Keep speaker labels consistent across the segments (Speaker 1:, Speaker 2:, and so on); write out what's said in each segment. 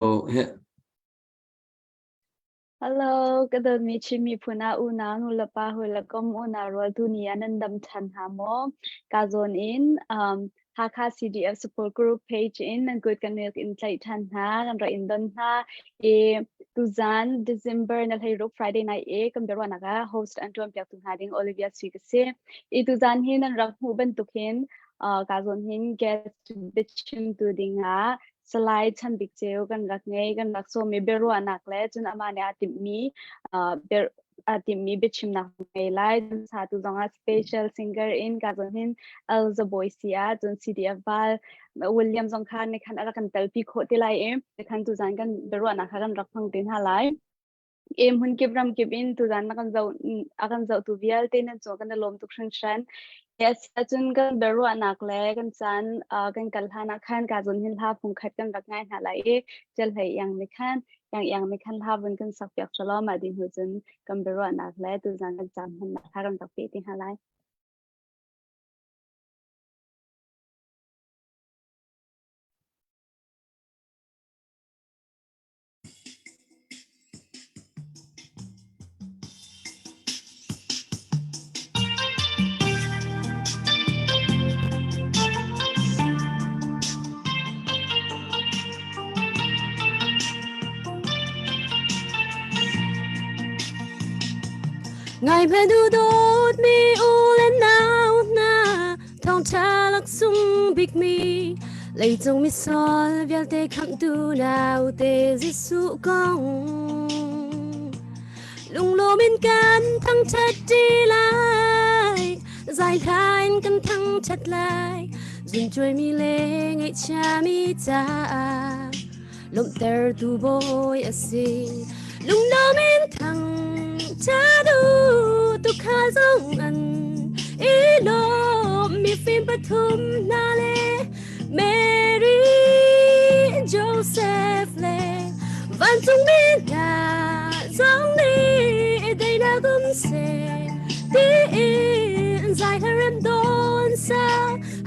Speaker 1: Heh.
Speaker 2: Hello, ka dawtmi Chin miphun ah unau nulepa hawilekom unau rual tuni ah nan dam ṭhan hna maw? Ka zawn in Hakha CDF support group page in nan kut kan rak in tlaih ṭhan hna, kan rak in don hna. I tuzan December na 16 Friday night i kan biaruahnak ah host an ṭuan piaktu hna ding Olivia Sui ka si. I tuzan hi nan rak hmuh bantuk hin ka zawn hin guest biachimtu ding ah Salai Chan Bik Ceu kan rak ngei, kan rak sawm i biaruahnak le cun amah nih aa timhmi aa timhmi biachimnak ngei lai. Cun satu zongah special singer in ka zawn hin Elza Bawi si ah cun CDF Val William zong kha ni khan a rak kan telpi khawh ti lai i khan tuzan kan biaruahnak kha kan rak hmang te hna lai. E hmun kip ram kip in tuzan na kan zoh a kan zohtu vialte nan cung kan i lawm tuk hringhran. Yes, cun kan biaruahnak le kan caan kan kal hlan ah khan ka zawn hin hla fung khat kan rak ngai hna lai i Ṭial Hlei Iang nih khan Iang Iang nih khan hla vun kan sak piak selaw mah dih hnu cun kan biaruahnak le tuzan kan caan hmannak kha kan rak peh te hna lai.
Speaker 3: Ngai hmanh u dawtmi u le nau hna thawngṭha laksung bikmi leicung misual vialte khamhtu naute Jesuh kong lunglawm in kan thangṭhat ṭi lai zai hla in kan thangṭhat lai zuncuaimi le ngaihchiami caah lawmhtertu bawi a si lunglawm in thangṭhat u tuukhal zong an i lawm mifim pathum hna le Mary Joseph le vancungmi hna zong nih daihnak um seh tiin zai hla rem dawn sa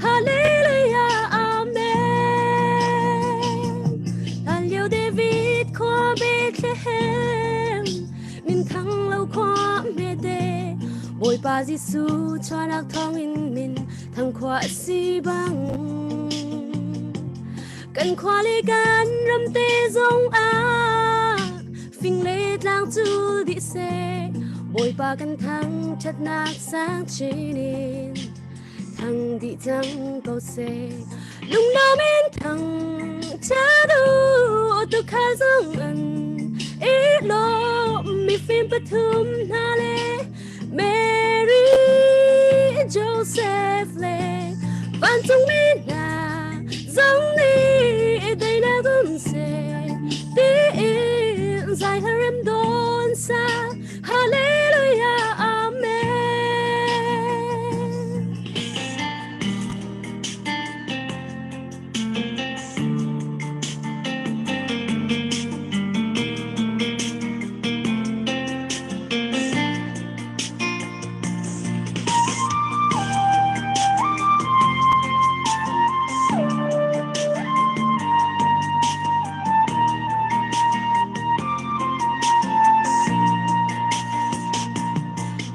Speaker 3: Hallelujah Amen Hlan David khua Bethlehem min thang lo khua hmete Bawipa Jesuh chuanak thawngin min thang khua a si bang kan khua le kan ram te zong ah fing le tlang cu dih seh Bawipa kan thang ṭhatnak sang chin in thang dih cang ko seh lunglawm in thang ṭhat u tuukhal zong an i lawm mifim pathum hna le Mary Joseph le vancungmi hna zong nih daihnak um seh tiin zai hla rem dawn sa Hallelujah Amen.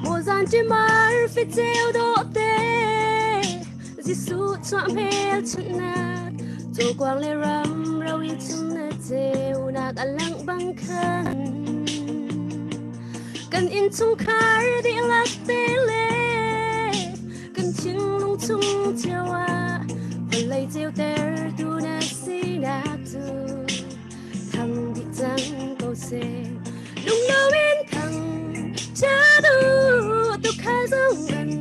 Speaker 3: Mozan mar fi ceu do te Jesuh chuah hmelchunhnak cawkuang le ram ro in chung na ceunak a langh bang khan kan innchungkhar dihlak te le kan thinlung chung cio ah vawlei ceuter tu na sinak cu thang dih cang ko seh lungno in thang cha du tu kha zong an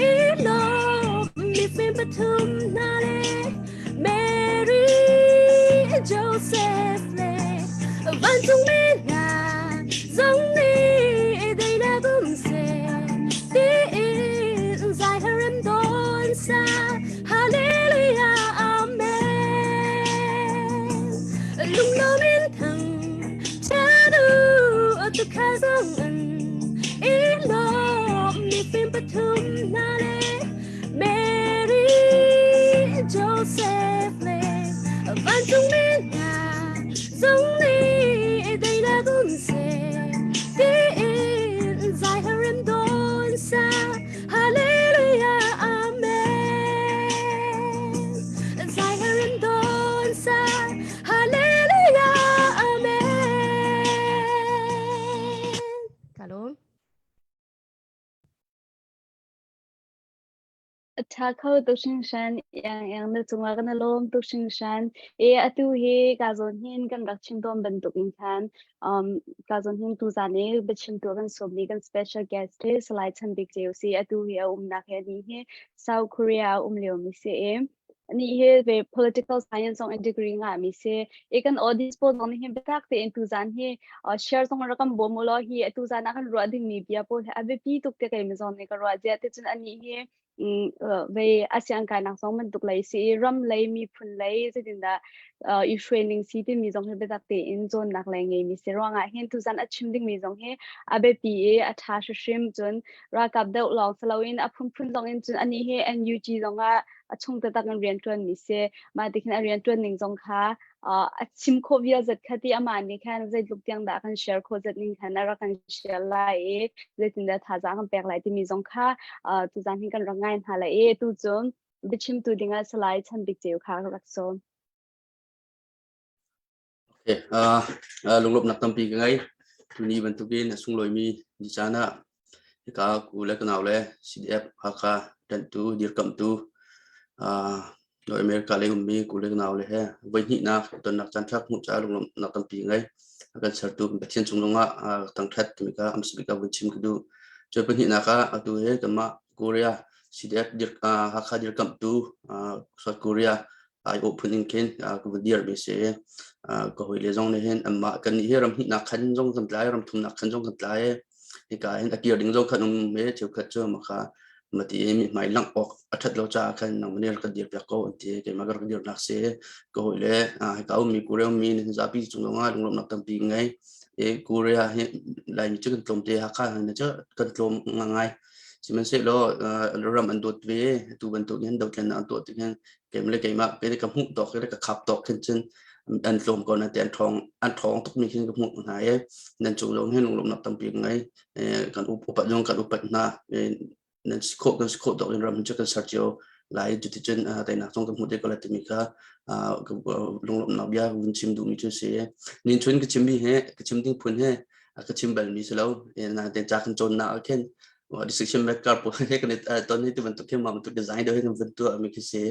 Speaker 3: i lawm mifim pathum hna le Mary Joseph le vancungmi hna zong nih daihnak um seh tiin zai harem dawn sa Hallelujah Amen lunglawm in thang cha du tu kha zong an i lawm mifim pathum hna le Mary Joseph le vancungmi hna. Zong nih deinak um seh tiin zai harem don sa Hallelujah Amen. Zai harem don sa Hallelujah Amen. Kalom.
Speaker 2: A ṭha kho tuk hringhran. Iang na cungah kan i lawm tuk hringhran. E atu hi ka zawn hin kan rak chim tawn bantuk in khan ka zawn hin tuzan i biachimtu kan sawmmi kan special guest hi Salai Chan Bik Ceu si. Atu hi a umnak hi anih hi South Korea a um liomi si i anih hi ve political science zong in degree ngahmi si. I kan audience pawl zong nih hin biatak tein tuzan hi share zong rak kan bawm u law hi atu zan ah kan ruah dingmi bia pawl hi a biapi tuk te kei mi zong nih ka ruah zia te cun anih hi ve ASEAN kainak zong bantuk lei si i ram lei miphun lei zeitindah i hruai ning si timi zong hi biatak tein cawnnak lei ngeimi si ruangah hin tuzan a chim dingmi zong hi a biapi i a ṭha hrimhrim. Cun ralkap deuh lawng si loin a phunphun zong in cun anih hi NUG zong ah a chung taktak in rian ṭuanmi si. Mah ti khin a rian ṭuan ning zong kha a chim khawh vial zat kha ti amah nih khan zeitluk tiang dah kan share khawh zat ning khan a rak kan share lai i zeitindah thazaang kan pek lai timi zong kha tuzan hin kan rak ngai hna lai i tu cun biachimtu dingah Salai Chan Bik Ceu kha ka rak sawm.
Speaker 1: Okay, lunglawmhnak tampi ka ngei. Tuni bantukin a sunglawimi ni caan ah hika ku le ka nau le CDF Hakha ṭanhtu dirkamhtu North America lei ummi ku le ka nau le he voihnihnak tonnak caan ṭha hmuh caah lunglawmhnak tampi ngei. A kan sertu Pathian cung lungah thangṭhat timi kha a hmasa bik ah vun chim ka duh. Cu pahnihnak ah atu hi kanmah Korea CDF Hakha dirkamhtu South Korea aiawh phun in khin ka va dirmi si. Ka hawile zong nih hin anmah kannih hi ram hnihnak khan zong kan tlai, ram thumnak khan zong kan tlai. Hika hin a kir ding zong khan um me cheukhat cu maka mati i mithmai langh awk a ṭhat lo caah khan nangmah nih rak kan dirpiak ko an ti. Keimah ka rak dirnak si. Ka hawile hika ummi Korea ummi nihin zapi cung zongah lunglawmhnak tampi ngei. I Korea hi Laimi cu kan tlawm te, Hakha hi cu kan tlawm ngai. Sihmanhsehlaw ram an dawt ve. Atu bantuk hin dothlennak an tuah tik hin keimah le keimah ka hmuh tawk le ka khap tawk khin cun an tlawm ko na te an ṭhawng tuk mi khin ka hmuh hna i nan cung zong hin lunglawmhnak tampi ka ngei. Kan upat zong kan upat hna. Nan si khawh kan si khawh tawk in ram cu kan ser cio lai. Cuticun teinak zong kan hmuh te ko lai timi kha lunglawmhnak bia vun chim duhmi cu si. Nin chun ka chimmi he ka chim ding phun he ka chim balmi si lo. Nain ca kan cawnnak ah khin decision maker pawl he kan i ton hi ti bantuk khi mah bantuk design deuh hi kan van tuah mi khi si.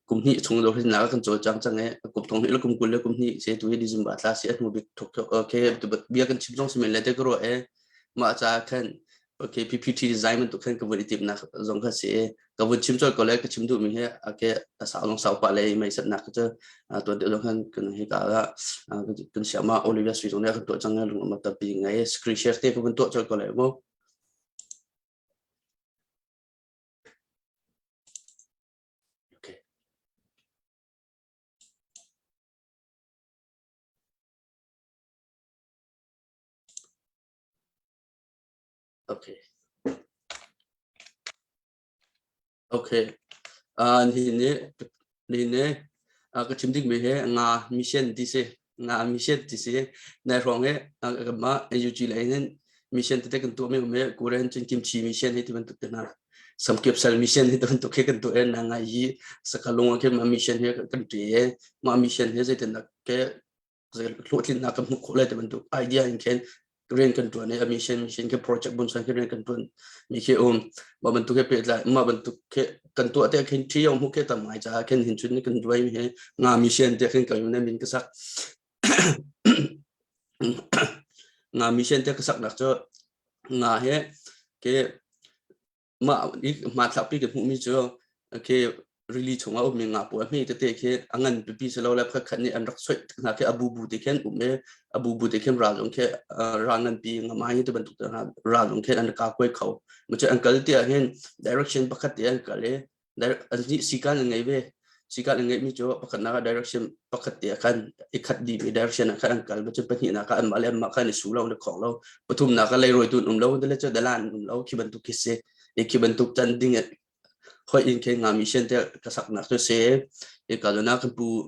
Speaker 1: Kum hnih chung lo hin na kan cawl cang cang e kum thong hnih le kum 20 le kum hnih se tu hi December thla si a hnu bik thok okay bia kan chim zong si men le te ka ruah e mah ca khan okay PPT design bantuk khan ka vun i timnak zong kha si. Ka vun chim choi ko le ka chim duh mi hi okay a sau long sau pa le mei sat nak cu tuan deuh zong khan kan hi ka kan siama Olivia Sui zong ne kan tuah cang lung ma tapi ngai screen share te ka vun tuah choi ko le mo. Okay. Okay. Okay. Nihin ni nihin ni ka chim dingmi hi nga mission ti si. Nga mission ti si. Nai hrawng hi kanmah NUG lei hin mission tete kan tuahmi um hi Korean cun kimchi mission hi ti bantuk te hna. Samkyupsal mission hi ti bantuk hi kan tuah i na ngai i sakalung ah khin mah mission hi kan ṭi i mah mission hi zeitindah ke hlawhtlinnak kan hmuh khawh lai ti bantuk idea in khin rian kan ṭuan i a mission ke project bun san khi rian kan ṭuan mi khi um. Mah bantuk he pehtlai mah bantuk khi kan tuah te khin ṭhi yong hmu ke tam ngai caah khin hin chun kan duai mi hi nga mission te khin kan min ka sak. Nga mission te ka sak nak cu nga he ke mah i hmanthlak pi ka hmuhmi cu khi rili chungah ummi nga pawl hme tete khi a ngan pipi si lo le khat nih an rak soih hna khi a bu bu te khin um i a bu bu te khin ral zong khi ral ngan pi nga mai ti bantuk te hna ral zong khi an ka kuai kho. Ma cu an kal ti ah hin direction pakhat te an kal i an nih sikan an ngei ve. Sikan an ngeihmi cu pakhatnak ah direction pakhat te ah khan i khat dihmi direction ah khan an kal. Cun pahnihnak ah anmah le anmah khan i su lo le khong lo. Pathumnak ah leirawitu an um lo le cu dalan an um lo. Khi bantuk khi si. I khi bantuk can ding. Hoi in khe nga mission te ka saknak cu si. E ka lona kan pu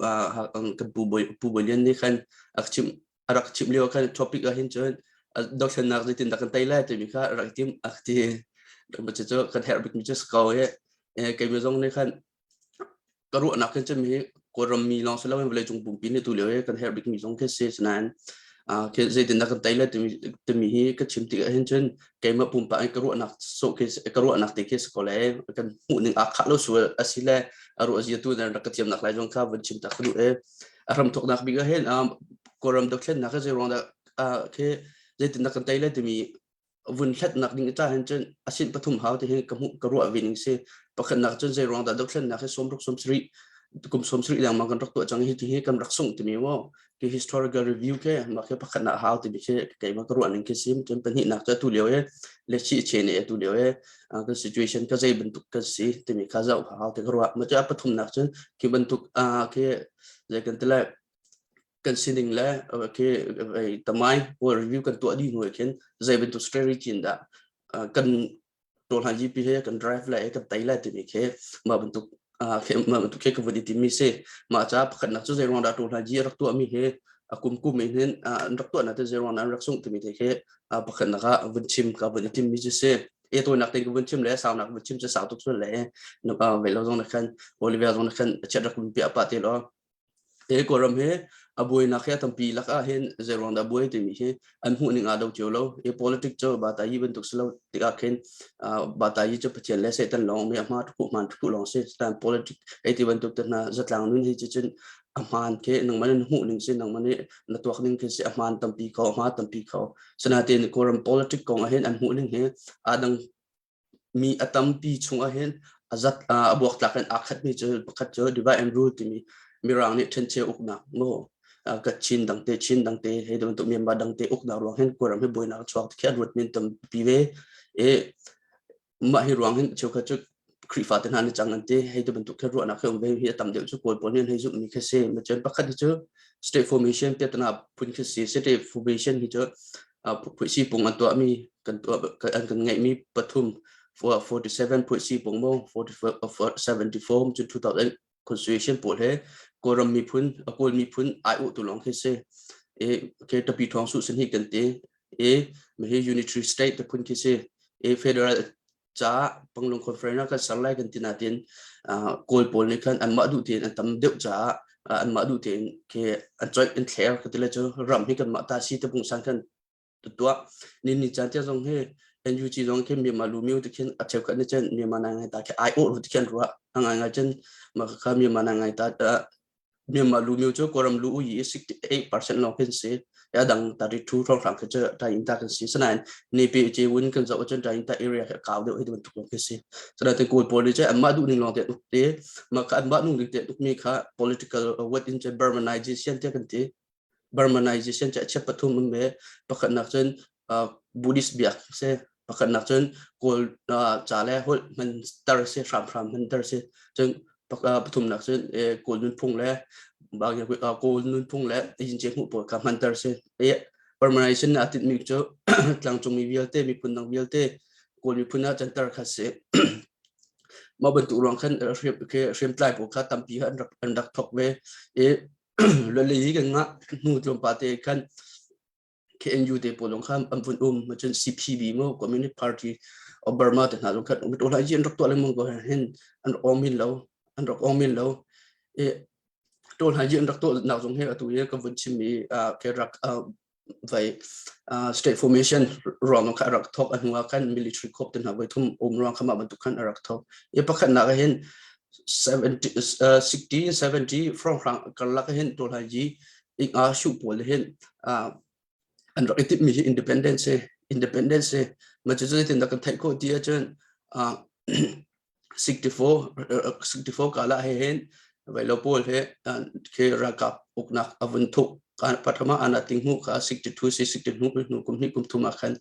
Speaker 1: kan pu boy pu boy lian nih khan a chim a rak chim lio khan topic ah hin cun dothlennak zeitin dah kan tei lai timi kha rak tim a ti. Cu kan herh bikmi cu si ko i keimah zong nih khan ka ruahnak hin cun hi Kawlram mi lawng si loin vawleicung pumpi nih tu lio hi kan herh bikmi zong khi si. Sinain khi zeitindah kan tei lai timi, timi hi ka chim tik ahhin cun keimah pumpak in ka ruahnak sawh khi ka ruahnak te khi si ko le kan hmuh ning aa khah lo sual a si le a ruah zia tu nan rak ka thiamnak lai zong kha vun chim tak ka duh e. A hramthawknak bik ahhin Kawlram dothlennak hi zei ruang dah khi zeitindah kan tei lai timi vun hlatnak ding ca hin cun a sin pathum hau ti hin ka hmuh ka ruah ve ning si. Pakhatnak cun zei ruang dah dothlennak hi 60 70 kum 70 lengmang kan rak tuah cang hi ti hi kan rak sungh timi maw ki historical review ke mah khi pakhatnak hau timi khi keimah ka ruah ning khi sim. Cun pahnihnak cu atu lio e le chi che ne atu lio e kan situation ka zei bantuk kan si timi kha zoh hau ti ka ruah. Ma cu pathumnak cun khi bantuk khi zei kan ti lai kan sining le khi tamai pawl review kan tuah dih hnu khin zei bantuk strategy in dah kan tawlhan GP he kan drive lai kan tei lai timi khi mah bantuk mah bantuk khi ka vun i timi si. Mah ca pakhatnak cu zei ruang dah tawlhan G rak tuah mi hi a kum kum in hin an rak tuah na te zei ruang dah an rak sungh timi te khi pakhatnak ah vun chim ka vun i tim mi cu si. E tawinak te ka vun chim le saunak vun chim cu sau tuk sual le ve lo zong na khan Olivia zong na khan chet rak vun piah pa te lo. Hi Kawlram hi a buainak hi a tampi lakah hin zeiruang dah buai timi hi an hmuhning aa do cio lo. Hi politic cu batayi bantuk si lo tikah khin batayi cu Pathian le Satan lawng mi a hma thuku hmaan thuku lawng si. Satan politic ei ti bantuk te hna zatlang nun hi cu cun a hmaan khi nangmah nih na hmuh ning si, nangmah nih na tuak ning khi si, a hmaan tampi kho, a hma tampi kho. Sinain Kawlram politic kong ah hin an hmuh ning hi aa dang Mi a tampi chungah hin a zat a buaktlak in aa khatmi cu pakhat cu divide and rule timi Mirang nih ṭhencheu uknak maw ka Chin dangte Chin dangte hei bantuk Myanmar dangte uknak ruang hin Kawlram hi buainak a chuak ti khi an ruat men tampi ve. I mah hi ruang hin cheukhat cu Khrihfa te hna nih cang an ti. Hei ti bantuk khi ruahnak khi um ve hi a tam deuh cu Kawl pawl nih an hei zumhmi khi si. Cun pakhat hi cu state formation piatana phun khi si. State formation hi cu phuihsi pung an tuahmi kan tuah an kan ngeihmi pathum 47 phuihsi pung mo 74 cun 2000 constitution pawl he Kawlram miphun a Kawl miphun ai uh tu lawng khi si. E ke tapi thong su sin hi kan ti. E hi unitary state te phun khi si. E federal caah Panglong Conference ah kan ser lai kan ti natin Kawl pawl nih khan anmah duh tein an tam deuh caah anmah duh tein khi an coih an thler ka ti le cu ram hi kanmah ta si te pungsan khan tuah ni ni caan tiang zong hi NUG zong khi Myanmar lu miu ti khin a cheukhat nih cun Myanmar nai ngai ta khi ai awh ti khin ruah a ngai ngai cun mah kha Myanmar nai ngai ta Myanmar lu cu Kawlram lu i 68% lawng kan si. A dang 32 hrawnghrang khi cu Tayin ta kan si. Sinain Nepi ce wun kan zoh ahcun Tayin ta area khi a kau deuh hi bantuk lawng khi si. Sinain Kawl pawl nih cun anmah duh ning lawng te uk te, mah kha anmah duh ning te ukmi kha political what in cun Burmanization tiah kan ti. Burmanization cu a chep pathum um ve. Pakhatnak cun Buddhist biak si. Pakhatnak cun Kawl ca le holh hmanter si, hramhram hmanter si. Cun pathumnak cun Kawl nunphung le Kawl nunphung le yince hmuh pawl kha hmanter si. Burmanization nih aa tinhmi cu tlangcungmi vialte, miphun dang vialte Kawl miphun ah canter kha si. Mah bantuk ruang khan hriamtlai pawl kha tampi an rak an rak thawk ve. I Lawlei kan ngah hnu tlawmpal te khan KNU te pawl zong khan an vun um. Cun CPB mu Communist Party of Burma te hna zong khan um. Ṭawl an rak tuah lengmang ko hin an rak ong min lo. An rak ong min lo. I ṭawl an rak tuah nak zong hi atu hi ka vun chimmi ke rak vai state formation ruang kha a rak thawk. A hnu ah khan military coup te hna voi thum um ruang kha mah bantuk khan a rak thawk. I pakhatnak ah hin 70 60 70 hrawnghrang karlak hin tawlhaiji inga shu pawl hin an rak i timhmi hi independence independence ma cu zeitin dah kan theih khawh ti ahcun 64 64 kala he hin vailo pawl he khi ralkap uknak a vun thuk pathama ana ting hmu kha 62 si 62 hnu hnu kum hnih kum thum ah khan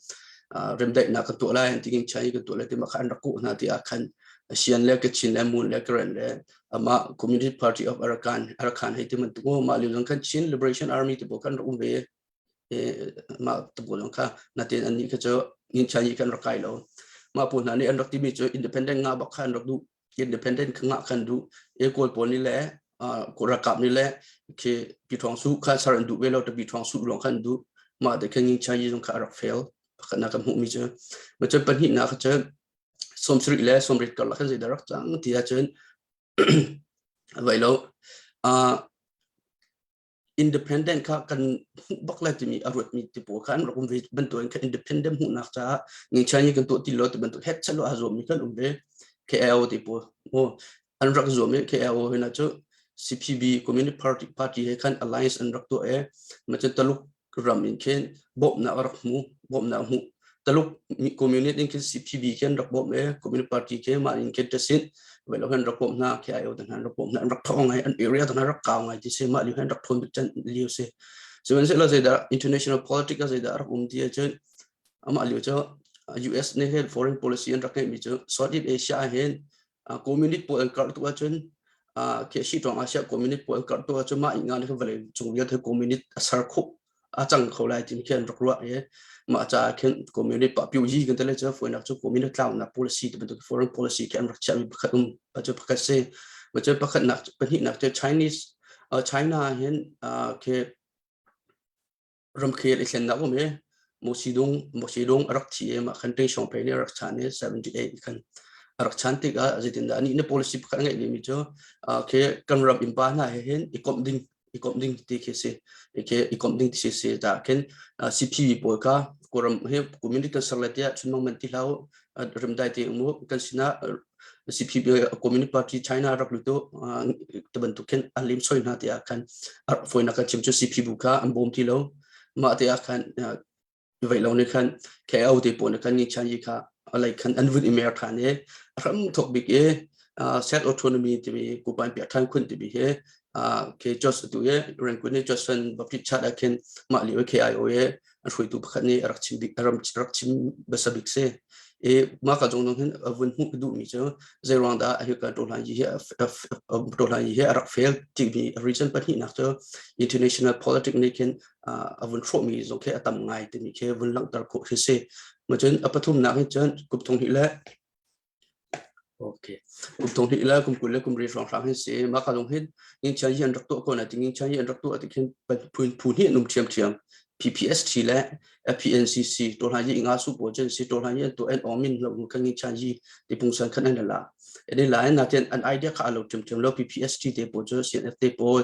Speaker 1: remdaihnak kan tuah lai tingin chai kan tuah lai ti ma kha an rak kuh hna ti ah khan Asian le Kachin le Mun le Karen le ama Communist Party of Arakan Arakan hei ti man tu ma liu zong khan Chin Liberation Army ti bo kan rak um ve mah tubu lawng kha natin annih kha cu ngin chai kan rak kai lo. Mah pawl hna nih an rak timi cu independent nga bak kha an rak duh. Independent kha ngah kan duh. E Kawl pawl nih le ralkap nih le khi Pyithawng Su kha ser an duh ve lo ta Pyithawng Su lawng kha an duh. Mah te khan Ngin Chan Yi zong kha a rak fail. Pakhatnak kan hmuhmi cu. Ma cun pahnihnak kha cun 70 le 80 karlak khan zeidah rak cang ti ahcun vai lo. Independent kha kan hmuh bak lai timi a ruatmi ti pawl kha an rak um ve bantukin kha independent hmuhnak caah ngeichia nih kan tuah ti lo ti bantuk het chalo a zuammi kan um ve. KIO ti pawl oh an rak zuam i KIO hina cu CPB Communist Party Party he khan alliance an rak tuah i ma cun Taluk ram in khin bawmhnak a rak hmu bawmhnak hmu Taluk communist in khin CPB khin rak bawmh e Communist Party khi mah in khin tasin vai lo han rak bawmh hna KIO te hna rak bawmh hna an rak thawng ngai an area te hna rak kau ngai ti si mah liu han rak thon bik chan liu si sihmanhsehlaw zeidah international politics ah zeidah rak um ti ahcun amah liu cu US nih hin foreign policy an rak ngeihmi cu Southeast Asia ah hin communist pawl an karh tu ahcun khi si tawng Asia communist pawl an karh tu ahcun mah inga nih vawlei cung vialte communist a ser khawh a cang kho lai timi khi an rak ruah i mah caah khin communist pa piu yi kan tele cu foinak cu communist tlaunak policy ti bantuk foreign policy khi an rak chiahmi pakhat um cu pakhat si cu pakhat nak pahnihnak cu Chinese China hin khi ramkhel i thlennak um i Mosidung Mosidung a rak thi i mah khan Deng Xiaoping nih a rak chan i 78 khan a rak chan tikah zeitindah anih na policy pakhat a ngeih mi cu khi kan ram innpa hna he hin i komh ding i komh ding ti khi si khi i komh ding ti si ta khin CPB pawl kha Kawlram hi community kan ser lai tiah chunmang man ti hlah remdai te um kan sinah CPB Communist Party China rak lut u ti bantuk khin an lim soi hna tiah khan foinak kan chim cu CPB kha an bawm ti lo mah te ah khan vei lo nih khan KO te pawl nih khan ni chan yi kha alai khan an vun i mer than i ram thok bik i self autonomy timi kupan pia than khun timi hi ke jos tu ye Rangoon ni Johnson Baptist Church ah khin mah lio KIO ye an hruaitu pakhat nih a rak chim bik ram rak chim basa bik si i mah ka zong hin a vun hmuh duh mi cu zeiruang dah hi ka tohlan yi hi tohlan yi hi a rak fail timi reason pahnihnak cu international politics nih khin a vun hrawh mi zong khi a tam ngai timi khi vun langhter khawh khi si ma cun a pathumnak hi cun kum thong hnih le Okay. Kum thong hnih le kum 20 le kum ri hrawnghrang hin si. Mah ka lung hin ngingchian hi an rak tuah ko na ti ngingchian hi an rak tuah ti khin phun phu hnih an um ṭhiamṭhiam. PPST le PNCC to hlan yi nga su pawl cun si to hlan yi an tuah an awm in lo kan ngingchian yi ti pungsan khan an la. Ene la na ten an idea kha alo ṭhiamṭhiam lo PPST te pawl cu CNF te pawl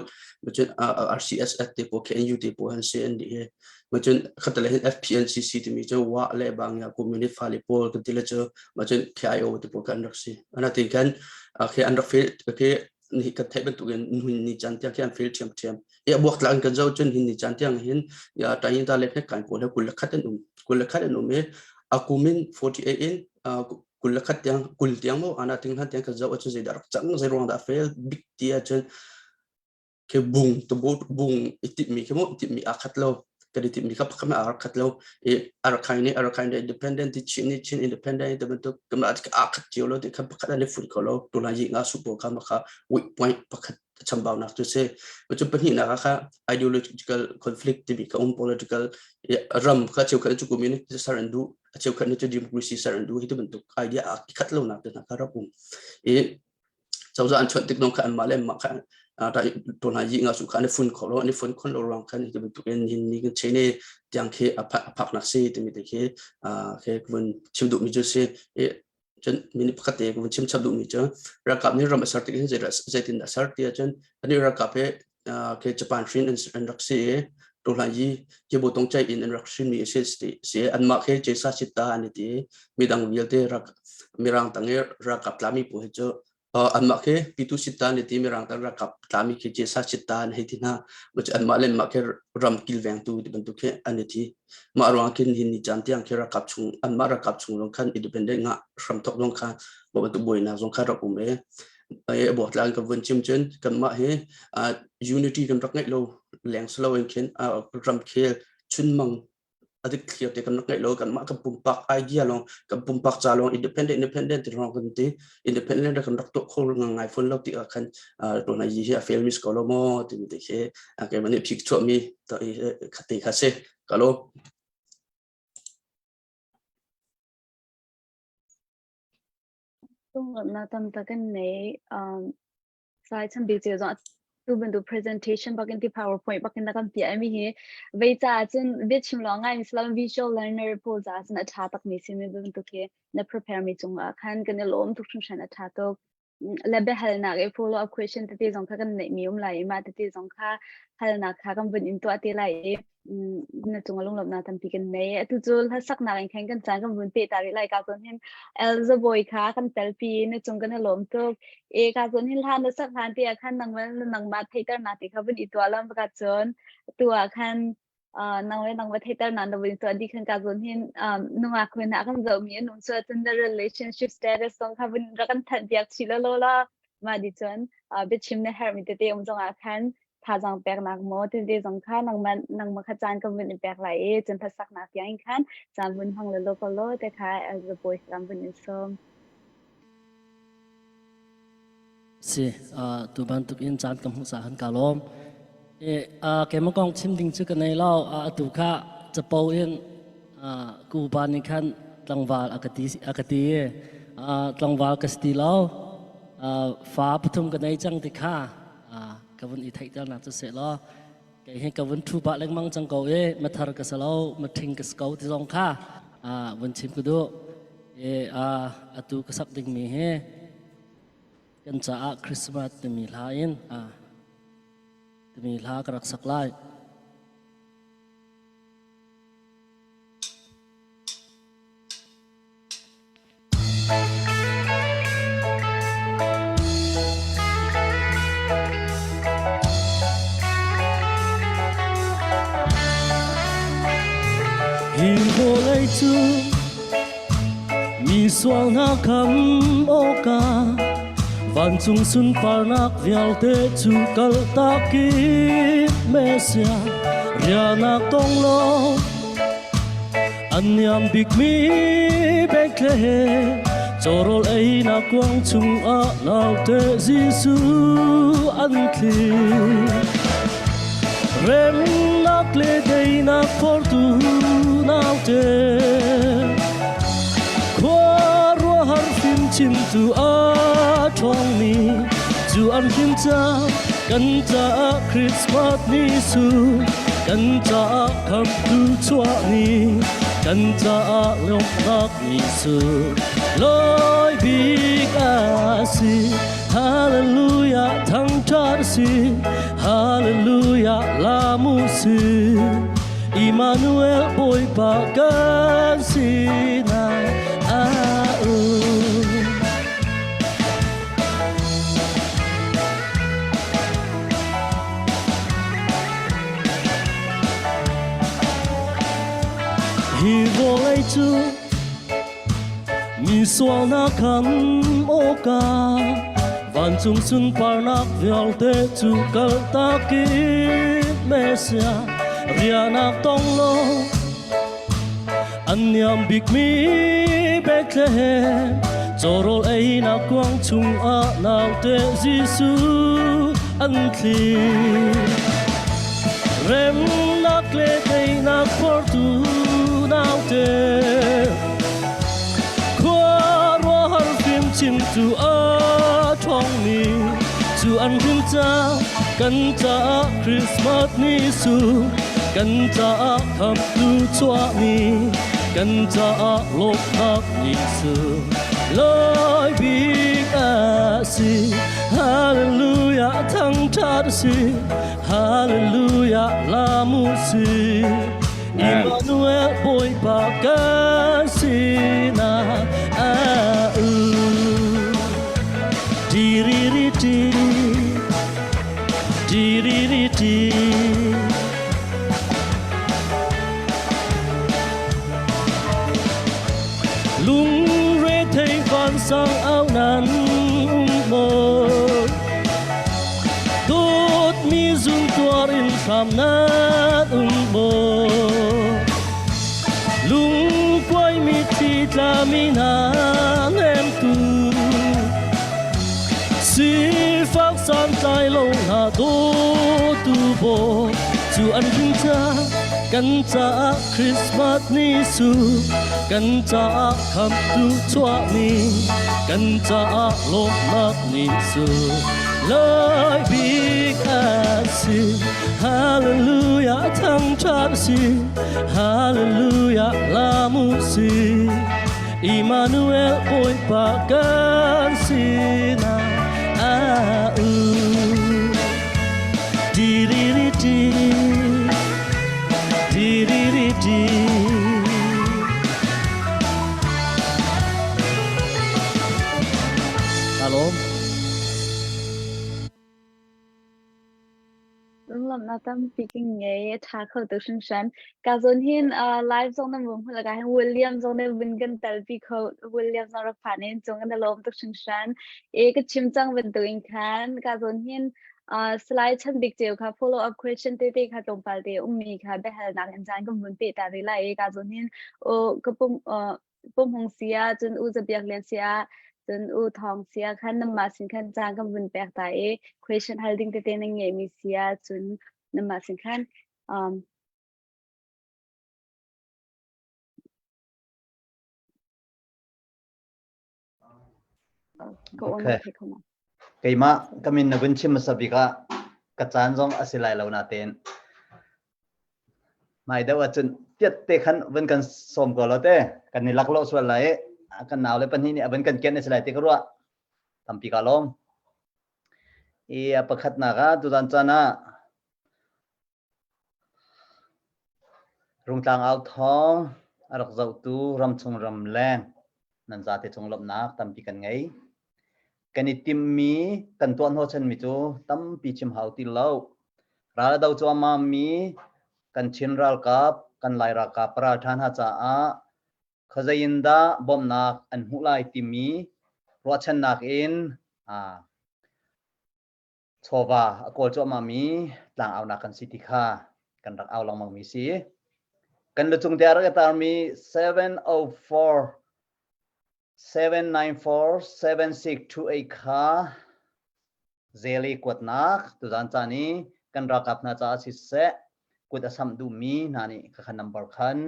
Speaker 1: cun RCSF te pawl KNU te pawl an si an di he. Macun khatale hin FPNCC timi cu wa le bang ya community fale pawl kan ti le cu macun KIO te pawl kan rak si. Ana tin khan khi an rak fail khi ni kan theih bantuk in hun ni chan tiang khi an fail thiam thiam. Ya buak tlang kan zo cun hin ni chan tiang hin ya tayin ta le hnek kan pawl he 21 an um 21 an um i akumin 48 in 21 tiang 20 tiang mo ana ting han tiang kan zo acun zeidah rak cang zei ruang dah fail big ti ahcun khi bung tubu bung i timhmi khi mu timhmi aa khat lo kan i timhmi kha pakhat aa khat lo i Arakan nih Arakan nih independent ti Chin nih Chin independent ti bantuk kan aa khat cio lo ti kha pakhat an i fun kho lo tuna yi nga su pawl kha ma kha weak point pakhat chambaunak cu si cu pahnihnak ah kha ideological conflict timi kha um political ram kha cheukhat cu communist ser an duh a cheukhat nih cu democracy ser an duh hi ti bantuk idea aa khat lo nak te hna kha rak um i cozah an chawnh tik zong kha anmah le anmah kha tuan yi nga su kha an i fun kho lo an i fun khon lo ruang khan hi bantuk in hin ni kan che ne tiang khi a phak nak si timi te khi khi vun chim duh mi cu si i cun minute pakhat te vun chim chap duh mi cu ralkap nih ram a ser tik hin zeitin a ser ti ahcun ani ralkap he ke Japan hrin an rak si i tohlan yi kibo tong chai in an rak hrin mi si si anmah khe chesa chitta an ti midang vialte rak mirang tang i ralkap tlami pawl hi cu anmah khi pitu sitta an ti mirang tang ralkap tlami khi chesa chitta an hei ti hna anmah le anmah khi ram kilvengtu ti bantuk khi an ti mah ruang khin hin ni caan tiang khi ralkap chung anmah ralkap chung zong khan independent nga hramthok zong kha bantuk buainak zong kha rak um e e buaktlang kan vun chim cun kanmah hi unity kan rak ngeih lo leng si loin khin ramkhel chunmang a dik thlir te kan rak ngeih lo kanmah kan pumpak idea lawng kan pumpak ca lawng independent independent ti lawng kan ti independent kan rak tuah kho ngai fawn lo ti ah khan tuan yi hi a fail mis ko lo maw timi te khi keimah nih phik chuahmi khate kha si ka lo.
Speaker 2: Lunglawmhnak tam tak kan nei. Sai chan bik cio zong tu bantuk presentation bakin ti PowerPoint bakin na kan piah mi hi vei ca cun biachim lawng ngai mi si visual learner pawl ca cun a tha tak mi si mi bantuk hi na prepare mi cung ah khan kan i lawm tuk hringhran a tha tuk. Le biahalnak i follow up question tete zong kha kan neihmi um lai i mah tete zong kha halnak kha kan vun in tuah te lai i na cung ah lunglawmhnak tampi kan nei. Atu cu hlasaknak in khan kan caan kan vun peh ta rih lai ka zawn hin Elzabawi kha kan telpi na cung kan i lawm tuk. E ka zawn hin hlan na sak hlan te ah khan nangmah nangmah theihternak ti kha vun i tuah lam ka cun tu ah khan nang le nang va theihter na na vun tuah di khan ka zawn hin nungak khun ah kan zoh mi an um so cun na relationship status zong kha vun rak kan thanh piak chi lo lo la mah di cun biachim na herh mi tete um zong ah khan thazang peknak maw tete zong kha nangmah nangmah kha caan ka vun in pek lai i cun hlasaknak tiang in khan caan vun hmang le lo ko lo te kha as a boy kan vun in sawm.
Speaker 4: Si, tu bantuk in caan ka hmuh caah ka lawm. Keimah kong chim ding cu ka nei lo. Atu kha capo in ku upa nih khan tlangval a ka ti a ka ti. Tlangval ka si ti lo. Fa pathum ka nei cang ti kha ka vun i theihternak cu seh law kei hi ka vun ṭhu pah lengmang cang ko i mathar ka si lo, maṭhing ka si ko ti zong kha vun chim ka duh. Atu ka sak dingmi hi kan caah Christmas timi hla in timi hla ka rak sak lai. Hi vawlei cu Mi sualnak kham awkah vancung sunparnak vialte cu kaltak in Messiah rianak tong law an niam bikmi Bethlehem cawrawl einak kuang chungah naute Jesuh an thli. Remnak le deinak phortu naute khua ruahar fimchimtu a ṭhawngmi cu an him ca kan caah Christmas ni su kan caah khamtu chuah ni kan caah lawmhnak ni su loi bik a si. Hallelujah thangṭhat si Hallelujah lamu si Emmanuel Bawipa kan sinah a um. Hi vawlei cu Mi sualnak khan awka vancung sunparnak vialte cu kaltak in Messiah rianak tong lo an niam bikmi Bethlehem cawrawl einak kuang chungah naute Jesuh an thli Remnak le teinak phortu naute khua ruahar fimchimtu a ṭhawngmi cu an hrim ca kan caah Christmas ni su kan caah khamtu chuahmi kan caah lawmhnak ni su loi bik a si. Hallelujah thangṭhat a si. Hallelujah lamu si Emmanuel Bawipa kan sinah a um. Di-ri-ri-ti Di-ri-ri-ti Lungre thei vansang au nan um maw Dawtmi zuntuar in hram nan um maw Lungkuaimi thi tlami hna hnemtu Sifak santlai lo hna dawtu baw cu an hring ca. Kan caah Christmas ni su, kan caah khamtu chuahmi, kan caah lawmhnak ni su. Lai bik a si. Hallelujah thangṭhat si. Hallelujah lamu si. Emmanuel Bawipa kan sinah a um. Di-di-di-di. Di-di-di-di. Shalom.
Speaker 2: Lunglawmhnak tampi ka ngei. A ṭha kho tuk hringhran. Ka zawn hin live zong nan vun hmuh laka hin William zong nan vun kan telpi kho. William zong rak phan in cung kan i lawm tuk hringhran. E ka chim cang bantukin khan ka zawn hin Salai Chan Bik Ceu kha follow up question tete kha tlawmpal te ummi kha biahalnak in caan kan vun peh ta rih lai i ka zawn hin ka pum Pum Hung si ah cun U Za Biak Lian si ah cun U Thawng si ah khan nanmah sin khan caan kan vun pek ta i question hal ding tete nan ngeihmi si ah cun nanmah sin khan ka on
Speaker 5: Okay.
Speaker 2: thei kho ma.
Speaker 5: Keimah ka min na vun chim hmasa bik ah ka caan zong a si lai lo natein Hmai deuh ahcun tiat te khan vun kan sawm ko lo te kan i laklawh sual lai i kan nau le pahnih nih a vun kan kianh a si lai ti ka ruah. Tampi ka lawm. I a pakhatnak ah tuzan caan ah Rungtlang au thawng a rak zohtu ramchung ramleng nan zate cung lawmhnak tampi kan ngei. Kan i timmi kan tuah hnawhchanmi cu tampi chim hau ti lo. Ral a do cuahmahmi kan Chin ralkap, kan Lai ralkap ralṭha hna caah khuazei in dah bawmhnak an hmuh lai timi ruahchannak in chawva a kawl cuahmahmi tlangaunak kan si ti kha kan rak au lengmangmi si. Kan lucung te ah rak i tarmi 704 794 7628 kha Zeli kuatnak tuzan caan i kan ralkap hna caah siseh kut a samh duhmi hna nih khakha number khan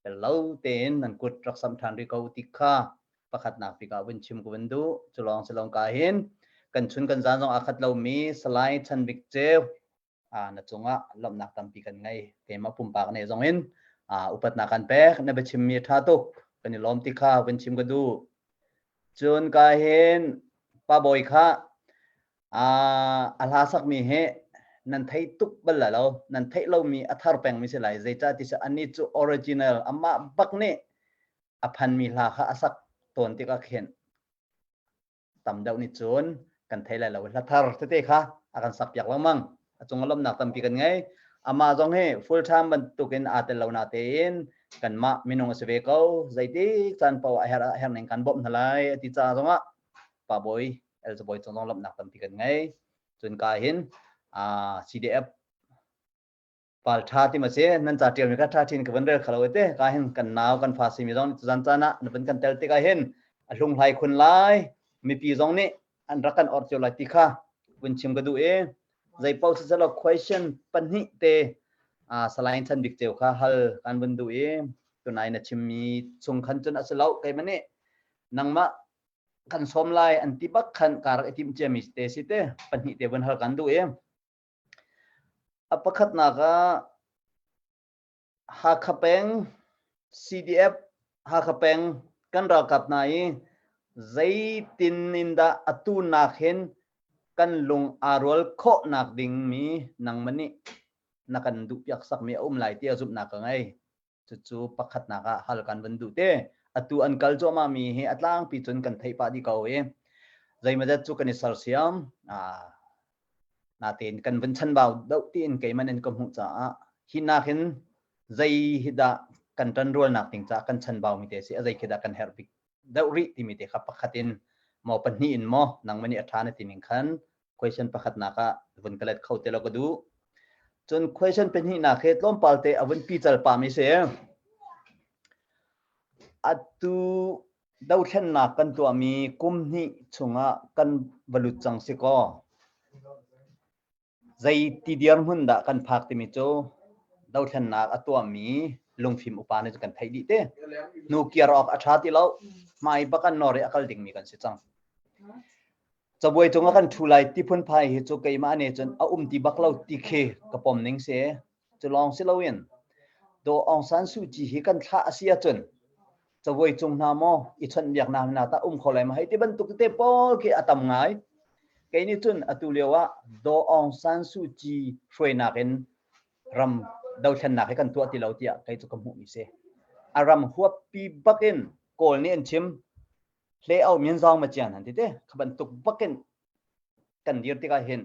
Speaker 5: pel lo tein nan kut rak samh ṭhan rih ko ti kha pakhatnak bik ah vun chim ka vun duh. Cu lawng si lawng ka hin kan chun kan zan zong aa khat lomi Salai Chan Bik Ceu na cungah lawmhnak tampi kan ngei. Keimah pumpak ne zong in upatnak kan pek. Na biachimmi a ṭha tuk. Kan i lawm ti kha vun chim ka duh. Cun ka hin Pa Bawi kha a hla sakmi hi nan thei tuk bal lai lo. Nan theih lomi a thar pengmi si lai. Zeicah ti si anih cu original amah bak nih a phanmi hla kha a sak tawn tikah khin tam deuh nih cun kan thei lai lo. Hla thar tete kha a kan sak piak lengmang. A cung a lawmhnak tampi kan ngei. Amah zong hi full time bantukin aa tel lo na tein kanmah minung a si ve ko. Zeitik caan paoh a herh a herh ning kan bawmh hna lai a ti ca zongah Pa Bawi Elza Bawi cung zong lawmhnak tampi kan ngei. Cun ka hin CDF pal ṭha ti ma si nan ca ṭialmi kha ṭha ṭhin ka van rel kho lo te ka hin kan nau kan fa simi zong nih caan ah na van kan tel tikah hin a hlunghlai khun lai mipi zong nih an rak kan or cio lai ti kha vun chim ka duh i zei paoh siselaw question pahnih te Salai Chan Bik Ceu kha hal kan vun duh i tunai na chimmi chung khan cun a si lo keimah nih nangmah kan sawm lai an ti bak khan ka rak i timh ciami te si te pahnih te vun hal kan duh i A pakhatnak ah Hakha peng CDF Hakha peng kan ralkap hna i zeitin in dah atu nak hin kan lung aa rual khawhnak dingmi nangmah nih na kan duhpiak sakmi a um lai tiah zumhnak ka ngei. Cucu pakhatnak ah hal kan van duh te. Atu an kal cuahmah mi hi a tlangpi cun kan theih pah dih ko i zeimawzat cu kan i sersiam. Natein kan vun chanbau deuh tiin keimah in ka hmuh caah hi nak hin zei hi dah kan ṭanrualnak ding caah kan chanbau mi te si a zei khi dah kan herh bik deuh rih timi te kha pakhat in maw pahnih in maw nangmah nih a ṭha na ti ning khan question pakhatnak ah vun ka let kho te lo ka duh. Cun question pahnihnak hi tlawmpal te a vun pical pah mi si. Atu dothlennak kan tuahmi kum hnih chungah kan va lut cang si kaw zei ti dirhmun dah kan phak timi cu Dothlennak a tuahmi lungfim upa nih kan theih dih te. Hnu kiar awk a ṭha ti lo. Hmai bak an nawr i a kal dingmi kan si cang. Cabuai cung ah kan ṭhu lai ti phunphai hi cu keimah nih cun a um ti bak lo ti khi ka pom ning si. Cu lawng si loin Daw Aung San Suu Kyi hi kan thlah a si ahcun cabuai cung hna maw i chawnhbiaknak hna tah um kho lai ma hei ti bantuk te pawl khi a tam ngai. Kei nih cun atu lio ah Daw Aung San Suu Kyi hruainak in ram dothlennak hi kan tuah ti lo tiah kei cu ka hmuhmi si. A ram huappi bakin Kawl nih an chim hle au min zaung ma cian han ti te kha bantuk bakin kan dir tikah hin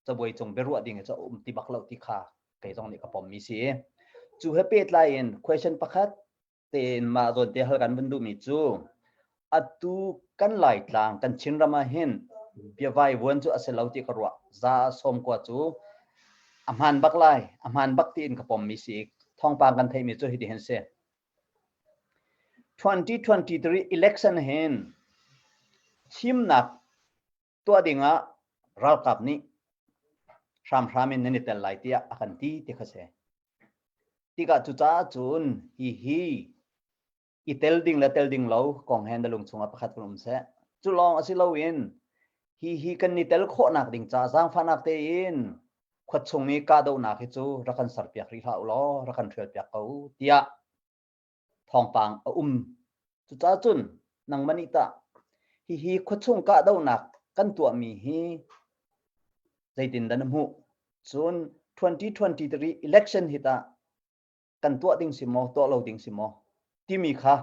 Speaker 5: cabuai cung biaruah ding hi cu a um ti bak lo ti kha kei zong nih ka pommi si. Cu he pehtlai in question pakhat tein mah zawn te hal kan vun duhmi cu atu kan Laitlang kan Chinram ah hin biavai vuan cu a si lo ti ka ruah. Za sawm kua cu a hmaan bak lai, a hmaan bak tiin ka pommi si. Thawngpang kan theihmi cu hiti hin si. 2023 election hin thimnak tuah ding ah ralkap nih hramhram in nan i tel lai tiah a kan ti ti kha si. Tikah cucaah cun hihi i tel ding le tel ding lo kong he na lung chungah pakhat vun um seh. Cu lawng a si loin hihi kan i tel khawhnak ding caah zaangfahnak tein khuachung i kahdohnak hi cu rak kan serpiak rih hlah u law rak kan hrialpiak ko tiah thawngpang a um. Cucaah cun nangmah nih tah hihi khuachung kahdohnak kan tuahmi hi zeitindah na hmuh? Cun 2023 election hi tah kan tuah ding si maw, tuah lo ding si maw timi kha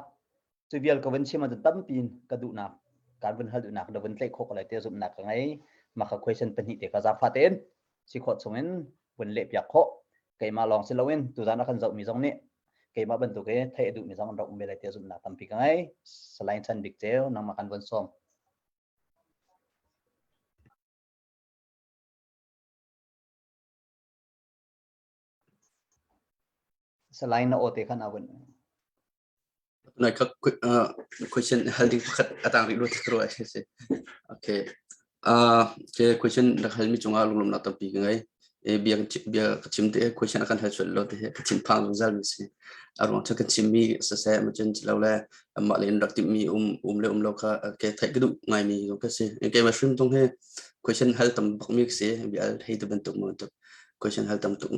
Speaker 5: cu vial ka vun chim ahcun tampi in ka duhnak kan vun hal duhnak na vun tlaih khawh ko lai tiah zumhnak ka ngei. Mah kha question pahnih te kha zaangfah tein si khawh chungin vun lehpiak khawh. Keimah lawng si loin tuzaan a kan zohmi zong nih keimah bantuk i theih a duhmi zong an rak um ve lai tiah zumhnak tampi ka ngei. Salai Chan Bik Ceu, nangmah kan vun sawm. Salai na aw te khan a vun.
Speaker 1: Nai kha question hal ding pakhat a tang rih lo ti ka ruah si. Okay. Ke question rak hal mi cungah lunglawmhnak tampi ka ngei. E bia bia ka chim te question a kan hal sual lo te he ka chim phang zungzal mi si. A ruang cu kan chim mi siseh ma cun lo le amah le in rak timh mi um um le um lo kha ke theih ka duh ngai mi zong ka si. Keimah hrim tung he question hal tam bak mi ka si. Bia hei tu bantuk mo tuk. Question hal tam tuk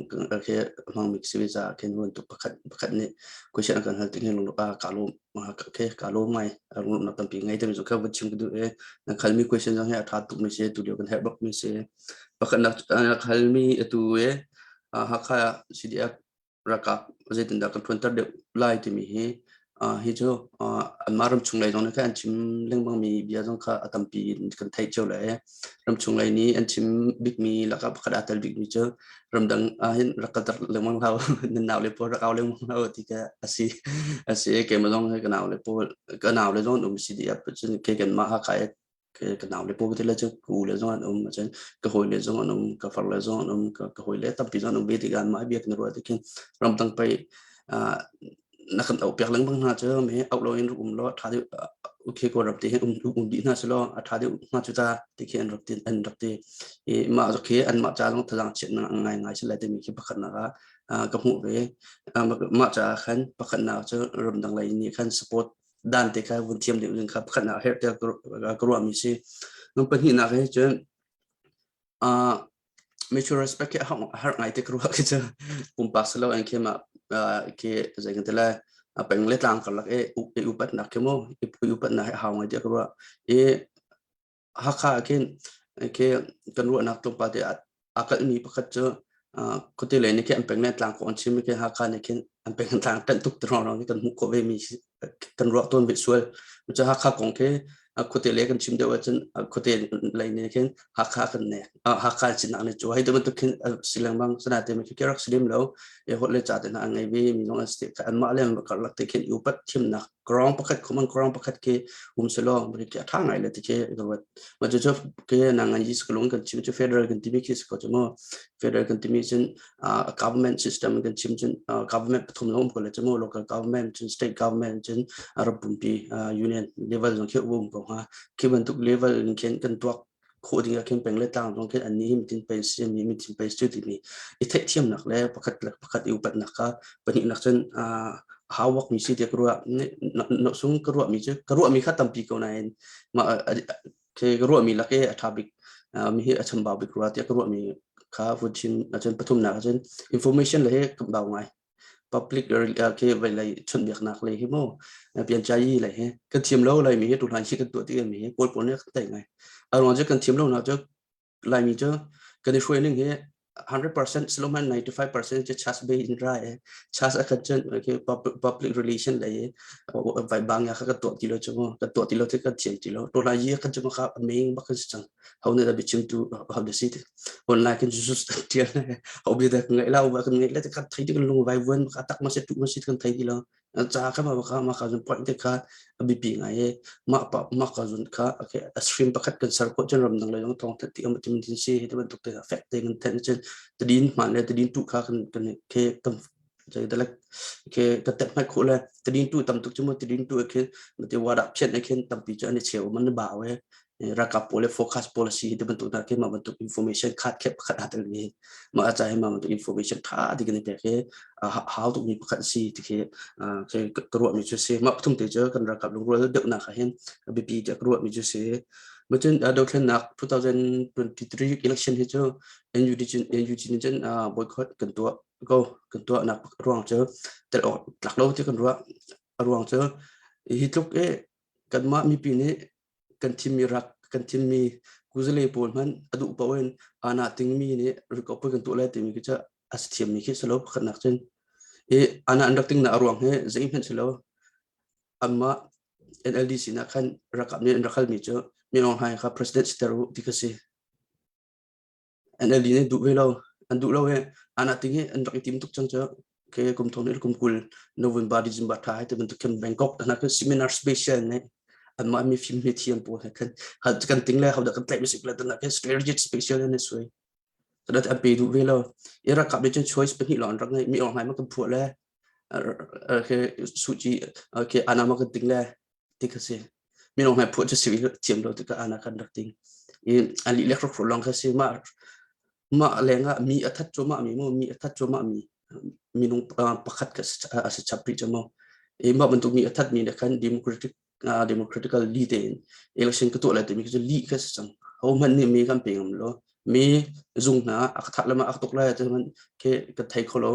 Speaker 1: khi hmang mi si ca khin hun tuk pakhat pakhat nih question kan hal tik hin lung ka ka lawm ke ka lawm ngai lung tampi ngai te mi kha vun chim ka duh e na khal mi question zong hi a tha tuk mi si tu lio kan herh bak mi si pakhat nak hal mi atu e Hakha CDF ralkap zeitindah kan ṭuanter deuh lai timi hi hi cu anmah ramchung lei zong nih khan an chim lengmangmi bia zong kha a tampi in kan theih cio le ramchung lei nih an chim bikmi lakah pakhat aa tel bikmi cu ramdang ahhin rak kalter lengmang hlah u nan nau le pawl rak au lengmang hlah u ti kha a si a si keimah zong hi ka nau le pawl ka nau le zong an um CDF cun kei kanmah Hakha ka nau le pawl te le cu ka u le zong an um cun ka hawi le zong an um ka far le zong an um ka hawi le tampi zong an um ve tikah mah bia kan ruah tikhin ramdang pei na kan auh piak lengmang hna cu me auh lo in rak um law tha deuh okay ko ram te hin um um dih hna selaw a tha deuh hnga cu ta ti khi an rak ti an rak ti i mah khi anmah ca zong thazang chiat na ngai ngai si lai timi khi pakhat nak ah ka hmuh ve mah caah khan pakhat nak cu ramdang lei nih khan support dan te kha vun thiam deuh ding kha pakhatnak herh tiah ka ruahmi si. Nung pahnihnak hi cun mutual respect hi har ngai te ka ruah khi cu pumpak si lo an khi ma khi zei kan ti lai peng le tlang karlak i upatnak khi mu i upatnak hi hau ngai tiah ka ruah i Hakha ah khin khi kan ruahnak tlawmpal te aa kalhmi pakhat cu khuate lei nih khin an peng le tlang kong an chim i khin Hakha nih khin an peng an tlang ṭanh tuk ti ruangah kan hmuh khawh ve mi kan ruah tawn ve sual. Cucaah Hakha kong khi khuate lei kan chim deuh ahcun khuate lei nih khin Hakha kan nek Hakha sinak nih cu hei ti bantuk khin si lengmang sinain khi rak si lem lo. I holh le ca te hna an ngei ve mi zong an si anmah le karlak te khin i upat thiamnak ground pakhat common ground pakhat khi um selaw ki a tha ngai le ti khi ka ruat ma cu cu ke na ngan yi skalung kan chim cu federal kan timi khi ko chu mo federal kan timi cun government system kan chim cun government pathum lo um ko le chu mo local government cun state government cun ram pumpi union level zong khi um ko ha khi bantuk level in khin kan tuak. Khawh ding ah khin peng le tlang zong khin annih hi mitin pei si mi mitin pei si timi i theihthiamnak le pakhat le pakhat i upatnak kha pahnihnak cun hauwak mi si tiah ka ruah. Na sung ka ruah mi cu ka ruah mi kha tampi ko nain mah ke ka ruah mi lak i a ṭha bik mi hi a chambau bik rua tiah ka ruah mi kha vun chim ahcun pathumnak ahcun information le hi kan bau ngai. Public khi vei chawnhbiaknak lei hi mu pianchai lei hi kan thiam lo. Laimi hi tuhlan hi kan tuah ti mi hi Kawl pawl nih kan tei ngai. A ruang cu kan thiam lo nak cu Laimi cu kan i hruai ning hi 100% siloman 95% cu chas be in ra e chas a khat cun public relation lei vai bang ya kha kan tuah ti lo chu kan tuah ti lo ti kan thiam ti lo. To lai yi kan chu kha amazing bak kan si cang. Ho ne da bichim tu ho da si online kan jesus tial ho bi da ngai la wa kan ngai la kan thai ti kan lung vai vuan ka tak ma se tu ma si kan thai ti lo cha kha ma kha ma kha zun point te kha bipi ngai e ma pa ma ka zun kha okay a stream pakhat kan sar ko chen ram dang le jong thong ti am tim tin si he bantuk te fact te kan then chen tadin man le tadin tu kha kan kan ke tam dalek ke ka tet mai kho le tadin tu tam tuk chu tadin tu ke mate wada phian e khen tampi chu ani cheu man ba we ralkap pawl le focus policy ti bantuk hna khi mah bantuk information khat khep pakhat aa tel mi mah a cai mah bantuk information tha ti kan i pek hi hau tuk mi pakhat si ti khi ka ruah mi cu si. Mah pathum te cu kan ralkap lungrual deuhnak ah hin biapi tiah ka ruah mi cu si. Macun dothlennak 2023 election hi cu NUG NUG nih cun boycott kan tuah ko. Kan tuahnak ruang cu tel awk tlak lo ti kan ruah. A ruang cu hi tluk i kanmah mipi nih kan thimmi rak kan thimmi kuzale pawl hmanh a duh paoh in ana tingmi nih rikawp kan tuah lai timi khi cu a si thiammi khi si lo. Pakhatnak cun i ana an rak ting na a ruang hi zeihmanh si lo. Anmah NLD sinah khan rakap nih an rak halmi cu Min Aung Hlaing kha president siter u ti kha si. NLD nih duh ve lo, an duh lo i ana ting hi an rak i tim tuk cang cu ke kum thong ni kum 20 November December tha hai te bantuk khin Bangkok hna khin seminar special ne anmah mi fim mi thiam pawl he khan kan ting le hodah kan tlaih mi sik le tan khin strategic special ne sui dat an pe duh ve lo. I rakap nih cun choice pahnih lawng an rak ngei. Mi awng ngai ma kan phuah le ke suci ke ana ma kan ting le ti kha si. Minung hmai phuah cu si thiam lo tikah ana kan rak ting i an lih lek rak lawng kha si. Mah mah lengah mi a that cuahmah mi mu mi a that cuahmah mi minung pakhat ka a si chap rih cu mu. I mah bantuk mi a that mi ne khan democratic democratical li tein election ka tuah lai timi cu lih kha si cang. Ho hmanh nih mi kan pe ngam lo. Mi zung hna a ka that lama a ka tuk lai te man ke ka thei kho lo.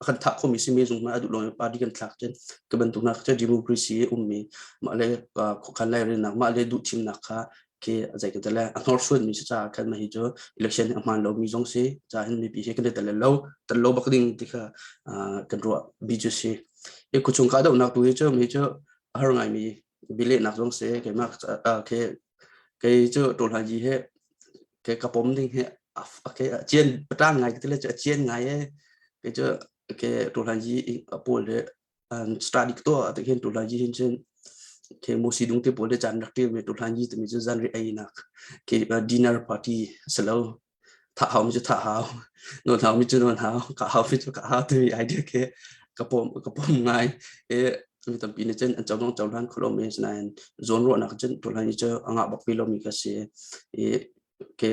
Speaker 1: Kan thah khomi simi zung hna a duh lomi party kan thlak cun ka bantuk nak cu democracy ummi mah le khuakhan lairelnak mah le duh thimnak kha khi zei kan tele a hnorsuan mi si caah khan mah hi cu election a hmaan lomi zong si ca hin mipi hi kan i tel lo tel lo bak ding ti kha kan ruah bi cu si. I khuachung kahdohnak tu hi cu mi cu a har ngaimi bilehnak zong si. Keimah ke kei cu ṭawlhlanji he ke ka pom ding hi ke a cian patang ngai ka tile cu a cian ngai e. Ke cu ke ṭawlhlanji pawl le study to te khin ṭawlhlanji hin cun ke mo si dung te pawl le chan rak ṭil me. Ṭawlhlanji timi cu zanri ei nak ke dinner party salo. Thah hau mi cu thah hau, nawn hau mi cu nawn hau, kah hau mi cu kah hau timi idea khi ka pom ngai. E mi tampi nih cun an cohlang cohlan kho lomi asinain zawnruahnak cun tuahlan i cu a ngah bak ve lomi ka si. I ke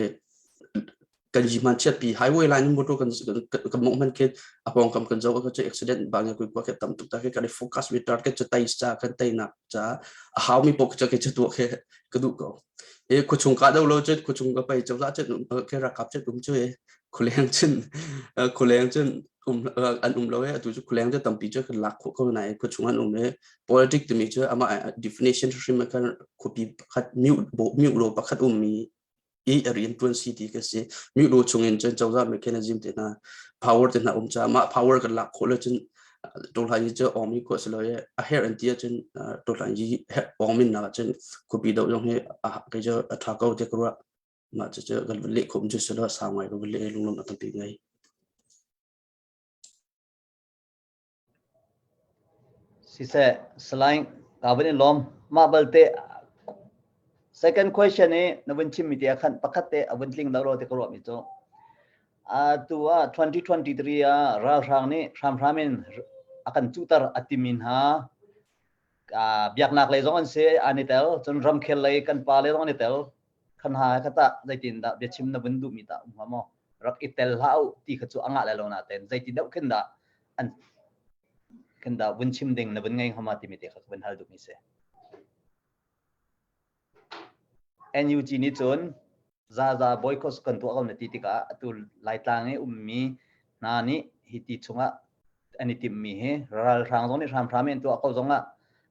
Speaker 1: kan yi hman chiatpi highway line in motor kan kan mong hman khi a pawngkam kan zoh ka cu accident bang kui kwa ke tam tuk ta ke kan i focus with target cu tai cha kan tai nak cha a hau mi pok cha ke chu tu ke ka duh ko. E khuachung ka do lo cun khuachung ka pei cozah cun ke rakap cun um cu e khuleng cun khuleng cun um an um lo e. Atu cu khuleng cu tampi cu kan lak khawh ko na e khuachung an um e. Politics timi cu ama definition hrim kan khuapi pakhat miu miu lo pakhat um mi i a rian tuan si ti ka si. Miu lo chung in cun cozah mechanism te hna power te hna um ca mah power kan lak khawh lo cun tolhai cu ong mi khawh si lo e. A herh an ti ahcun tolhai yi ong min nak cun khuapi do zong hi kei cu a tha ko te ka ruah. Mah cu cu kan leh khom cu si lo sau ngai ka leh lunglawm a tampi ngai.
Speaker 5: Siseh, Salai ka van in lawm. Mah balte second question i na vun chimmi te ah khan pakhat te a vun tling lo lo te ka ruahmi cu atu ah 2023 ah ralhrang nih hramhram in a kan cuhter a timi hna biaknak lei zong an si an i tel, cun ramkhel lei kan pa le zong an i tel. Khan ha kha tah zeitin dah biachim na vun duhmi tah um hnga maw? Rak i tel hlah u ti kha cu a ngah le lo natein zeiti deuh khin dah an khin dah vun chim ding na vun ngei hnga ma timi te kha ka vun hal duhmi si. NUG nih cun zaza boycott kan tuah ko na ti tikah atu Laitlang i ummi hna nih hi ti chungah an i timhmi hi ralhrang zong nih hramhram in tuah ko zongah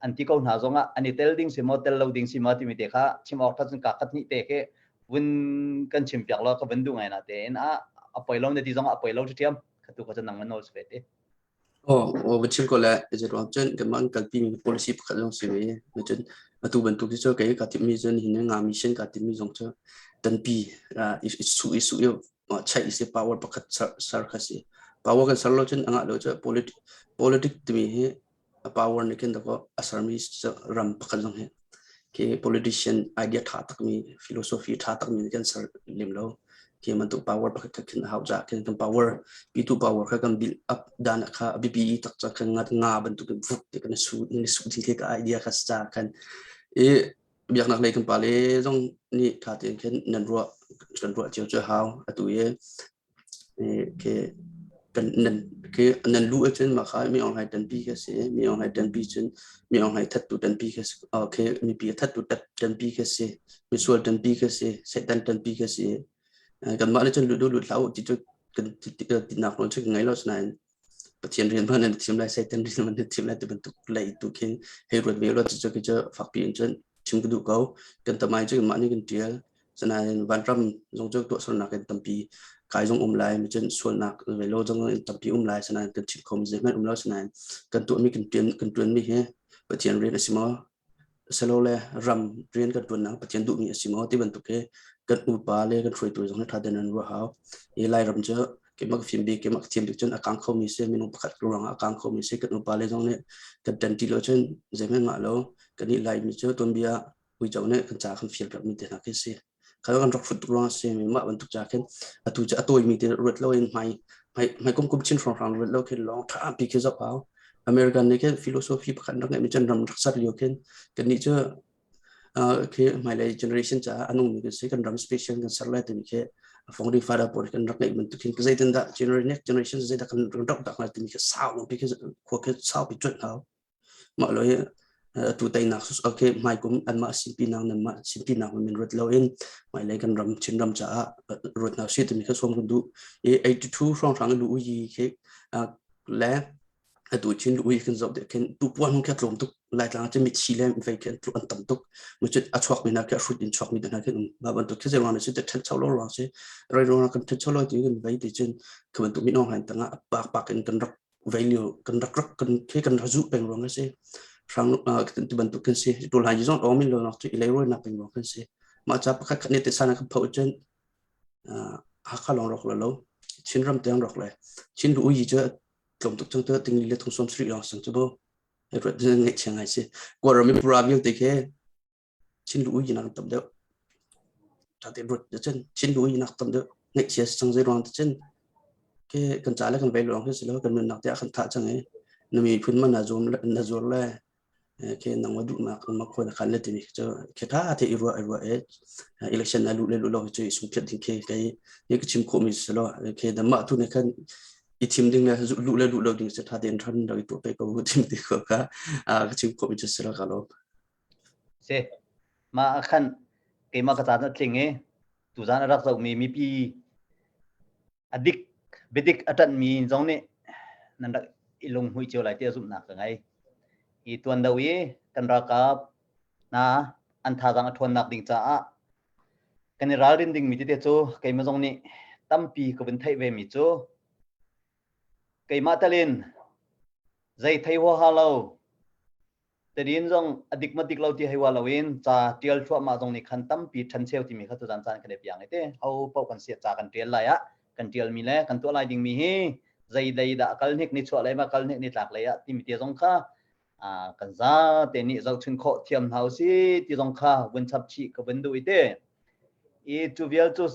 Speaker 5: an ti ko hna zongah an i tel ding si maw tel lo ding si maw timi te kha chim awk ṭhat cun ka khat hnih te khi vun kan chim piak law ka vun duh ngai na tein a a poi lo na ti zongah a poi lo ṭhiam kha tu kha cun nang man nawl si ve te.
Speaker 1: Aw, aw va chim ko le zeiruang cun kanmah an kalpi mi policy pakhat zong si ve. Cun atu bantuk hi cu kei kaa timhmi cun hin nga mission kaa timhmi zong cu tanpi i su i su i chaih i si power pakhat ser kha si. Power kan ser lo cun a ngah lo cu politic politic timi hi a power nih khin dakaw a sermi ram pakhat zong hi khi politician idea ṭha takmi philosophy ṭha takmi nih kan ser lem lo. Khi bantuk power pakhat khat khin a hau caah khin kan power pitu power kha kan build up dan kha a biapi i tak ca khan nga nga bantuk in vuk ti kan su ni su ding khi ka idea kha ca khan i biaknak lei kan pale zong nih ṭha tein khin nan ruah kan ruah cio cu hau atu i Khi kan nan khi nan lu ahcun mah kha mi Aung Hlaing ṭanpi khi a si. Mi Aung Hlaing ṭanpi cun mi Aung Hlaing thattu ṭanpi khi a si. Khi mipi a thattu ṭanpi khi a si. Misual ṭanpi khi a si. Satan ṭanpi khi a si. Kanmah nih cun lut u lut hlah u ti cu kan tinak nawl cu kan ngei lo. Asinain Pathian rian hmanh nan thiam lai, Satan rian hmanh nan thiam lai ti bantuk lei tu khin hei ruat ve law cucu khi cu fakpi in cun chim ka duh ko. Kan tamai cu kanmah nih kan ṭial. Sinain vanram zong cu tuahsernak in tampi kai zong um lai, cun sualnak ve lo zong in tampi um lai. Sinain kan chim khomi zeihmanh um lo. Sinain kan tuahmi kan ṭuan kan ṭuanmi hi Pathian rian a si maw? Silole ram rian kan ṭuannak Pathian duhmi a si maw? Ti bantuk hi kan upa le kan hruaitu zong hi ṭha tein an ruah hau. Hi Lairam cu keimah ka fim bik, keimah ka thiam bik cun a kang khomi si, minung pakhat ruangah a kang khomi si. Kan upa le zong nih kan ṭanṭi lo cun zeihmanh ngah lo. Kannih Laimi cu tuanbia uico nih kan ca kan fial piakmi te hna khi si. Kha kan rak hrut tuk ruangah si mi mah bantuk ca khin atu cu a tawimi te ruat lo in hmai hmai hmai kum kum chin hrawnghrang ruat lo khin lawng ṭha pi khi zoh hau. American nih khin philosophy pakhat rak ngeihmi cun ram rak ser lio khin kannih cu khi hmailei generation caah a nungmi kan si kan ram special kan ser lai timi khi founding father pawl kan rak ngeih bantuk khin zeitin dah generation next generation zeidah kan rak dak lai timi khi sau pi khi khua khi sau pi cuanh hau. Mah lo hi atu teinak okay hmaikum anmah sinpinak nanmah sinpinak min ruat loin hmailei kan ram Chinram caah ruat hna usih timi kha sawm kan duh. I 82 hrawnghrang lu yi khi le atu Chin lu yi kan zoh deh khin tupuan hung khi a tlawm tuk Laitlang ah cun mithi le vei khi an tam tuk. Mucun a chuakmi hna khi a hrut in chuakmi hna khi um. Mah bantuk khi zei ruang si te ṭhancho lo ruang si. Rei ruang kan ṭhancho lo ti kan vei ti cun khi bantuk min aung hlaing tangah pak pak in kan rak vei lio kan rak rak kan khi kan rak zuh peng ruang a si hrang ti bantuk kan si tul hai zong awmin lo nak cu i leiroi nak peng ruang kan si mah ca pakhat khat nih te sana kan pho cun Hakha lawng rak lo lo Chinram tiang rak le Chin lu yi cu tlawm tuk chung tu tingli le thung som sri lawng sang chu bo ngaihchia ngai si Kawlram i pura vialte khi Chin lu ui nak tam deuh ṭha tein ruat cun Chin lu ui nak tam deuh ngaihchia si cang zei ruang ti cun ke kan ca le kan vei lawng hi si lo kan nunnak te ah kan thah cang i na miphun man na zuam na zuar le ke nang wa duhnak ma khawi na khan le timi cu ke tha te i ruah i ruah e election na lu le lu lo cu i sung phiat ding ke kai ni ka chim khawh mi si lo ke da mah tu ne khan i thim ding le lu le lu lo ding se tha tein than rak i tuah pe ko tim ti ko ka ka chim khawh mi cu si lo ka lo
Speaker 5: Si. Mah ah khan keimah ka caan a tling i tuzaan a rak zohmi mipi a dik biadik a ṭanhmi zong nih nan rak i lunghmuih cio lai tiah zumhnak ka ngei. I tuan do i kan ralkap hna an thazaang a ṭhawnnak ding caah kan i ralrin dingmi tete cu keimah zong nih tampi ka vun theih vemi cu keimah talin zei thei huaha lo Tadin zong a dik ma dik lo ti hei wa loin ca tial thluahmah zong nih khan tampi ṭhencheu timi kha tuzan caan kan i piang i te ho paoh kan sia ca kan ṭial lai ah kan ṭialmi le kan tuah lai dingmi hi zei lei dah kal hnik ni chuah lei ma kal hnik ni tlak lei ah timi te zong kha kan za te nih zohchun khawh thiam hna usih ti zong kha vun chap chih ka vun duh i te i cu vial cu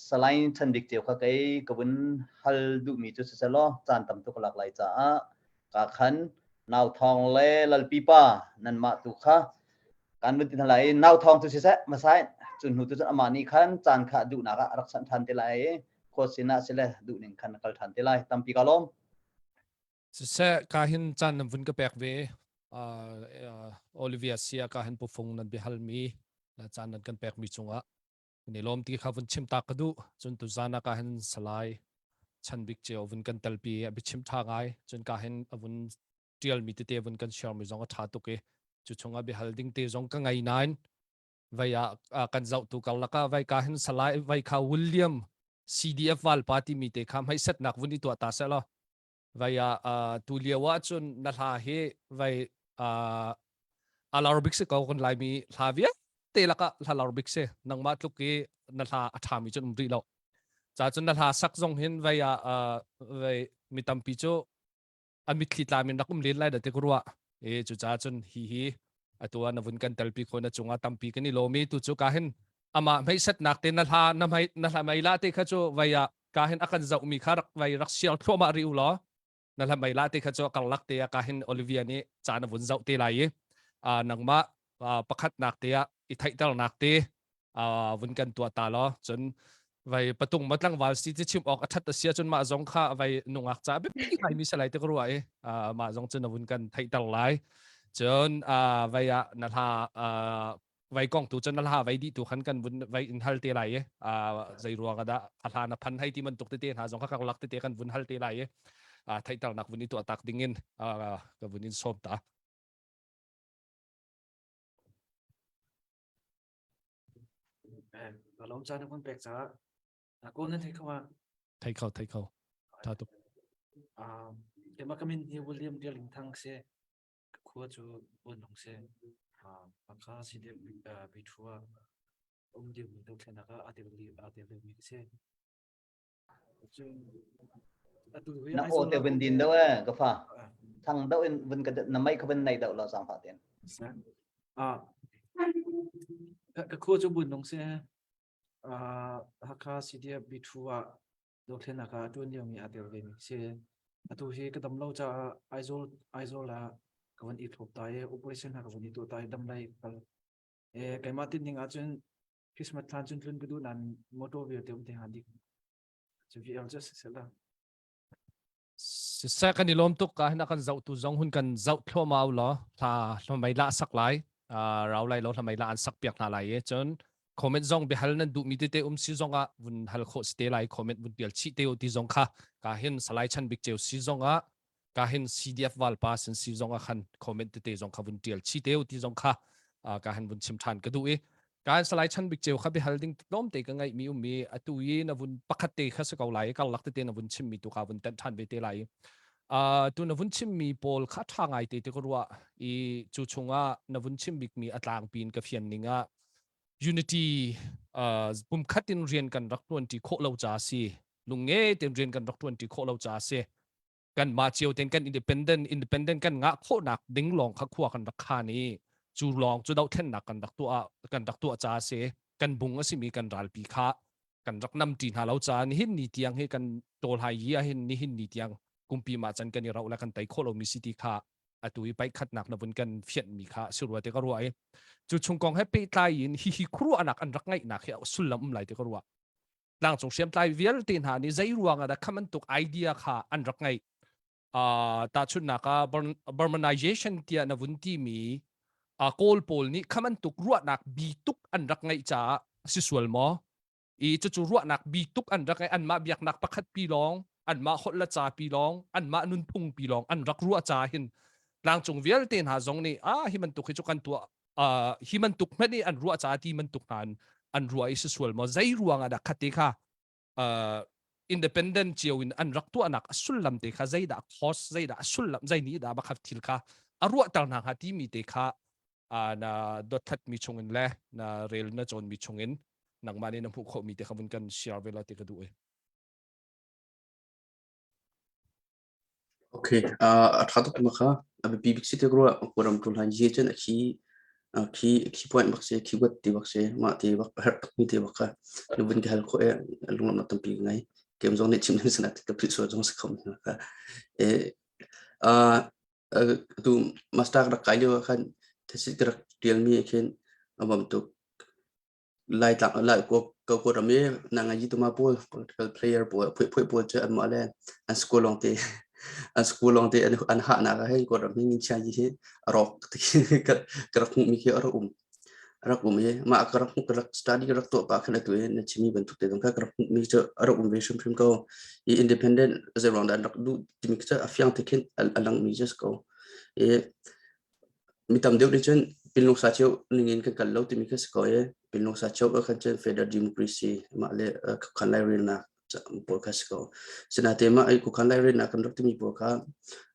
Speaker 5: Salai Chan Bik Ceu kha kei ka vun hal duhmi cu siselaw caan tam tuk lak lai caah ka khan nau thawng le lalpi pa nanmah tu kha kan vun ti hna lai nau thawng cu siseh masai Cu hnu tu cun amah nih khan caan kha duhnak ah a rak sanh ṭhan te lai i khua sinah sile duh ning khan a kal ṭhan te lai. Tampi ka lawm.
Speaker 6: Siseh ka hin caan nan vun ka pek ve. Uh, uh, Olivia sia ka hin pufung nan biahalmi na caan nan kan pekmi cungah ni lawm ti kha vun chim ta ka duh. Cun tu zan ah ka hin salai chan bik cio vun kan telpi a biachim tha ngai. Cun ka hin a vun tialmi tete vun kan share mi zong a tha tuk i cu chungah biahal ding te zong ka ngei nain vai ah kan zohtu karlak ah vai ka hin salai vai kha William CDF valpa timi te kha hmaisetnak vun i tuah ta seh law vai ah tu lio ah cun na hla hi vai a lar bik si ko kan laimi hla vialte lakah hla lar bik si nangmah tluk i na hla a ṭhami cun um rih lo ca cun na hla sak zong hin vai ah vai mi tampi cu a mitthli tlam in rak um len lai da te ka ruah e cucaah cun hi hi atu ah na vun kan telpi kho na cungah tampi kan i lawm i tu cu ka hin amah hmeisatnak te na hla na hmai na hla mei la te kha cu vai ah ka hin a kan zoh mi kha rak vai rak sial thluahmah ri u law na hla mei la te kha cu karlak te ah ka hin Olivia nih caan a vun zoh te lai i nangmah pakhatnak te ah i theihternak te vun kan tuah ta law cun vai patung ma tlangval si ti chim awk a that a sia cun mah zong kha vai nungak ca biapi ngai mi salai te ka ruah i mah zong cun vun kan theihter lai cun vai ah na hla vai kong tu cun na hla vai di tu khan kan vun vai in hal te lai i zei ruang dah a hla na phan hei ti man tuk tete hna zong kha kar lak tete kan vun hal te lai i theihternak vun i tuah tak ding in ka vun in sawm ta.
Speaker 7: Ka lawm caan na kan pek caah kawl nan thei kho ma?
Speaker 6: Thei kho, thei kho. Tha tuk.
Speaker 7: Um, keimah ka min hi William Dearling Thang si. Ka khua cu Buanlung si. Uh, Hakha si Bithu ah um liomi dothlennak ah aa tel aa tel liomi ka si.
Speaker 5: Na aw te vun din deuh eh ka fa. Thang deuh in vun ka na mei kha vun nei deuh lo sang fa ten.
Speaker 7: Ah ka khua cu bun nung se ah Hakha CDF B2 ah dothlennak ah tuan lio mi aa tel ve mi si. Atu hi ka dam lo caah Aizawl Aizawl ah ka van i thlop ta i operation ha ka van i tuah ta i dam lai kal. Eh keimah tin ning ahcun Christmas thlan cun tlun ka duh nain motor vialte um te hnga dik. Cu VL cu si la.
Speaker 6: Siseh kan i lawm tuk ka hin kan zoh tu zong hun kan zoh thluahmah u law hla hlamei la sak lai rau lai lo hlamei la an sak piak hna lai i cun comment zong biahal nan duh mi tete um si zong ah vun hal khawh si te lai comment vun pial chih te u ti zong kha ka hin salai chan bik ceu si zong ah ka hin CDF valpa sin si zong ah khan comment tete zong kha vun tial chi te u ti zong kha ka han vun chim than ka duh i ka salai chan bik ceu kha bihal ding tlawm te ka ngai mi um mi atu i na vun pakhat te kha se ko lai kar lak tete na vun chim mi tu ka vun ten than ve te lai tu na vun chim mi pawl kha tha ngai te te ka ruah i chu chungah na vun chim bik mi atlang pin ka fian ning ah unity pumkhat in rian kan rak tuan ti khawh lo cha si lungnge ten rian kan rak tuan ti khawh lo cha si kan mah cio ten kan independent independent kan ngah khawhnak ding lawng kha khua kan rak khan i cu lawng cu dohthlennak kan rak tuah kan rak tuah ca si kan bung a simi kan ralpi kha kan rak nam ṭi hna lo caah nihin ni tiang hi kan tawl hai yi ahhin nihin ni tiang kumpi mah can kan i rauh le kan tei khawh lomi si ti kha atu i paikhatnak na vun kan fianh mi kha si rua te ka ruah i cu chung kong he pehtlai in hihi khuaruahnak an rak ngeihnak hi sullam um lai te ka ruah tlangcung hriamtlai vialte hna nih zei ruang ah dah kha bantuk idea kha an rak ngeih uh, tahchunhnak ah Burmanization tiah na vun timi uh, Kawl pawl nih kha bantuk ruahnak bi tuk an rak ngeih caah si sual maw i cucu ruahnak bi tuk an rak ngeih anmah biaknak pakhat pi lawng anmah holh le ca pi lawng anmah nunphung pi lawng an rak ruah ca hin tlangcung vialte hna zong nih ah hi bantuk hi cu kan tuah uh, hi bantuk hmanh i an ruah ca ti bantuk hna an, an ruah i si sual maw zei ruang ah dah khate kha uh, independent cio in an rak tuahnak a sullam te kha zeidah cause zeidah a sullam zei nih dah bakhat thil kha a ruahter hna hnga timi te kha uh, na dothat mi chungin le na rel na cawn mi chungin nangmah nih na hmuh khawh mi te kha vun kan share ve la ti ka duh e
Speaker 1: Okay, uh, a ṭha tuk ma kha. A biapi bik si te rua ram ṭul han ye cun a khi a khi khi point bak si khi wat ti bak si mah ti bak herh tuk mi ti bak kha nu vun ka hal khawh e lunglawmhnak tampi ka ngei. Kem zong nih chim ding sanat ka philh sual zong si kho mi kha. E uh, tu master rak kai lio ah khan thesis ka rak tial mi khin a bam tuk. Lai tlang lai ko ko ko ram i na ngai tuma pawl political player pawl phui phui pawl cu an mah le an school long te an school long te an an ha nak ah hin ko ram hi ngin chia hi a rawk ti ka ka rak hmuh mi khi a rak um a rak um i mah ka rak hmuh ka rak study ka rak tuah pah khan atu i na chimi bantuk te zong kha ka rak hmuh mi cu a rak um ve hrimhrim ko i independent zei ruang dah an rak duh timi cu a fiang te khin a lang mi just ko i Mi tam deuh nih cun pinlung sa cio ning in kan kal lo timi kha si ko i pinlung sa cio ah khan cun federal democracy mah le khuakhan lairelnak pawl kha si ko. Sinain mah i khuakhan lairelnak kan rak timi pawl kha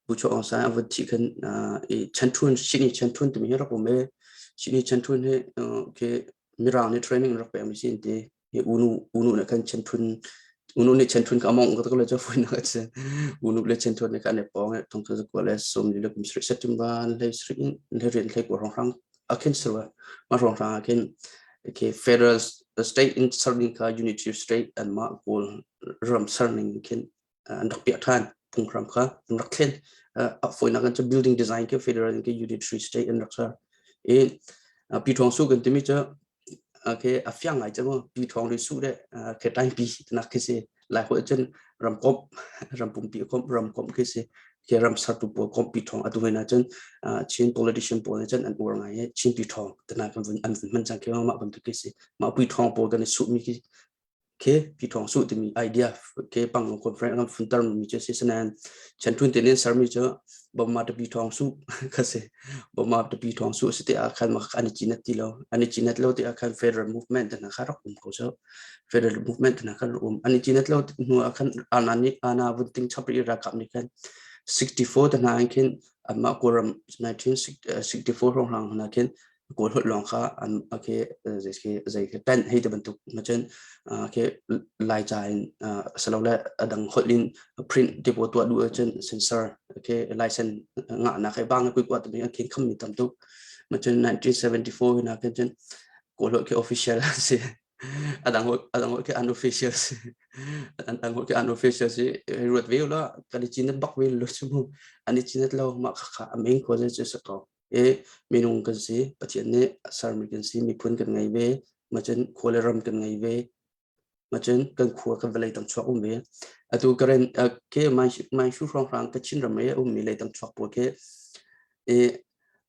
Speaker 1: Bu Chaw Aung San a vun thih khan i chanthun sihni chanthun timi hi rak um i sihni chanthun hi khi Mirang nih training an rak pekmi si an ti. Hi unu unu nih khan chenthun unu nih chenthun ka among ka le cha foi na che unu le chenthun ne ka ne pong e thong ka ko le som li le kum sri September le sri le rian hlei ko rong rang akhin sirwa ma rong rang akhin okay federal state in serving ka unity state and ma goal ram serving khin an rak piah than phunghram kha an rak thlen a foinak an cu building design ke federal ke unitary state an rak ser i pi thong su kan timi cu okay a fiang ngai chu pi thong ri su de ke tai pi nak khi si lai ho cun ram komp ram pumpi komp ram komp khi si ke ram sartu pawl komp pi thong atu hena cun Chin politician pawl cun an ur ngai Chin pi thong tana kan vun an vun hman chang ke ma bantuk khi si ma pi thong pawl kan i su mi khi Khi Pyithawng Suh timi idea ke Panglong Conference kan funter mi cu si sanan Chanthun te nin sermi cu Boma ta Pyithawng Suh kha si. Boma ta Pyithawng Suh si te ah khan an i cinat ti lo. An i cinat lo ti ah khan federal movement te hna kha rak um ko cu. Federal movement te hna kha rak um. An i cinat lo hnu ah khan ana nih ana vun ting chap i ralkap nih khan 64 te hna in khin anmah Kawlram 1964 hrawng hlang hna khin Kawl holh lawng kha an okay zei khi zei khi pen hei ti bantuk ma cun khi Laica in asilole a dang holh in print ti pawl tuah duh ahcun sensor okay license ngahnak he bang kui kuat timi an khin kham mi tam tuk ma cun 1974 hina khin cun Kawl holh khi official si a dang holh a dang holh khi unofficial si an dang holh khi unofficial si ruat ve la kan i chin bak ve lo chu mu an i chin lo ma kha kha a main cause cu sa ko i minung kan si Pathian nih a sermi kan si miphun kan ngei ve macun khua le ram kan ngei ve macun kan khua kan vawlei tang chuak um ve atu karen ke mai shu hrawng hrang Kachin ram i ummi leitang chuak pawl khi i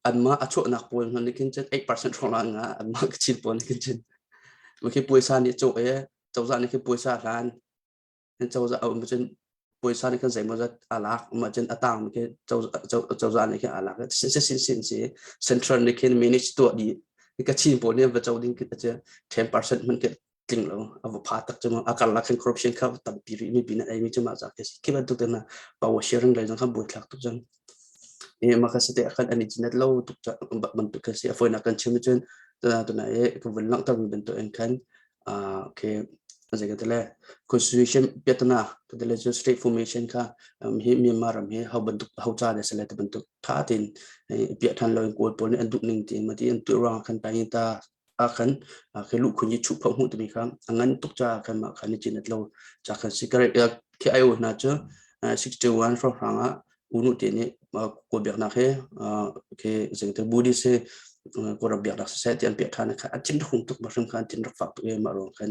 Speaker 1: anmah a chuahnak pawl hna nih khin cun 8% hrawng lang nga anmah Kachin pawl nih khin cun khi puaisa nih cawh i cozah nih khi puaisa hlan cozah a um cun puaisa nih khan zeimawzat a lak um ahcun a tang khi cozah nih khin a lak sin sin sin si central nih khin manage tuah dih Kachin pawl nih va co ding khi cu 10% hmanh khi tling lo a va pha tak cu a karlak khin corruption kha tampi rih mi pin ei mi cu mah za khi si khi bantuk te na power sharing lei zong kha buai thlak tuk cang e ma kha sate khan ani chinat lo tuk cha bantuk kha si a foina kan chim cun tuna tuna e ka vun langhter mi bantuk in khan okay zei ka tele constitution piatana ka tele cu state formation kha hi Myanmar ram hi ho bantuk ho cha le sele te bantuk tha tin piah than lo in kawl pawl nih an duh ning ti ma ti an tu ruang khan ta ta ah khan khi luh khun yi chuh pho hmuh timi kha a ngan tuk ca khan mah khan ni chin at lo ca khan cigarette khi ai hna cu 61 hrawng hrang ah unu te nih kawl biaknak he khi zengte Buddhist he kawlram biaknak siseh ti an piah than kha an thin hung tuk ma hrim kha an thin rak fak tuk e mah ruang khan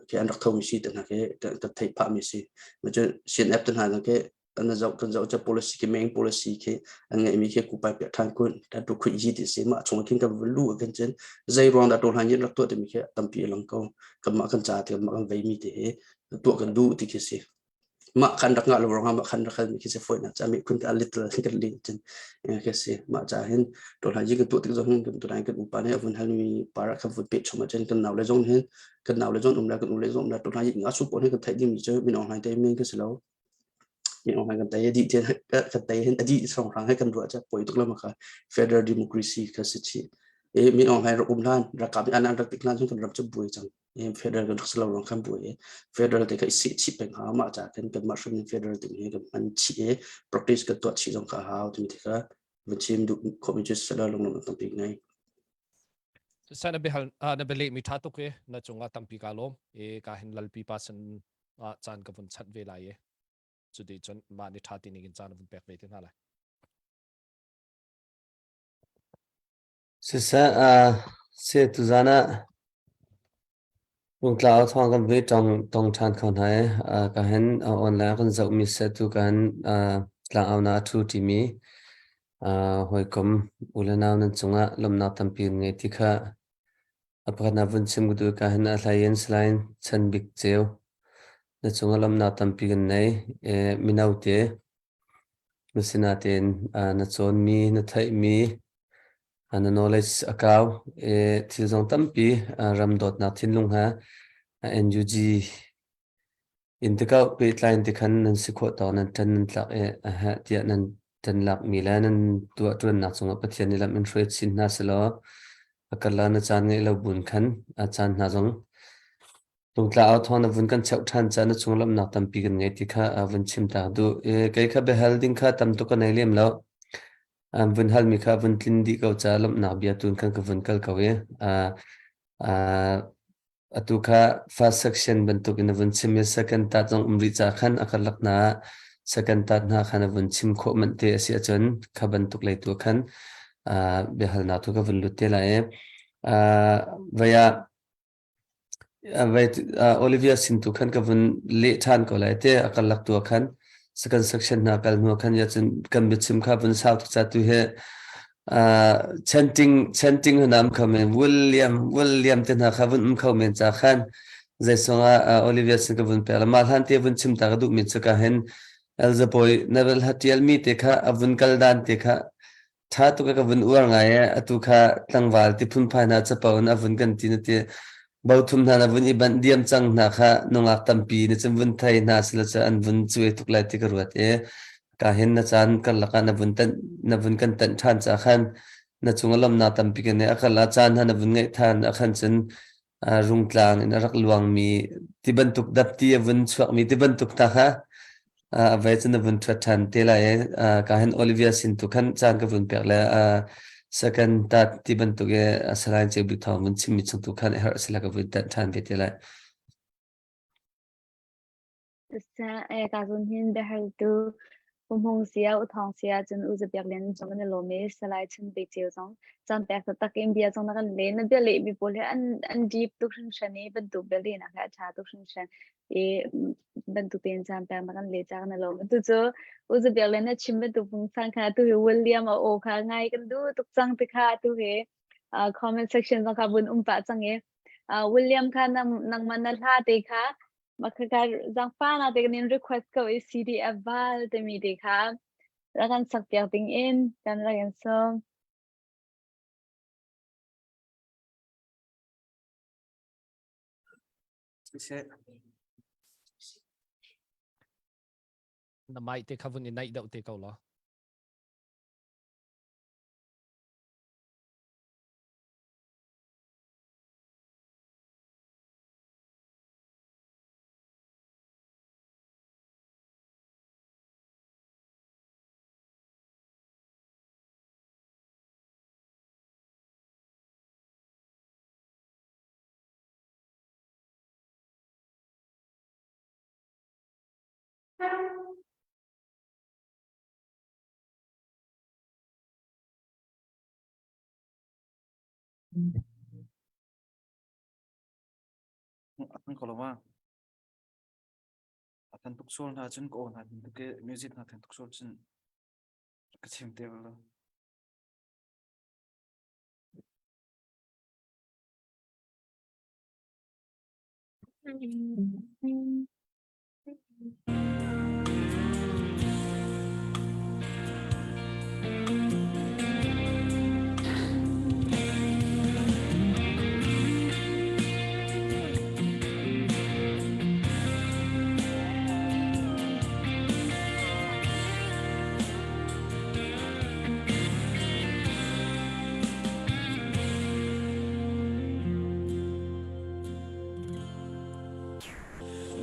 Speaker 1: khi an rak tho mi si te hna khi ka theih phah mi si ma cun CNF te hna khi an zoh kan zoh cha policy khi main policy khi an ngeih mi khi kupai piah than kun ta tu khui ji ti si ma chung khin kan lu kan chen zei ruang da to hlan yin rak tuah ti mi khi tampi lang ko kan ma kan cha ti ma kan vei mi ti hi tuah kan du ti khi si ma khan rak nga lo ruang ma khan rak mi khi se foi na cha mi khun ka little kan li chen khi si ma cha hin to hlan ji kan tuah tik zong kan tu kan upa ne avun hal mi para kan vun pe choma chen kan naw le zong hin kan naw le zong um la kan u le zong um la to hlan yi nga su pon hin kan thai ding mi chu min ong hlain te min khi si lo kan tei a dih kan tei hin a dih hrawnghrang he kan ruah cu poi tuk lo kha federal democracy kha si chih e min aung hlaing rak um hlan ralkap nih an rak tik hlan cun kan ram cu buai cang e federal kan rak si lo ruang khan buai e federal te kha i seh chih peng hau mah ca khan kanmah hrim in federal ding hi kan hman chih e practice kan tuah chih zong kha hau timi te kha van chim duh khawh mi cu sala lunglawmh tampi ngai
Speaker 6: Sa na bihal na bia leh mi tha tuk e na cungah tampi ka lawm e ka hin lalpi pa san ah caan ka vun chanh ve lai i cuti cun mah ni ṭha ti ning in caan vun pek ve te hna lai.
Speaker 8: Siseh, uh, se tuzan ah. Rungtla thawng kan vui tong tong ṭhan kho hna i ka hin online kan zohmi seh tu kan tlangaunak a ṭhu ṭimi hawikom u le nau nan cungah lawmhnak tampi kan ngei ti kha a pakhatnak vun chim ka duh. Ka hin a hlei in Salai Chan Bik Ceu na cungah lawmhnak tampi kan nei. Mino te na sinain na cawnmi, na theihmi, na knowledge a kau i thil zong tampi ram dawtnak thinlung he NUG in tikah pehtlai in tikhan nan si khawh tawk nan ṭan nan tlak i a heh tiah nan ṭan lakmi le nan tuah ṭuannak cungah Pathian nih lam in hruai chin hna sehlaw a karla na caan ngeih lo buin khan a caan hna zong Tungtla au thawng na vun kan cheuh ṭhan caah na chung lawmhnak tampi kan ngei ti kha vun chim ta duh. Kei kha biahal ding kha tam tuk ka nei lem lo. An vun halmi kha vun tlin dih ko caah lawmhnak bia tun khan ka vun kal ko i atu kha first section bantuk in na vun chim i second tat zong um rih caah khan a karlak hna ah second tat hna khan a vun chim khawh manh te a si ahcun kha bantuk lei tu khan biahalnak tu ka vun lut te lai i vei ah Olivia sin tu khan ka vun leh ṭhan ko lai te a karlak tu ah khan second section hna kal hnu khan ya cun kan biachim kha vun sau tuk ca tu hi chanting chanting hna um kho men William William te hna kha vun um kho men ca khan zeisong ah Olivia sin ka vun pek la mah hlan te vun chim ta ka duh mi cu ka hin Elzaboy na vel ha tial mi te kha a vun kal dan te kha Ṭha tuk a ka vun uar ngai ee. Atu kha tlangval ti phunphai hna capo in a vun kan ti na ti. Bothum hna na vun i banh diam cang hna kha nungak tampi na cun vun thei hna sila cu an vun cuai tuk lai ti ka ruat i ka hin na caan karlak ah na vun tanh na vun kan tanh ṭhan ca khan na cung a lawmnak tampi kan nei a kal ah caan hna na vun ngeih ṭhan a khan cun rungtlang in a rak luangmi ti bantuk dapti a vun chuakmi ti bantuk hna kha a vai cun na vun ṭhuat ṭhan te lai i ka hin Olivia sin tu khan caan ka vun pek le second tat ti bantuk i Salai Ceu Bik Thawng vun chimmi chung tu khan i harh sila ka vun tanh ṭhan ve te lai.
Speaker 2: Ka zun hin biahaltu Pumhung sia, uthawng sia cun u Zabiak Lian zong kan i lawm i Salai Chun Bik Ceu zong caan pek taktak in bia zong na kan leh. Na bia lehmi pawl hi an an deep tuk hringhran i bantuk bia lehnak hi a ṭha tuk hringhran i bantuk tein caan pek na kan leh caah kan i lawm. Atu cu U Zabiak Lian na chim bantuk pungsan kha atu hi William a aw kha ngai kan duh tuk cang ti kha atu hi comment section zong kha vun um pah cang i William kha nangmah na hla te kha Makhaka zaangfahnak te kan in request ko i CDF val timi te kha rak kan sak piak ding in kan rak in sawm.
Speaker 7: Siseh.
Speaker 6: Na mic te kha vun i naih deuh te ko law.
Speaker 7: A thang ko lo ma? A than tuk sual hna cun ka aw hna than tuk i music hna than tuk sual cun ka chim te lo.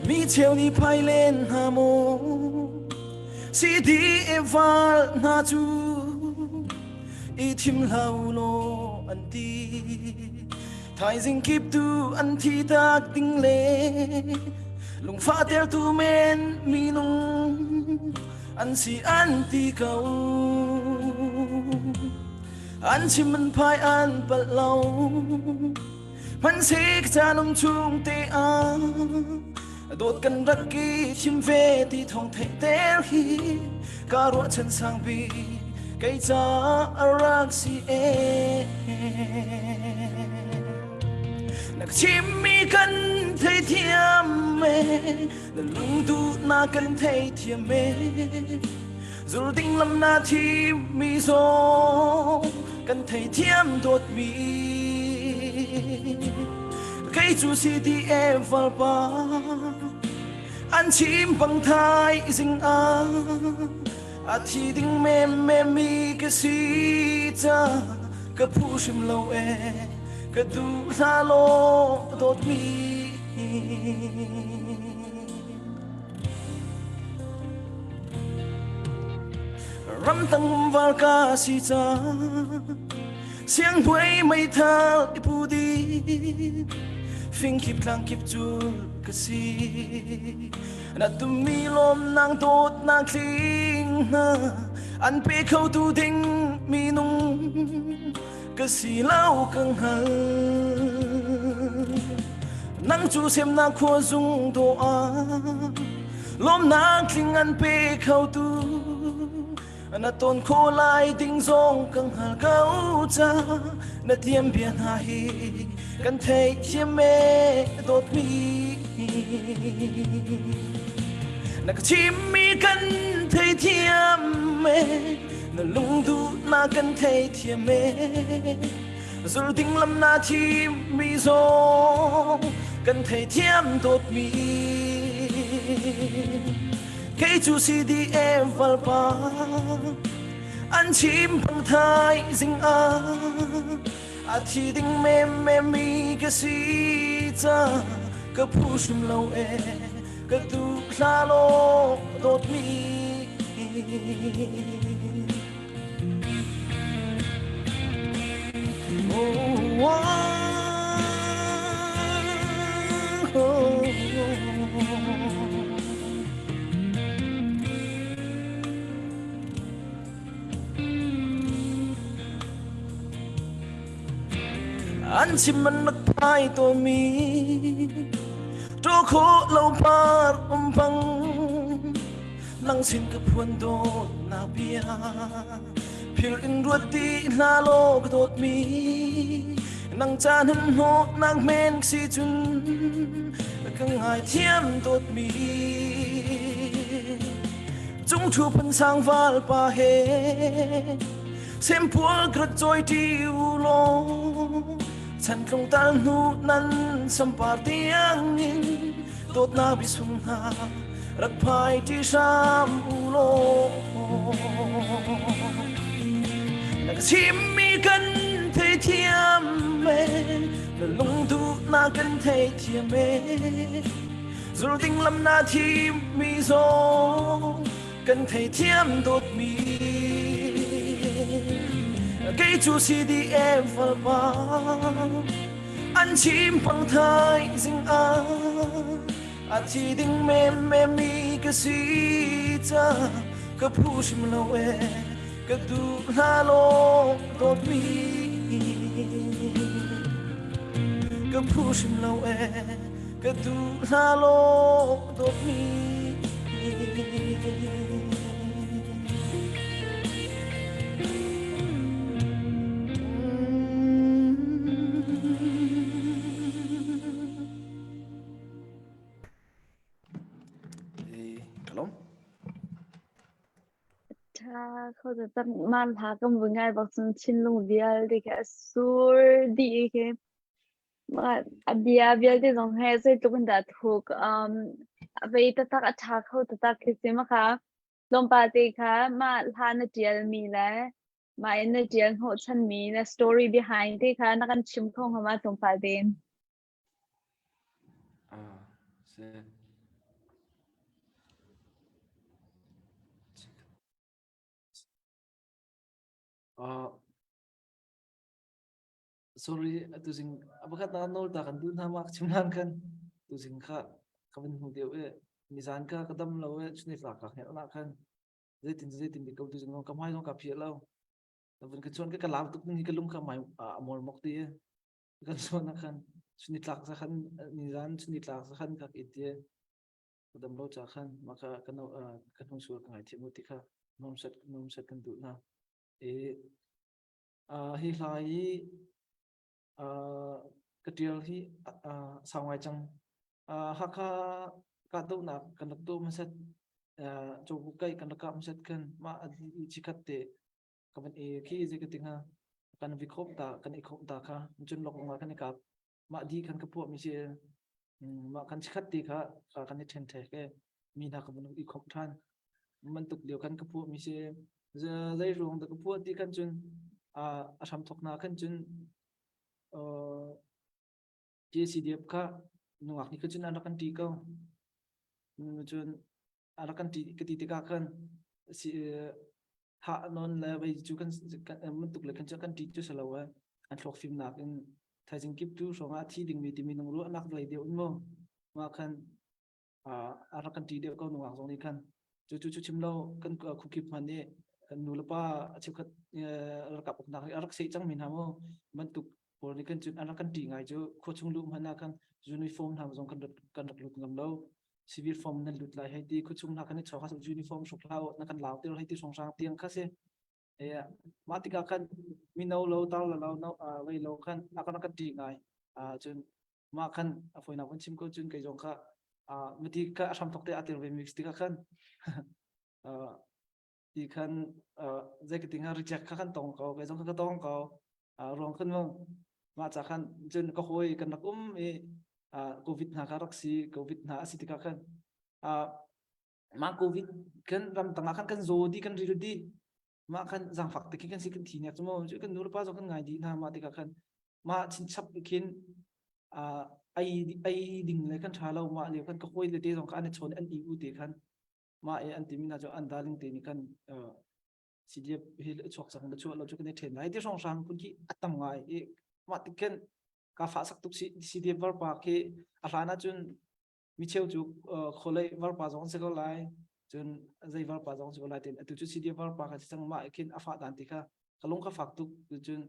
Speaker 7: Mi cheu nih phai len hna maw CDF val hna cu i thim hlah u law an ti thaizing kip tu an thi tak ding le lungfah tertu men minung an si an ti ko an chim an phai an palh lo.
Speaker 9: Hmanhseh ka caan um chung te ah dawt kan rak i thim ve ti thawng theih ter hi ka ruahchan sangpi kei ca a rak si e. Na ka chimmi kan theithiam e, na lungduh na kan theithiam e. Zul ding lam na thimmi zong kan theithiam dawtmi. Kei cu CDF valpa an chim bang thai zing ah a thi ding mem mem mi ka si ca ka phu hrim lo e ka duh hla law dawtmi. Ramtang val ka si ca sianghnuai meithal i pu di fingkip tlangkip cul ka si na tummi lawm nang dawt nang tling hna an pe kho tu ding minung ka si lo ka hngal nang cu semnak khua zung do ah lawmnak tling an pe kho tu na ton kho lai ding zong ka hngal ko ca na tiam bia hna hi kan thei thiam e dawtmi na ka chimmi kan thei thiam e na lungduh na kan theithiam e zul ding lam na thim mi zong kan theithiam dawtmi kei cu CDM valpa an chim bang thai zing ah a thi ding mem mem mi ka si ca ka phu hrim lo e ka tu hla law dawtmi Oh, oh, oh, An chim an rak phai tawnmi ṭaw khawh lo par um bang nang sin ka phuan dawtnak bia phil in ruat ti hna law ka dawtmi nang ca nan hnawh nak men si cun ka ngaithiam dawtmi cung thu phun sang val pa he Sempual krat cawi ṭi u law chantlung tal hnu nan sampar tiangin dawtnak bisung hna rak phai ṭi hram u law na ka chimmi kan theithiam e na lungduhnak kan theithiam e zul ding lam na thimmi zong kan theithiam dawtmi kei cu CDM falpa an chim pang thai zing ah a thi ding mem mem mi ka si ca ka phu hrim lo e ka duh hna law dawtmi ka phu hrim lo e ka duh hna law dawtmi
Speaker 2: Tha kho ta tam man hla kan vui ngai bak cun thinlung vialte khi a sur dih khi A bia vialte zong he zeitluk in dah thuk. Um, a vei taktak, a ṭha kho taktak khi si ma kha. Tlawmpal te kha mah hla na ṭialmi le mah in na ṭial hnawhchanmi na story behind te kha na kan chim kho hnga ma tlawmpal tein?
Speaker 7: Ah, si. Uh, Sorry, atu zing pakhat na nawl ta kan duh hna ma chim hlan khan tu zing kha ka van hmu deuh i nizan ka ka dam lo i chuni tlak ka hngelh na khan zeitin zeitin di ko tu zing ka hmai zong ka phiah lo vun ka chuan ka ka lau tuk ning hi ka lung ka mai a mol mok ti i kan chuan na khan. Chunitlak zakhan nizan chunitlak zakhan ka it ti ka dam lo cha khan ma ka ka no ka hnung sual ka ngai thiam u ti kha nom set nom set kan duh na e hi hla hi ka tial hi sau ngai cang Hakha kahdohnak kan rak tuah hmasat cawbu kaih kan rak kah hmasat khan mah chikhat te ka van i khi zei ka ti hnga kan vi khawm ta kan i khawm ta kha cun lok ah kan i kap mah di khan ka puah mi si mah kan chikhat te kha kan i then thek e mi hna ka van i khawm than bantuk lio kan ka puah mi si zei ruang dah ka puah ti khan cun a hram thok na khan cun JCDF kha nungak nih kha cun an rak kan ṭih ko. Cun a rak kan ṭih ka ti tikah khan si thah nawn le vei cu kan bantuk le khan cu kan ṭih cu si lo e. An thluak fimnak in thaizing kip tu hrawng ah a thi dingmi timi nung ruahnak lei deuh in mu. Mah khan a rak kan ṭih deuh ko nungak zong nih khan cu cu cu chim lo kan khukip hman nih kan nu le pa a cheukhat ralkap uknak nih a rak seh cangmi hna mu bantuk pawl nih kan cun an rak kan ṭih ngai cu khua chung luh hmanh ah khan uniform hna zong kan rak kan rak lut ngam lo civil form nan lut lai hei ti khua chung hna kan i chawk uniform hruk hlah na kan lau tir hei ti hrawnghrang tiang kha si mah tikah khan mino lo tar lo lo vei lo khan a kan kan ṭih ngai cun mah khan a fawinak van chim ko cun kei zong kha mati ka a hram thok te a tel ve mix tikah khan ti khan zei ka ti hnga reject kha kan tong ko kei zong kha ka tong ko ruang khan mong mah ca khan cun ka hawi kan rak um i covid hna kha rak si covid hna a si tikah khan mah covid kan ram tangah khan kan zaw di kan ril di mah khan zaangfak te khi kan si kan thi nek cu mu cu kan nu le pa zong kan ngai dih hna mah tikah khan mah chinchap khin ai ai ding le kan tha lo mah lio kan ka hawi le te zong kha an i chawn an i u te khan mah e an timi na cu an darling te nih khan CDF hi chuak cang le chuah lo cu kan i then lai ti hrawng hrang kun khi a tam ngai i mah tik khin ka fa sak tuk CDF varpa khi a hlan ah cun micheu cu khualei varpa zong an si ko lai cun zei varpa zong si ko lai tin atu cu CDF varpa kha si cang mah khin a fah dan ti kha ka lung ka fak tuk cun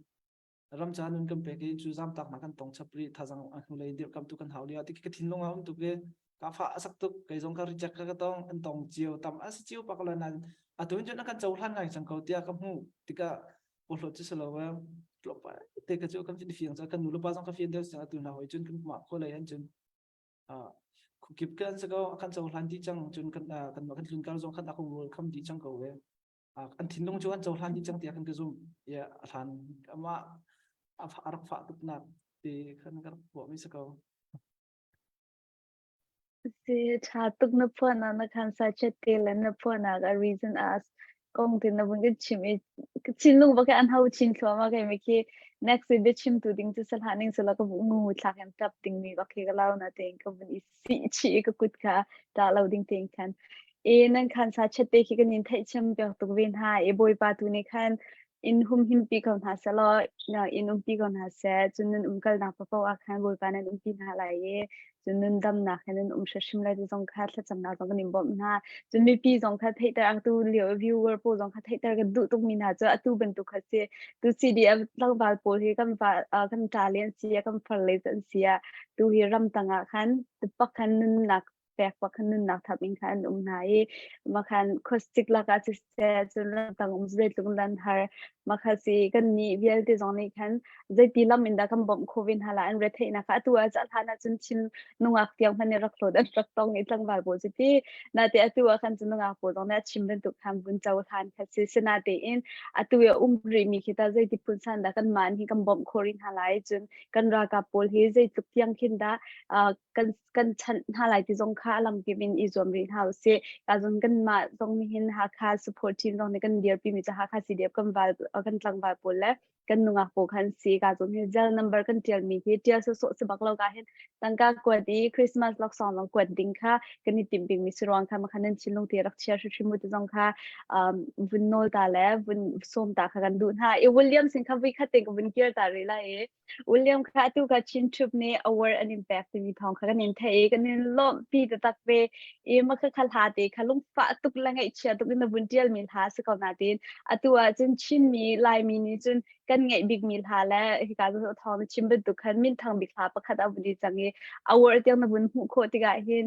Speaker 7: ram ca nun kan pek i cu zamtak nak kan tong chap ri thazang a hnulei dirhkam tu kan hau lio ti ka thinlung a um tuk i ka fa a sak tuk kei zong ka reject ka ka tong an tong cio tam a si cio pak lo nan atu in cun an kan cohlan ngai cang ko tiah ka hmuh tikah porhlawt cu si lo e tlawmpal te ka cu kan fiang ca kan nu le pa zong ka fian deuh cang atu hna hoi cun kan mah khualei han cun kip kan si ko kan cohlan dih cang cun kan kan kan tlun kar zong khan a kong kham dih cang ko ve an thinlung cu an cohlan dih cang tiah kan ka zum ya a hlan amah a rak fah tuk nak ti khan ka rak puah mi si ko
Speaker 2: Si ṭha tuk na phuahnak na khan sa chet te le na phuahnak a reason as kong te na vun ka chim i ka thinlung bak an hau chin thluahmah kai mi khi next i biachim tu ding cu sal ning sala ka bu ngu thlak in tap ding mi bak khi ka lau na tein ka vun i si chi ka kut kha ta lo ding tein khan e nan khan sa chet te khi kan in theih chim pek tuk ve hna e bawipa tu nih khan in humhimpi ko hna seh law in umpi ko hna seh. Cun nan umkalnak paohpaoh ah khan Bawipa nan umpi hna lai i cun nun damnak he nan um hrimhrim lai ti zong kha thlacamnak zong kan in bawmh hna. Cun mipi zong kha theihter atu lio viewer pawl zong kha theihter kan duh tukmi hna cu atu bantuk kha si. Tu CDF tlangval pawl hi kan va kan ṭa le an si ah kan far le an si ah tu hi ramtang ah khan pak khan nunnak pek bak khan nunnak thap in khan an um hna i makhan khuasik lakah siseh cun ramtang um zeitluk lan har makha si kan nih vialte zong nih khan zeiti lam in dah kan bawmh kho ve hna la an retheihnak kha atu ah hlan ah cun chin nungak tiang hmanh nih rak hlawt an rak tong i tlangval pawl cu ti nate atu ah khan cun nungak pawl zong nih a chim bantuk khan vun cohlan kha si sinatein atu i a um rih mi khi ta zeiti phun san dah kan mah hi kan bawmh khawh rih hna lai cun kan ralkap pawl hi zeitluk tiang khin dah kan kan chanh hna lai ti zong kha a lamkip in i zuam rih hna usih. Ka zong kanmah zong nihin Hakha support team zong nih kan dirpi mi cu Hakha CDF kan val kan tlangval pawl le kan nungak pawl khan si ka zong hi Zelle number kan tial mi hi tial sawsawh si bak lo ka hin tangka kuat i Christmas laksawng zong kuat ding kha kan i timh bik mi si ruang kha makhan nan thinlung te rak chia hrimhrim mu ti zong kha um, vun nawl ta le vun sawm ta kha kan duh hna. I William sin kha vui khat te ka vun kir ta rih lai i William kha atu kha Chin Troop nih award an in pek timi thawng kha kan in theih i kan in lawmhpi taktak ve. I mah kha kha hla te kha lungfah tuk le ngaihchia tuk in na vun ṭialmi hla a si ko nain atu ah cun Chinmi Laimi nih cun kan. kan ngeih bikmi hla le hika cu thawng na chim bantuk khan minthang bik hla pakhat a vun i cang i award tiang na vun hmuh khawh tikah hin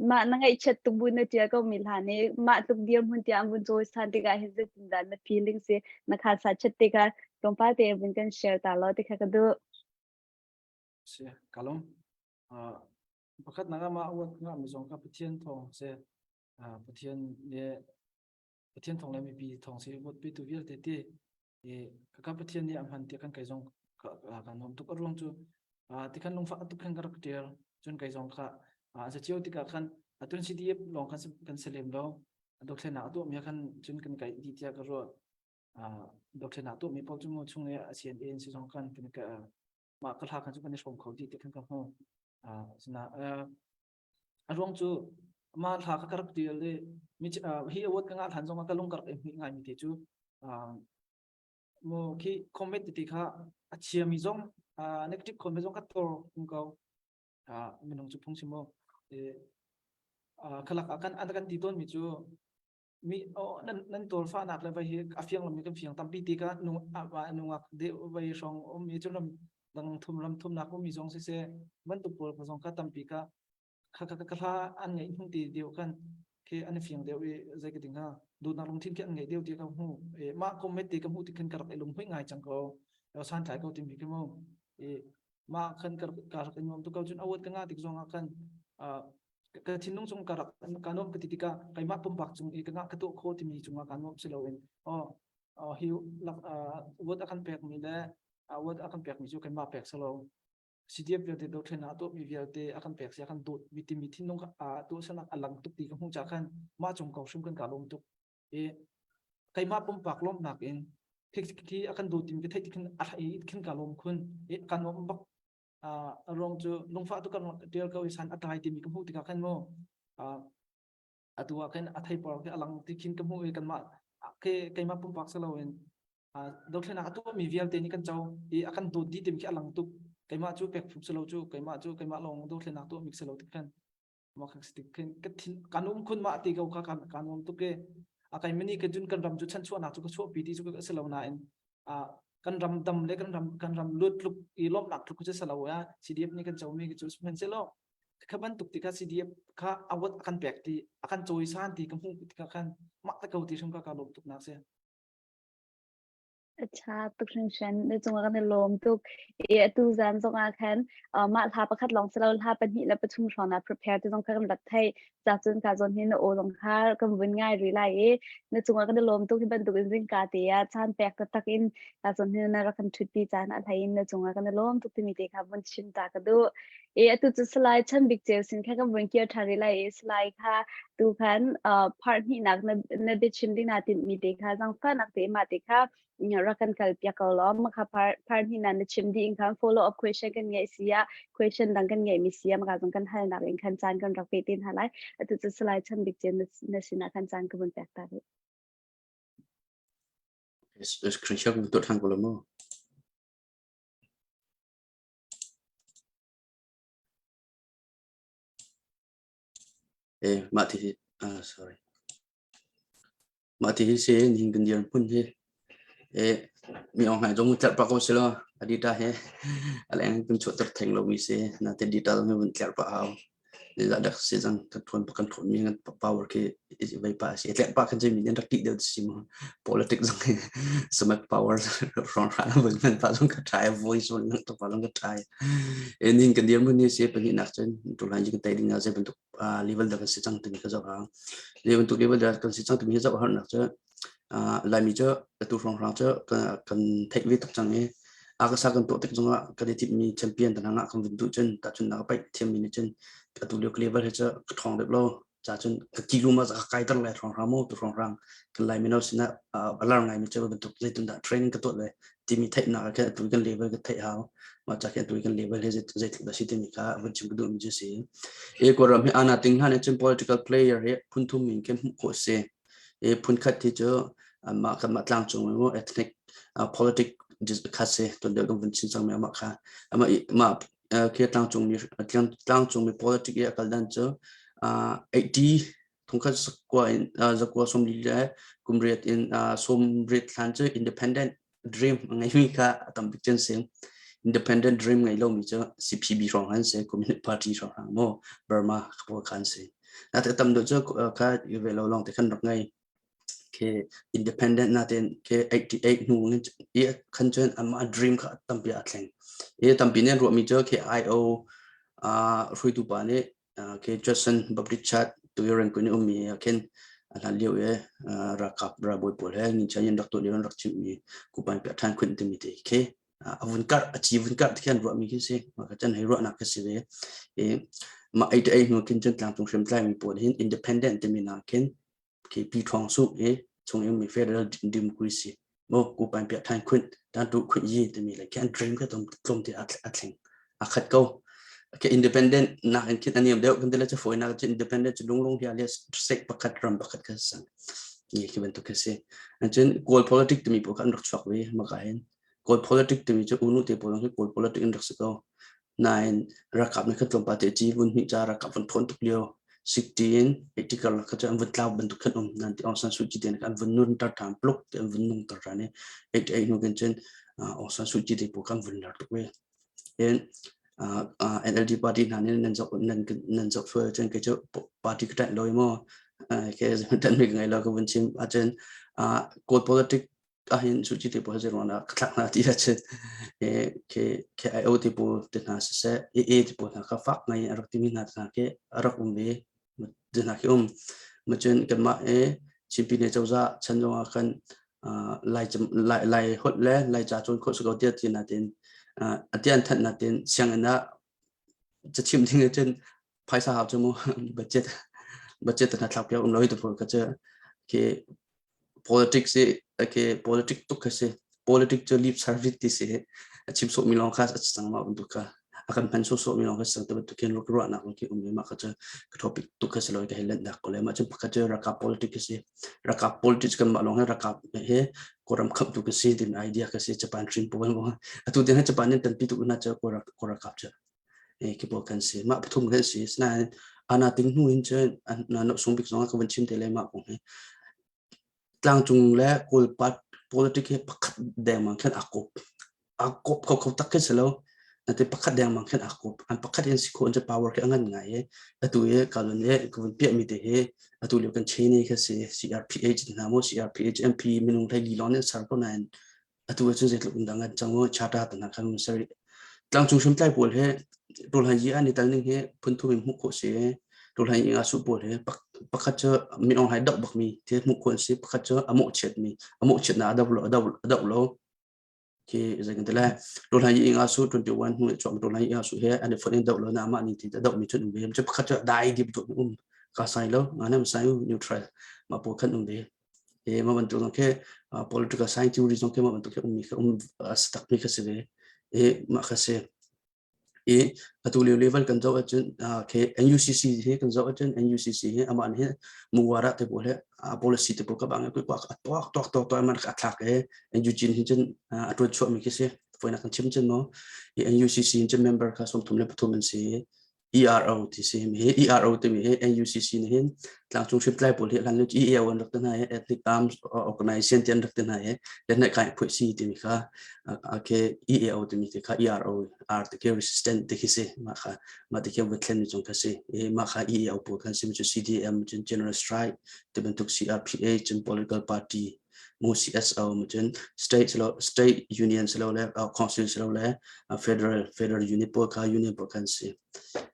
Speaker 2: mah na ngaihchiat tuk bu na ṭial ko mi hla nih mah tluk dirhmun tiang vun cawisan tikah hin zeitindah na feeling si na kha sa chat te kha tlawmpal te vun kan share ta law ti kha ka duh.
Speaker 7: Si kalom pakhat nak ama awat nga mi zong ka Pathian thawng se Pathian le Pathian thawng le mipi thawng si vote pe tu vialte te i kaka Pathian nih a hman tiah kan kai zong kan nuam tuk a ruang cu tikhan lungfah tuk khan ka rak ṭial cun kai zong kha a cio tikah khan atun CDF lawng khan kan si lem lo dothlenak a tuahmi khan cun kan kai dih tiah ka ruah dothlenak tuahmi paoh cu mu chung i a CNA si zong khan kan mah ka hla khan cu kan i hrawm kho dih ti khan ka hmu sina A ruang cu mah hla kha ka rak ṭial i mi hi award ka ngah hlan zongah ka lung ka rak i hmuih ngaimi te cu mu khi comment tete kha a chiami zong negative comment zong ka tor um ko. Minung cu phung si mu. Khalak ah kan an kan ti tawnmi cu mi nan nan tawlfahnak le vai hi a fiang lomi kan fiang tampi ti ka nu nungak deuh vai hrawng ummi cu ram dang thum ram thumnak ummi zong siseh bantuk pawl zong kha tampi ka kha kha ka hla an ngeih hnu ti deuh khan khi an fiang deuh i zei ka ding ha dawtnak lungthin khi an ngeih deuh ti ka hmu e mah comment ti ka hmu ti khan ka rak i lunghuih ngai cang ko san tlai ko timi khi mu e mah khan ka ka rak i nuam tu ko cun awat ka nga tik zong ah khan ka thinlung chung ka rak ka nuam ka ti tikah keimah pumpak cung i ka ngah ka tuah khawh timi cungah ka nuam si loin oh hi lak vote a kan pekmi le vote a kan pekmi cu keimah pek si lo CDF vialte dothlen ah tuahmi vialte a kan pek si a kan dawt mi timi thinlung a tuahsanak a lang tuk ti ka hmuh ca khan mah cung ko hrim kan ka lawm tuk i keimah pumpak lawmhnak in khi a kan dawt timi ka theih ti khin a khin ka lawm khun i ka nuam bak a ruang cu lungfah tu kan tial ko i san a tlai timi ka hmuh tikah khan mu atu ah khin a theipar khi a lang ti khin ka hmuh i kanmah ke keimah pumpak si loin dothlenak a tuahmi vialte nih kan co i a kan dawt dih timi khi a lang tuk keimah cu pek phu si lo cu keimah cu keimah lawng dothlenak tuahmi si lo tik khan mah kha si tik khin ka thin kan um khun mah ti ko kha kan kan um tuk e a kai mani ka jun kan ram cu chan chuahnak cu ka chuahpi ti cu ka si lo nain a kan ram dam le kan ram kan ram lut tluk i lawmhnak tluk cu si lo ya CDF nih kan comi cu sihmanhsehlaw kha bantuk ti kha CDF kha awat a kan pek ti a kan cawisan ti ka hmuh tikah khan mah ta ko ti hrim ka ka lawm tuk nak si.
Speaker 2: A ṭha tuk hringhran. Na cungah kan i lawm tuk. I atu zan zongah khan mah hla pakhat lawng si lo hla pahnih le pathum hrawng naa prepare ti zong kha kan rak theih. Ca cun ka zawn hi na aw zong kha kan vun ngai rih lai i na cungah kan i lawm tuk. Hi bantuk in zingka te ah caan pek taktak in ka zawn hi na rak kan ṭhutpi caan a hlei in na cungah kan i lawm tuk timi te kha vun chim ta ka duh. I atu cu Salai Chan Bik Ceu sin kha kan vun kir ṭhan rih lai i Salai kha tu khan part hnihnak na, na biachim ding naa tinhmi te kha zaangfahnak te mah te kha rak kan kal piak ko law mah kha part, part hnihnak na chim dih in khan follow up question kan ngeih si ah question dang kan ngeihmi si ah maka zong kan halnak in khan caan kan rak pe te hna lai. Atu cu Salai Chan Bik Ceu na, na sinah khan caan ka vun pek ta rih.
Speaker 1: Screen share kan tuah ṭhan ko la mu. Mah ti hi sorry. Mah ti hi si nihin kan dirhmun hi mi Aung Hlaing zong tlerh pah ko si law a data hi a leng kan chuahter theng lomi si. Nain data zong hi vun tlerh pah hau. Zeizah si cang kan ṭhawn kan ṭhawnmi kan power khi vei pah a si. Tlerh pah khan cun mi nih an rak ṭih deuh ti si mu. Politics zong hi smart power hrawnghrang vun hman pah zong ka ṭha i voice vun langhter pah zong ka ṭha i. Nihin kan dirhmun hi si pahnihnak cun tuhlai kan tei ding ah zei bantuk level dah kan si cang timi ka zoh hau. Zei bantuk level dah kan si cang timi hi zoh harnak cu Laimi cu atu hrawnghrang cu kan theih ve tuk cang i a ka sa kan tuah tik zongah kan i timhmi champion tan hangah kan vun duh cun tahchunhnak a paih thiammi nih cun atu lio level hi cu ka ṭhawng deuh lo ca cun ka kilo ma ka kaiter lai hrawnghrang mu tu hrawnghrang kan Lai mino sinah a lar ngaimi cu bantuk zeitin dah training ka tuah le timi theihnak ah khin atu kan level ka theih hau mah ca khin atu kan level hi zeitluk dah si timi kha vun chim ka duhmi cu si i Kawlram hi ana ting hlan cun political player hi phun thum in khin hmuh khawh si i phun khat hi cu anmah kanmah tlangcung mu ethnic politic kha si tuan deuh dong vun chin cang mi amah kha amah mah khi tlangcung mi tlangcung mi politic i a kal dan cu 80 1940 in 38 in 38 hlan cu independent. dream a ngeimi kha a tam bik cun si. Independent dream ngei lomi cu CPB hrawng an si, Communist Party hrawng hang maw Burma pawl kha an si. Nate tam deuh cu kha ve lo lawng te khan rak ngei. Ke independent natin ke 88 hnu in i khan cun amah dream kha tampi a thleng. I tampi nih an ruahmi cu ke IO hruaitu pa nih ke Johnson Baptist Church tu Rangoon i ummi ah khin a hlan lio i ralkap ralbawi pawl he nginchan in rak tuah lio an rak chimhmi kupan piah ṭhan khunh timi te khi a vun karh a ci vun karh ti khi an ruahmi khi si. Mah kha cun hei ruahnak khi si ve. I mah 88 hnu khin cun tlangcung hriamtlai mi pawl hin independent timi nak khin khi pi ṭhawng su i chung in mi federal democracy mo ku pan pia than khun tan tu khun yi timi le khi an dream kha tlom tlom te a thleng a khat ko. Ke independent nak in khin aniam deuh kan tele chu foi nak chu independent chu lunglung hia le state pakhat ram pakhat kha san ni khi bantuk kha si. An cun Kawl politic timi po kha an rak chuak ve. Maka hin Kawl politic timi chu unu te pawl khi Kawl politic in rak si ko nain ralkap nih khan tlawmpal te ci vun hnih ca ralkap vun ṭhawn tuk lio 16 80 karlak kha cu an vun tlau bantuk khan um nan ti. Aung San Suu Kyi te an vun nun tar ṭhan pluk te an vun nung tar ṭhan i 88 hnu khin cun Aung San Suu Kyi te pawl kha an vun lar tuk ve. In NLD party hna nih nan zoh nan nan zoh sual cun kei cu party ka ṭanh lo i maw ke ṭanh mi ka ngei lo ka vun chim ahcun Kawl politic ahhin Suci te pawl zei ruangah ka thlak hna ti ahcun KIO te pawl te hna siseh, AA te pawl hna kha fak ngai a rak timi hna hna khi a rak um ve te hna khi um. Macun kanmah i Chin Pyine cozah chan zongah khan Lai Lai holh le Lai ca cawn khawh si ko tiah ti natin a tian thanh natin sianginn ah cachimh ding ahcun phaisa hau cu mu budget budget hna thlak piak um lo hi te pawl kha cu khi politics hi okay politics tuk kha si. Politics cu lip service ti si. A chim sawh mi lawng kha a cang ma bantuk kha a kan hman sawh sawh mi lawng kha sang te bantuk khin ruahnak lawng khi um ma kha cu ka topic tuk kha si loi ka helen dak ko le. Ma cun pakhat cu rakap politics kha si. Rakap politics kan mah lawng he rakap he Kawlram khamh tu ka si din idea ka si. Japan trin pawl mo atu din he Japan in tanpi tuk na cu Kawlrakap cu ki pawl kan si. Mah pathum kan si. Sinain ana ting hnu in cun na sung bik zong ka van chim te le mah kong hi tlangcung le Kawl politic hi pakhat dengmang khin aa kawp. Aa kawp kho kho tak khi si lo. Nate pakhat dengmang khin aa kawp. An pakhat in si khawh in cu power khi a ngan ngai i atu i kalun i ka vun piahmi te hi atu lio kan chain i kha si CRPH hna maw CRPH MP minung hlei li lawng nih an ser ko nain atu ahcun zeitluk in dah ngan cang mu charter te hna khan mun ser. Tlangcung hriamtlai pawl he Ṭulhan yi an i tel ning hi phun thum in hmuh khawh si. Ṭulhan yi nga su pawl he pakhat cu Min Aung Hlaing doh bakmi thil hmuh khawh an si. Pakhat cu a mawhchiatmi a mawhchiatnak a doh lo a doh a doh lo khi zei kan ti le Ṭulhan yi nga su 21 hnu chuak Ṭulhan yi nga su he an i fonh in doh lo na amah ning ti doh mi cun um ve. Cu pakhat cu dai dip duh um ka sai lo nga nam sai neutral mah pawl khan um ve. E mah bantuk zong khi political science theory zong khi mah bantuk khi ummi kha um a si takmi kha si ve. E mah kha si. I atu lio level kan zoh ahcun khi NUCC hi kan zoh ahcun NUCC hi amah nih muwara te pawl he policy te pawl ka bang kui kwak a tuak tuak tuak tuak man a thlak e NUG hin cun a tuan chuahmi khi si. Foinak kan chim cun mo i NUCC hin cun member kha 33 an si. ERO ti si hi ERO timi hi NUCC nih hin tlangcung hriamtlai pawl hi hlan lio EAO an rak ti hna i Ethnic Arms Organization ti an rak ti hna i le kai phuih si timi kha ke EAO timi ti kha ERO R ti khi resistant ti khi si. Mah kha mah ti khi va thlen mi chung kha si. I mah kha EAO pawl khan si cu CDM cun General Strike ti bantuk CRPA cun political party mu CSO mu cun state silo state union silo le council silo le federal federal unit pawl kha union pawl khan si.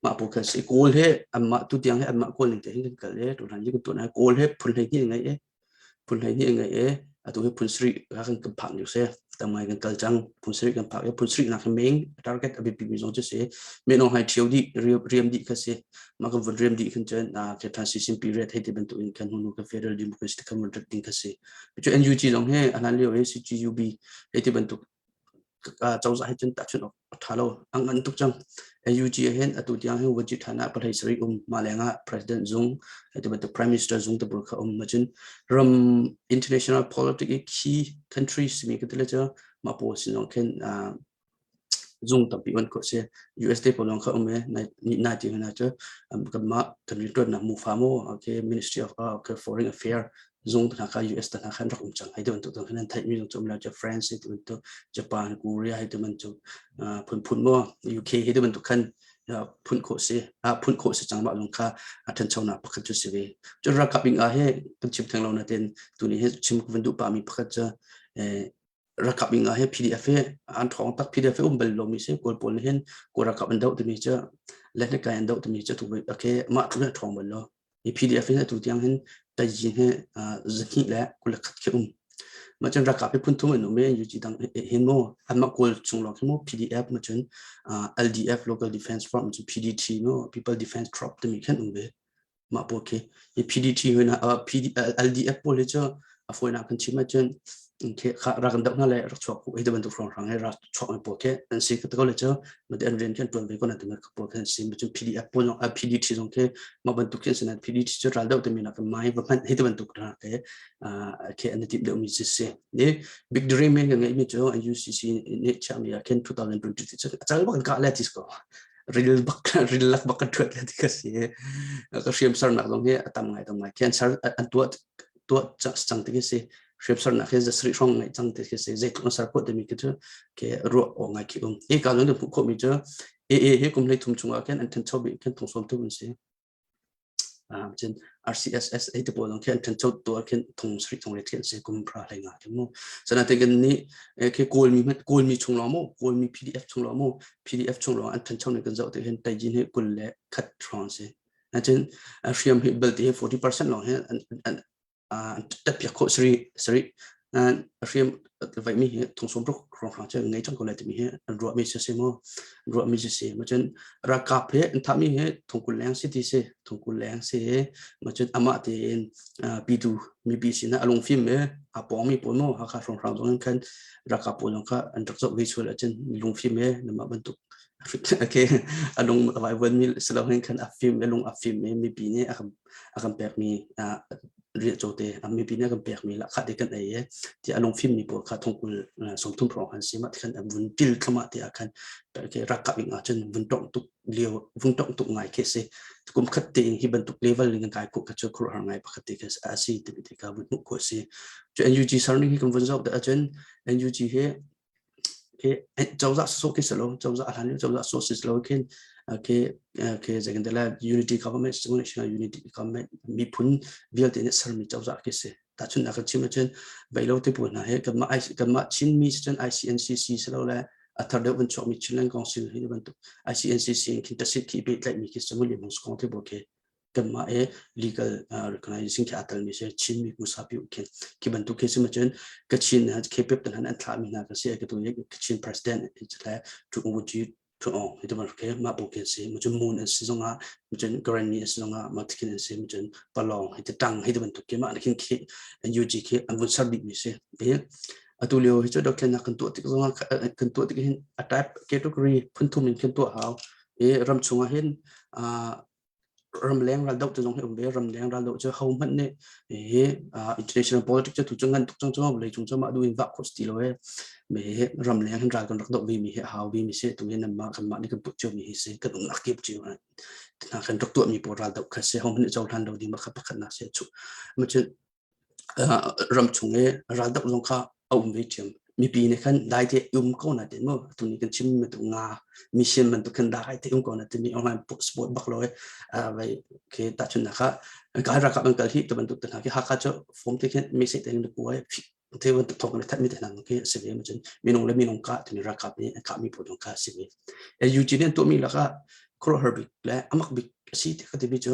Speaker 1: Mah pawl khan si. Kawl he anmah tu tiang he anmah kawl ning te hin kan kal e tu hlan kan tuan kawl he phun hlei hnih ngai e phun hlei hnih ngai e atu hi phun sri ka kan kan phak ni se tam ngai kan kal cang. Phun sri kan phak e phun sri nak meng target a biapi mi zong chu si me nong hai thiau di riam di kha si. Mah kan vun riam di khan cun ke transition period hei ti bantuk in kan hunu kan federal democracy kan vun rat ding kha si. Cu NUG zong he a hlan lio e CGUB hei ti bantuk cozah he cun tahchunh awk a ṭha lo a ngan tuk cang. NUG hin atu tiang hin waji ṭhan ah palhei sarih um. Mah lengah president zung hei ti bantuk prime minister zung te pawl kha um. Macun ram international politics i key countries mi ka ti le cu mah pawl sin zong khin zung tampi on khawh si. US te pawl zong kha um e na ti hna cu kanmah kan rianṭuannak mufa mu okay Ministry of okay, Foreign Affairs. Zung hna kha US hna khan rak um cang. Hei ti bantuk khan an theihmi zong cu um lo. France hei ti bantuk, Japan, Korea hei ti bantuk, phunphun maw UK hei ti bantuk khan phun khawh si phun khawh si cang mah zong kha a ṭhanchonak pakhat cu si ve. Cun ralkap ing ah he kan chim theng lo nain tuni hi chim ka van duh pahmi pakhat cu ralkap ing ah he PDF he an ṭhawng tak PDF he um bal lomi si Kawl pawl nih hin Kawl ralkap an doh timi cu le kai an doh timi cu tu okay mah tluk hin a ṭhawng bal lo. Hi PDF hin atu tiang hin taizing hi zahnih le 21 khi um. Mah cun ralkap hi phun thum an um i UG dang hin mu anmah Kawl chung lawng khi mu PDF ma cun LDF Local Defense Force cun PDT mu People Defense Troop timi khan um ve. Mah pawl khi hi PDT hoi na PD, LDF pawl hi cu a fawinak kan chim ahcun khi kha rak kan doh hna le rak chuak hi bantuk hrawnghrang he rak chuak mi pawl khi an si ka ko le cu mate an rian khi an tuan ve ko na timi pawl khi an si cun PDF pawl zong PDT zong khi mah bantuk khi an si na PDT cu ral doh timi nak mai va hmanh hi bantuk hna te khi an i timh deuh mi si si ni big dream in ka ngeih mi cu UCC nih chiah mi ah khin 2020 cu a cal bak ka le tis ko ril bak ril lak bak kan thuat le ti ka si ka hriam sarnak zong hi a tam ngai tam ngai khi an sar an tuah tuah cang ti khi si hriamsarnak hi zasarih hrawng ngeih cang ti khi si zeitluk an ser khawh timi khi cu ke ruah awk ngai khi um hi ka lung hmuh khawhmi cu AA hi kum 13 chungah khin an ṭhancho bik khin thong sawm thum an si cun RCSS ei te pawl zong khi an ṭhancho tu ah khin thong sarih thong riat khi an si kum phra hlei nga khi mu sana te kan ni khi kawlmi kawlmi chung lawng mu kawlmi PDF chung lawng mu PDF chung lawng an ṭhancho ning kan zoh te hin taijin hi 21 hrawng si cun hriam hi belte hi 40% lawng hi an an tat piak khawh sari sari hriam vaimi hi thong sawm ruk hrawnghrang cu ngei cang ko lai timi hi an ruahmi si si mu an ruahmi si si ma cun ralkap he an thahmi hi thongkul leng si ti si thongkul leng si ma cun amah tein pitu mipi sinah a lungfim e a pawngmi pawl mu Hakha hrawnghrang zong khan ralkap pawl zong kha an rak zoh ve sual ahcun lungfim e namah bantuk okay a lung a vaivuan mi si lo hin khan a fim a lung a fim i mipi nih a kan a kan pekmi riahcaw te a mipi nih a kan pekmi lahkhah te kan ei i ti a lungfim mi pawl kha thongkul 30 hrawng han si mah ti khan an vun til thlama te ah khan ralkap ing ah cun vun tongh tuk lio vun tongh tuk ngai khi si kum khat te in hi bantuk level in kan kai khawh kha cu khuaruahhar ngai pakhat te kha a si ti te kha vun hmuh khawh si cu NUG sarning hi kan vun zoh dah ahcun NUG hi cozah sawsawh khi si lo cozah a hlan cozah sawh si lo khin khi khi zeikan te lai unity government national unity government miphun vialte nih sermi cozah khi si tahchunhnak kan chim ahcun veilo te pawl hna hi kanmah kanmah Chinmi si cun ICNCC si lo le a thar deuh van chuakmi Chinland Council hi bantuk ICNCC in khin tasit khi pehtlaihmi khi Samuel Hmung Kong te pawl khi kanmah i legal recognization khi aa telmi si Chinmi kusapi khin khi bantuk khi si ma cun Kachin KPIP tan an thlahmi hna ka si ka tu Kachin president le tu uji tu ong hi tu ke ma bu ke si ma cun moon an si zongah ma cun Granny an si zongah ma thikin an si ma cun palong hi te tang hi tu bantuk ke ma khin khi UG khi an vun ser bik mi si atu lio hi cu dothlennak kan tuah tik zongah kan tuah tik hin a type category phun thum in khin tuah hau i ram chungah hin ramleng raldoh te zong hi um ve ramleng raldoh cu ho hmanh nih hi international politics cu tu cu ngan tuk cang cu vawlei cung cu mah du in vah khawh ti lo e me hi ramleng hin ral kan rak doh ve mi hi hau ve mi si tu hi nanmah kanmah nih kan put cio mi hi si kan umnak kip cio hna kan rak tuah mi pawl raldoh kha si ho hmanh nih cohlan lo ding kha pakhat nak si chu ma cun ramchung i raldoh zong kha a um ve ṭhiam. Mipi nih khan dai te um ko na ti mu tuni kan chim mi tu nga mission bantuk khan dai te um ko na timi online sport bak lo vai ke ta chun na kha ka rakap an kal hi to bantuk te hna ki Hakha chu form te khin message te ni kuai te bantuk thok ne that mi te hna ke se ve ma chun minung le minung ka tuni rakap ni ka mi po dong kha si ve UG nih an tuahmi lakah khuaruahhar bik le amak bik a si ti ka timi cu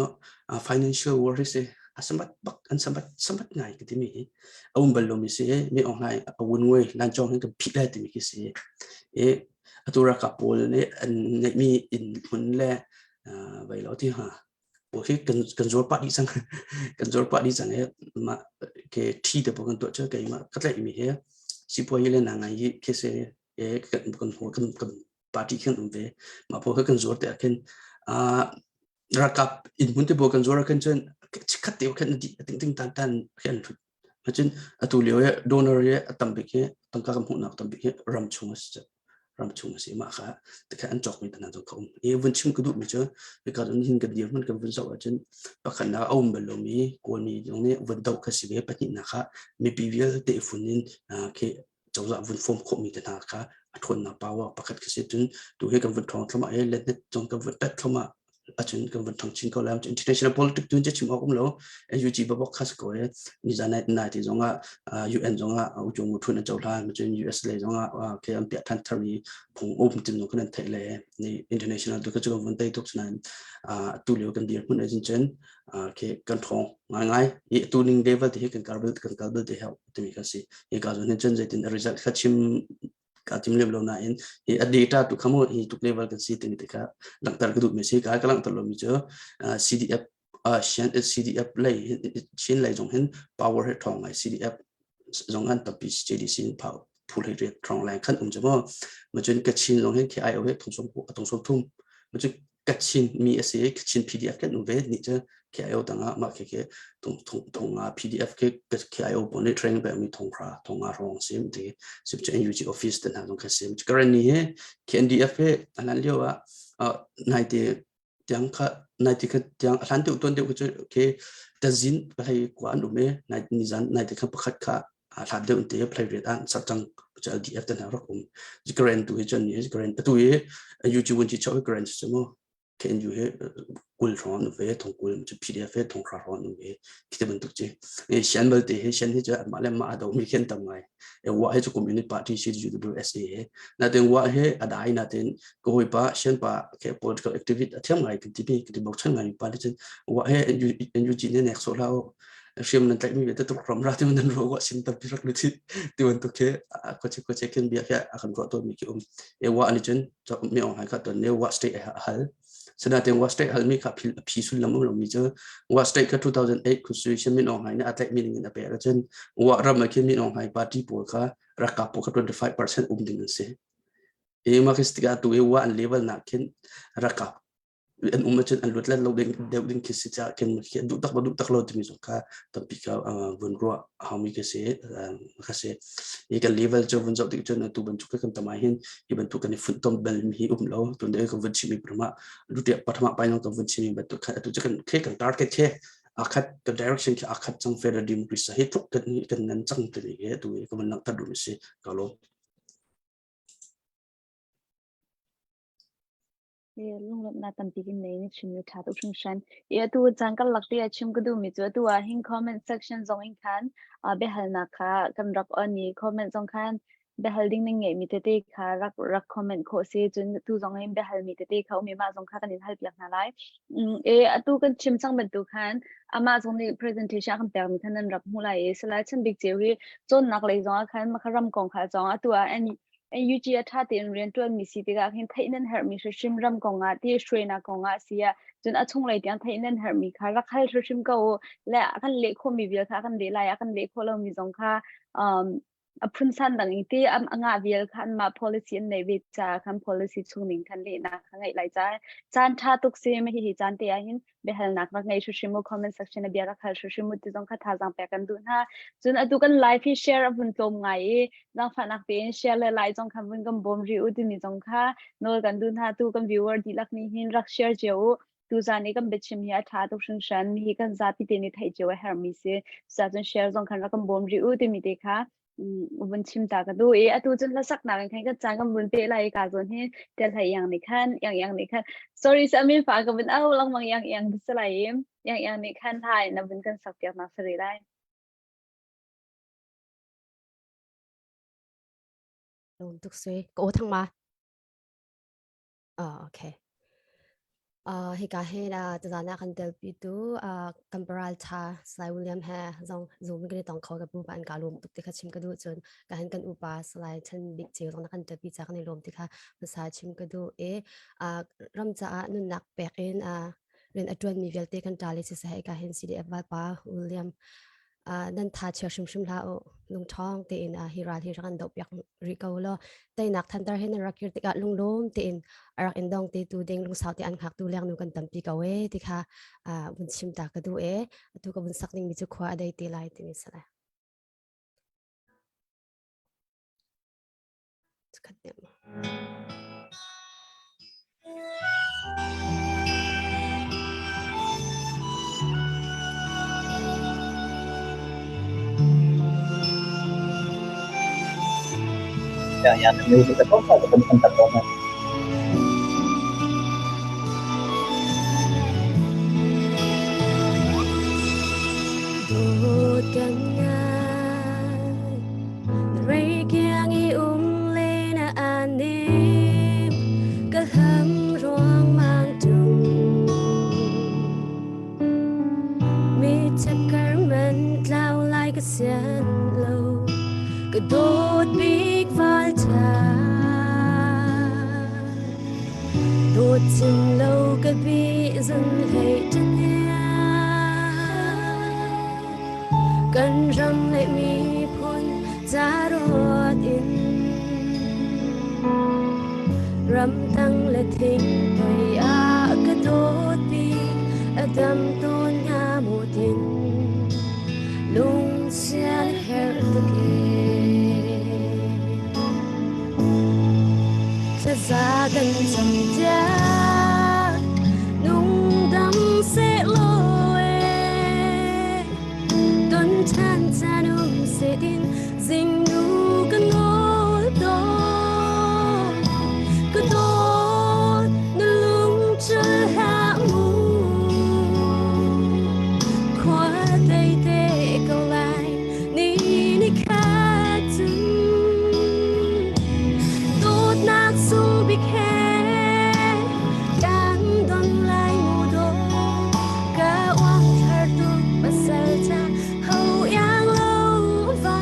Speaker 1: financial war hi si a sambat bak an sambat sambat ngai ka timi hi a um bal lomi si mi ong hlai a wun ngoi lan chong hin kan phih lai timi khi si i atu ralkap pawl nih an ngeihmi inn hmun le vai lo ti ha pawl khi kan kan zuar pah dih cang kan zuar pah dih cang i mah ke thi te pawl kan tuah cu keimah ka tlaih mi hi sipuayi le na ngai hi khi si kan kan kan kan party khin um ve mah pawl kha kan zuar te ah khin ralkap inn hmun te pawl kan zuar ah khin cun chikhat te khan di ting ting tan tan khi an thut cun atu lio i donor hi a tam bik hi tangka kan hmuhnak tam bik hi ram chung a si. Ram chung a si mah kha tikha an cawkmi hna zong kha um. I vun chim ka duhmi cu hika cun hin kan dirhmun kan vun zoh ahcun pakhatnak a um bal lomi Kawlmi zong nih vun doh kha si ve pahnihnak ah mipi vialte fun in khi cozah vun form khawhmi te hna kha a ṭhawnnak power pakhat khi si cun tu hi kan vun ṭhawng thluahmah i letnet zong kan vun tat thluahmah acun kan vun ṭhang chin ko lai international politics tun chim awk um lo NUG babok kha si ko e nizan nai ti zong ah UN zong ah ujung thun an cohlan cun US lei zong ah ke an piah than thar i phung um tin zong kan an theih le ni international tu ka chu kan vun tei tuk nain tu lio kan dir hmun ajin cun ke kan ṭhawng ngai ngai i tu ning level te hi kan kal kan kal bel te hau timi kan si hi ka zon hin cun zeitin result kha chim ka tim lem lo nain hi a data tu khamu hi tuk level kan si timi te kha langhter ka duh mi si ka ka langhter lo mi cu CDF CDF lei Chin lei zong hin power he ṭhawng ngai CDF zong an tampi JDC in phau phul hei riat ṭhawng leng khan um cu mu ma cun Kachin zong hin KIO he thong som thong thum ma cun Kachin mi a si i Kachin PDF kan um ve ni cu KIO tangah mah khi khi thong thong thong nga PDF khi KIO pawl nih training pek mi thong hra thong nga hrawng sim ti sim cu NUG office te hna zong kha sim current ni hi KNDF hi alan lio ah nai te tiang kha nai ti kha tiang hlan deuh tuan deuh cu khi tazin palai kwa an um e nai ni zan nai te kha pakhat kha hlat deuh te play riat an sar cang cu LDF te hna rak um current tu hi cun ni current atu hi YouTube un chi chau current chu mu KNU he kul hrawng an ve thong kul chu PDF he thong hra hrawng an ve khite bantuk chi e sian balte he sian hi chu ma le ma ado mi khen tam ngai e wa he chu communist party si UWSA he na ten wa he adai na ten ko hoi pa sian pa ke political activist athiam ngai kan ti pi ti bok chan ngai pa le chen wa he NUG ne nek so lao hriam nan tlaihmi vialte tuk ram ra ti nan ruah wa sin tampi rak lu ti ti bantuk khi khuache khuache khin bia khi a kan ruah tawnmi khi um e wa ani cun mi ong hai kha ton ne wa state a hal sinain wa state halmi kha phi sullam um lomi cu wa state kha 2008 constitution min ong hai ne a tlaihmi ning in a pek cun wa ram ah khin min ong hai party pawl kha rakap pawl kha 25% um ding an si e ma khi tikah tu e wa an level nak khin rakap an um ahcun an luat lo ding deuh ding khi si caah khin khi duh tak duh tak lo timi zong kha tampi ka vun ruah haumi ka si ka si i kan level cu vun zoh tik cun atu bantuk kan tamai hin hi bantuk kan i funtom bel mi hi um lo tun dei kan vun chimi prama lutia pathama pai kan vun chimi bantuk kha atu cu kan khe kan target khe akhat kan direction khi akhat chang federal democracy hi tluk kan kan nan chang timi he tu ka van langhter duh mi si ka lo
Speaker 2: Lunglawmhnak tampi kan nei na chimmi ṭha tuk hringhran. I atu caan karlak te ah chim ka duhmi cu atu ah hin comment section zong in khan biahalnak kha kan rak on i comment zong khan biahal ding nan ngeihmi tete kha rak rak comment khawh si cun tu zong in biahalmi tete kha um i mah zong kha kan in halpiak hna lai. E atu kan chim cang bantuk khan amah zong nih presentation a kan pekmi khan nan rak hmuh lai i Salai Chan Bik Ceu hi cawnnak lei zong ah khan makha ram kong kha zong atu ah NUG a ṭha tein rianṭuanmi si tikah hin theih nan herhmi hrimhrim ram kongah ti hruainak kongah si ah cun a chunglei tiang theih nan herhmi kha rak hal hrimhrim ko u le a kan leh khawhmi vial kha a kan leh lai a kan leh khawh lomi zong kha um, a phunsan dang i ti a ngah vial kha anmah policy an neih ve caah khan policy chung ning khan lehnak kha ngeih lai caah caan ṭha tuk si ma hihi caan te ah hin biahalnak rak ngei hrimhrim u comment section a bia rak hal hrimhrim u ti zong kha thazaang pek kan duh hna cun atu kan live hi share a vun tlawm ngai i zaangfahnak tein share le like zong kha vun kan bawm rih u timi zong kha nawl kan duh hna tu kan viewer dihlak nih hin rak share cio u tuzan i kan biachim hi a ṭha tuk hringhran hi kan zapi te nih theih cio a herhmi si cucaah share zong khan rak kan bawm rih u timi te kha vun chim ta ka duh i atu cun hlasaknak in khan kan caan kan vun pe lai i ka zawn hi tel hlei iang nih khan iang iang nih khan sorry sa min fa ka vun au lengmang iang iang ti si lai i iang iang nih khan hla in a vun kan sak piak nak si rih lai.
Speaker 3: Lung tuk sui ka aw thang ma Ah, okay. Uh, hika hin uh, tuzan ah kan telpitu uh, kan paral tha Salai William he zong Zoom kan i tong kho ka pu pa an ka lum tuk ti kha chim ka duh cun ka hin kan upa Salai Chan Bik Ceu zong na kan telpi ca kan i lawm ti kha hmasa chim ka duh i uh, ram caah nunnak pek in uh, rian a ṭuanmi vialte kan ṭa le siseh ka hin CDF valpa William nan tha chia hrimhrim hlah u lungṭhawng tein hi ral hi rak kan dohpiak rih ko law teinak thantar he nan rak kir tikah lunglawm tein a rak in dong te tu ding lungsau te an hngak tu leng nu kan tampi ko e ti kha vun chim ta ka duh e atu ka vun sak ding mi cu khua a dei te lai timi sala Khat deuh.
Speaker 5: Ya, ya, music ka to ka kan kan to na.
Speaker 3: Dawt kan ngai Reikiang i um le na anim ka hlam ruangmang tung Mi chakar man tlau lai ka sian lo ka dawt bik val tha Dawt chin lo ka bi zun hlei Kan ram le miphun ca ruat in ramtang le thing toi ah ka dawt bik a dam tawn nga mu tin lungsian herh tuk e Thlaza kan cam tiah nungdam sehlaw e ton ṭhan caan um seh din zingnu ka nawl tawn ka dawt na lung cul hlah mu khua dei te ko lai ni ni khat cun dawtnak sung bik he kan don lai mu dawt ka uang thar tuk pasal cha ho yang lo va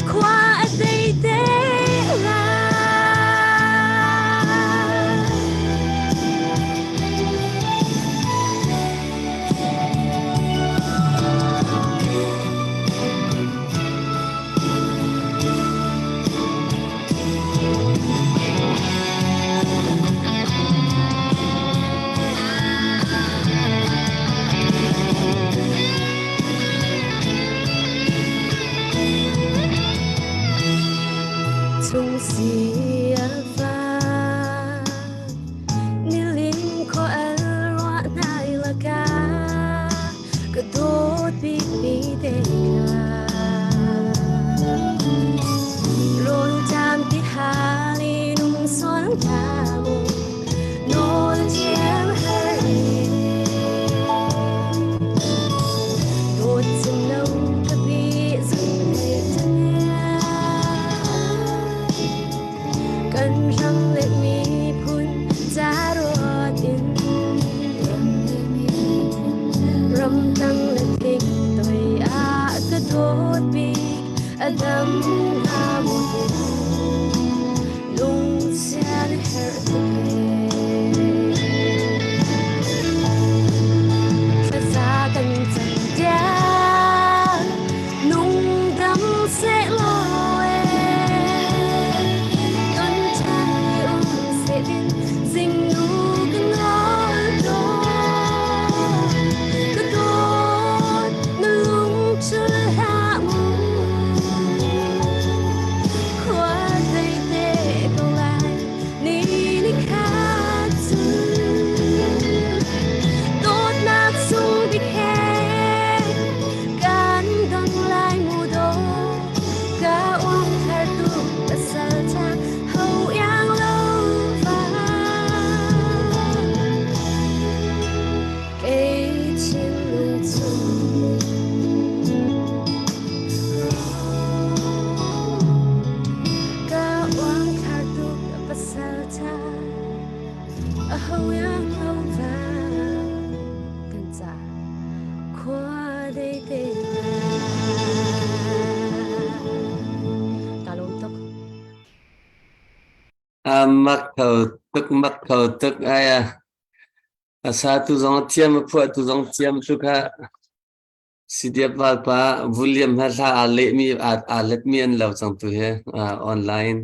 Speaker 3: khua a dei te lai. Chung si a va Nilin khual ruah nai lakah ka dawt bikmi te kha Rawl ṭam ti hal in um sual hna mu nawl thiam har Dawt cim lo ka bi zung Kan ram le miphun ca ruat in ramtang le thing toi ah ka dawt bik a dam nga mu tin lungsian herh tuk Thlaza kan cam tiang nungdam sehlaw e ton ṭhan ni um seh din zingnu ka nawl tawn ka dawt na lung cul hlah mu khua dei te ko lai ni ni khat cun dawtnak sung bik he kan dong lai mu do ka uang thar tu pasal cha ho yang lo va kei thinlung chung ka uang thar tu pasal cha ho yang lo va kan ca khua dei te Ka lawm tuk.
Speaker 8: A mak kho tuk mak kho tuk ai a. A sa tu zong a thiam a phuah tu zong thiam tu kha CDF valpa William ha hla aa lehmi aa letmi an lo cang tu hi online.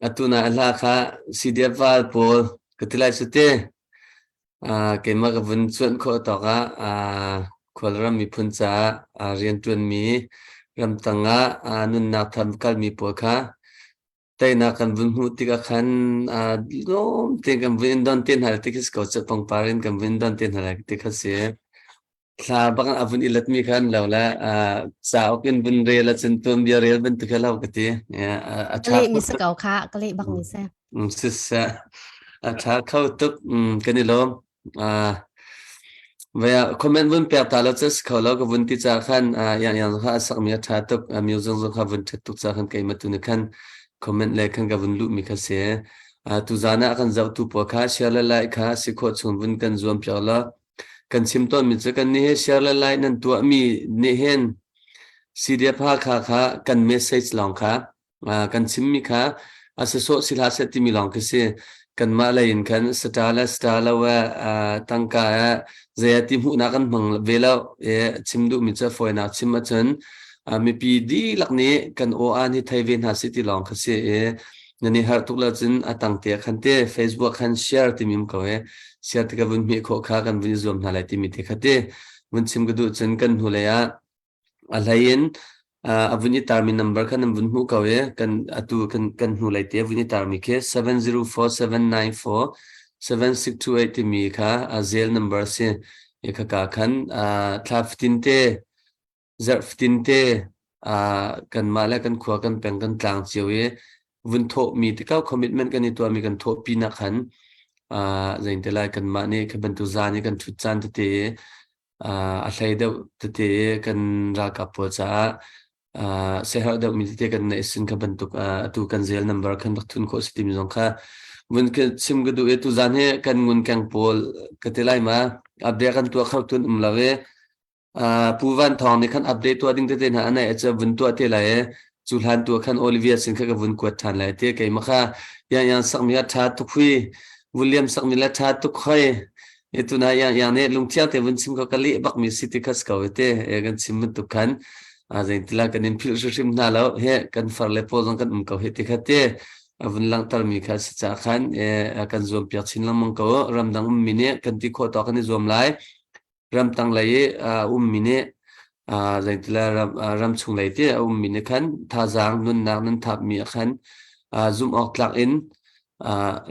Speaker 8: Atu na hla kha CDF val pawl ka ti lai cu te. Keimah ka vun cuanh khawh tawk ah Khualram miphun caah rianṭuanmi. Ramtang ah nunnak tham kalmi pawl kha teinak kan vun hmuh tikah khan lawm tein kan vun in don te hna ti khi si ko cu pangpar in kan vun in don te hna lai ti kha si. Thla bak a vun i letmi kha an lo le cauk in vun rel ahcun tuanbia rel bantuk kha lo ka ti. A
Speaker 10: Ka leh mi si ko kha, ka leh bak mi si.
Speaker 8: Siseh, a ṭha kho tuk. Kan i lawm. Vei ah comment vun pek ta lo cu si kho lo ka vun ti ca khan yang yang kha a sakmi a ṭha tuk. Music zong kha vun ṭhat tuk ca khan keimah tu nih khan comment le khan ka vun luhmi kha si. Tuzaan ah kan zohtu pawl kha share le like kha si khawh chung vun kan zuam piak law kan chim tawnmi cu kan nih hi share le like nan tuahmi nih hin CDF Hakha kha kan message lawng kha kan chimmi kha a si sawh si hlah seh timi lawng khi si. Kanmah lei in khan sata le sata lo eh tangka eh zei ah ti hmuhnak kan hmang ve lo. Chim duhmi cu fawinak chim ahcun mipi dihlak nih kan aw aan hi thei ve hna sih ti lawng kha si i nan i harh tuk lo cun a tang te khan te Facebook khan share timi um ko i share ti ka vun hmeh khawh kha kan vun i zuam hna lai timi te kha ti vun chim ka duh cun kan hnulei ah A hlei in a vun i tarmi number kha nan vun hmuh ko i kan atu kan kan hnulei te a vun i tarmi khi 704794 7628 timi kha a zel number a si. I khaka khan thla fatin te zarh fatin te kanmah le kan khua kan peng kan tlang cio i vun thawhmi tikau commitment kan i tuahmi kan thawhpi nak khan zein te lai kanmah nih kha bantuk zan i kan ṭhut caan tete a hlei deuh tete kan ralkap pawl caah siaherh deuhmi tete kan neih sin kha bantuk atu kan zel number khan rak thun khawh si timi zong kha vun ka chim ka duh i tuzan hi kan ngun keng pawl ka ti lai ma update kan tuah kho tun um lo i Pu Van Thawng nih khan update tuah ding tete hna a neih cu vun tuah te lai i cu hlan tu khan Olivia sin kha ka vun kuat ṭhan lai ti keimah kha yang yang sakmi a ṭha tuk hui William sakmi le ṭha tuk hoi e tuna yang yang nih lungthiang te vun chim ko ka leh bakmi si ti kha si ko te e kan chim bantuk khan a zeintila kan in philh hrimhrim hna lo he kan far le pawl zong kan um ko he ti kha te a vun langhtermi kha si ca khan e kan zuam piak chin lengmang ko ramdang ummi nih kan ti khawh tawk kan i zuam lai ramtang lei i a ummi nih zeitila ram ram chung lei te a ummi nih khan thazaang nunnak nan thapmi ah khan zumh awk tlak in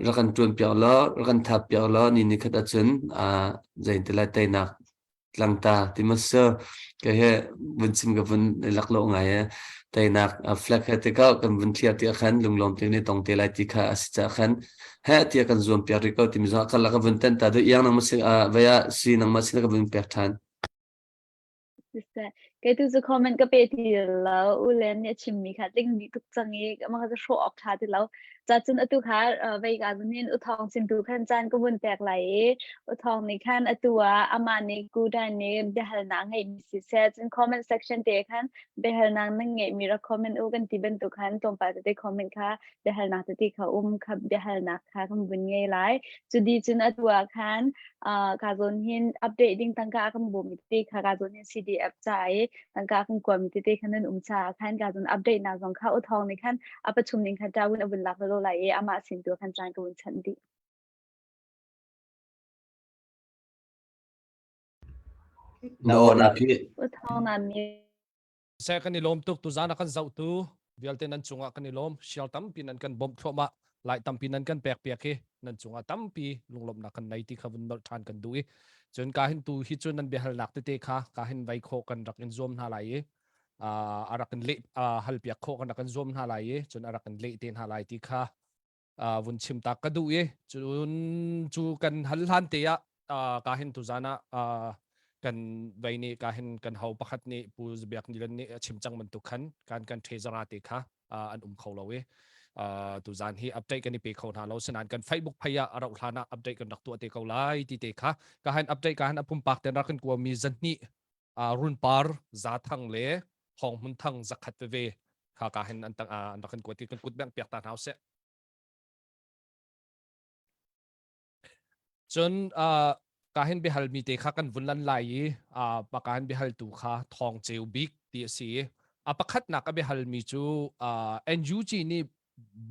Speaker 8: rak kan ṭuan piak law rak kan thap piak law ni ni khat ahcun zeitila teinak tlangta ti ma si ka he vun chim ka vun lak lo ngai e teinak flag he te ka kan vun thliar ti khan lunglawm te ne tong te lai ti kha a si cha khan he tia kan zuam piak rih ko timi zong ka lak vun ten ta do iang nang ma si vaya si nang ma sin ka vun pek than
Speaker 2: Siseh, kei tu cu comment ka pe ti lo. U Len nih a chimmi kha tling dih tuk cang i mah kha cu hrawh awk ṭha ti lo. Ca cun atu kha vei ka zun hin U Thawng sin tu khan caan ka vun pek lai i U Thawng nih khan atu ah amah nih Kudan nih biahalnak ngeihmi siseh, cun comment section te khan biahalnak nan ngeihmi rak comment u kan ti bantuk khan tlawmpal tete comment kha biahalnak tete kha um kha biahalnak kha kan vun ngei lai. Cu di cun atu ah khan ka zawn hin update ding tangka a kan bawmmi tete kha ka zawn hin CDF ca i tangka a kan kuami tete kha nan um caah khan ka zawn update nak zong kha u thawng nih khan a pachum ning khan ṭawin a vun lak lo lai i amah sin tu khan caan ka vun chanh dih.
Speaker 8: Na aw na phi.
Speaker 2: U thawng na mi
Speaker 6: Seh kan i lawm tuk tuzaan a kan zohtu vialte nan cungah kan i lawm sial tampi nan kan bawmh thluahmah lai tampi nan kan pek piak hi nan cungah tampi lunglawmhnak kan nei ti kha vun nolh ṭhan kan duh i cun ka hin tu hi cu nan biahalnak tete kha ka hin vai khawh kan rak in zuam hna lai i a rak in leh hal piak khawh kan rak in zuam hna lai i cun a rak in leh te hna lai ti kha vun chim tak ka duh i cun cu kan hal hlan te ah ka hin tuzan ah kan vei nih ka hin kan ho pakhat nih Pu Biak Nilan nih a chim cang bantuk khan kan kan thezara te kha an um kho lo i tuzan hi update kan i pe kho hna lo sinain kan Facebook phei ah a rauh hlan ah update kan rak tuah te ko lai ti te kha ka han update ka han a pumpak ten rak kan kua mi zahnih runpar zathang le thawng hmun thang zakhat veve kha ka hin an tang an rak kan kuat i kan kut beng piak ta hna usih cun ka hin biahal mi te kha kan vun lan lai i pa ka hin biahal tu kha thawng ceu bik ti a si a pakhatnak a biahal mi cu NUG nih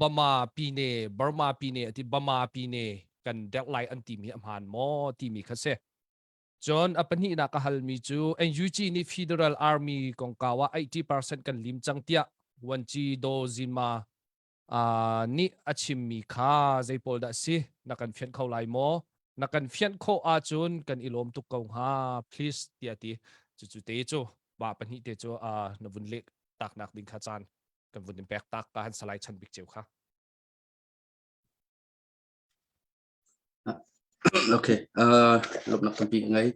Speaker 6: Bama pine Burma pine ati Bama pine kan deuh lai an ti mi a hmaan maw ti mi kha si. Cun a pahnihnak ka halmi cu NUG nih Federal Army kongkau ah 80% kan lim cang tiah Wanci Daw Zinma uh, nih a chimmi kha zei pawl dah si na kan fianh kho lai maw? Na kan fianh khawh ahcun kan i lawm tuk ko hnga please tiah ti. Cucu te cu ba pahnih te cu uh, na vun leh taknak ding kha caan kan vun in pek tak ka han salai chan bik ceu kha.
Speaker 1: Okay, uh, lawmhnak tampi ka ngei.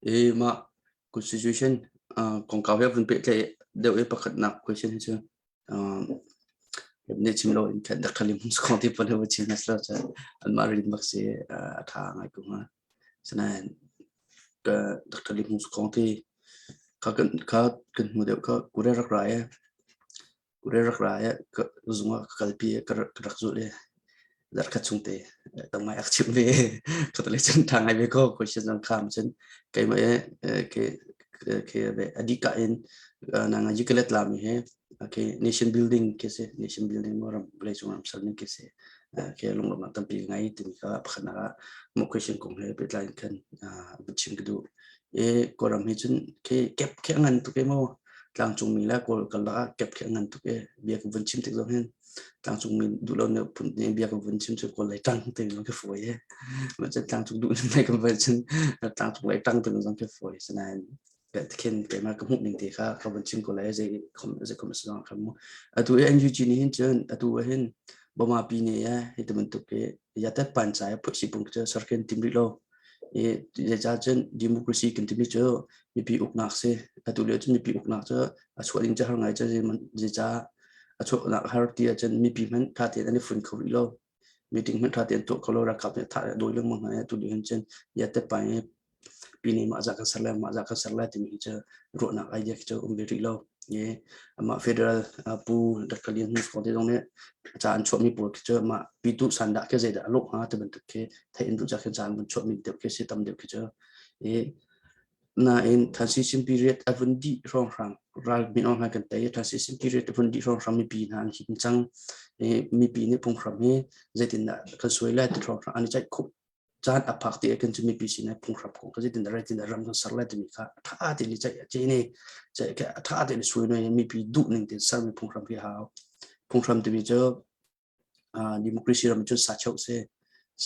Speaker 1: I mah constitution uh, kongkau he vun pehtlaih deuh i pakhatnak question hi cu um, nih chim lo in khat dak khalim kong ti pon he chim nas lo cha anmah rin bak si a tha ngai ko hnga. Sanain ka Dr. Lim Hung Kong ti kha kan kha kan hmu deuh kha kure rak ra e Kure rak ra i ka zung ah ka kalpi i ka rak zulh i zarhkhat chung te tam ngai a ka chimh ve. Ka tale cun ṭha ngai ve ko question zong kham cun keimah i ke ke a dih ka in nang yikalet lami he okay nation building ke si nation building mo ram vawlei cung ram ser ning ke si ke lunglawmhnak tampi ngai timi kha pakhatnak ah mo question kong he pehtlai in khan chim ka duh. I Kawlram hi cun ke kep khi a ngan tuk i mu tlangcungmi le Kawl karlak ah kep khi a ngan tuk i bia ka vun chim tik zong hin tlangcungmi duh lo nih phun nih bia ka vun chim cu Kawl lei ṭang ti zong khi fawi i mah cun tlangcung duh ning lei kan vun cun tlangcung lei ṭang ti zong khi fawi sinain khin keimah ka hmuh ning te kha ka vun chim ko lai zei khom zei khom a si zong kha mu atu i NUG nih hin cun atu ah hin Bama pi nih hi ti bantuk hi yatet pan cai phut si pung cu sarken tim rih lo I zeicah cun democracy kan timi cu mipi uknak si. Atu lio cun mipi uknak cu a chuah ding cu har ngai cu zeicah a chuahnak har ti ahcun mipi hmanh ṭha tein an i fun kho rih lo. Meeting hmanh ṭha tein tuah kho lo ralkap nih thah dawi lengmang hna i atu lio hin cun yatte pa i pi nih mah zah kan ser lai mah zah kan ser lai timi hi cu ruahnak idea khi cu um ve rih lo. I amah federal pu Dr. Lian Hmung Kong te zong nih ca an chuahmi pawl khi cu mah pitu sandah khi zeidah a lawh hnga ti bantuk khi theih in duh ca khi ca an vun chuahmi deuh khi si tam deuh khi cu i nain transition period a vun dih hrawnghrang ral min aung hlaing kan tei transition period a vun dih hrawnghrang mipi hna an him cang i mipi nih phunghram hi zeitindah kan suai lai ti hrawnghrang an i ceih khawh caan a phak ti kan cu mipi sin ah phunghram kong ka zeitin dah tin ram kan ser lai timi kha a tha tein i ceih a ce ne ceih ke a tha tein sui noi mipi duh ning tein sermi phunghram hi hau phunghram timi cu democracy ram cu sa cheu se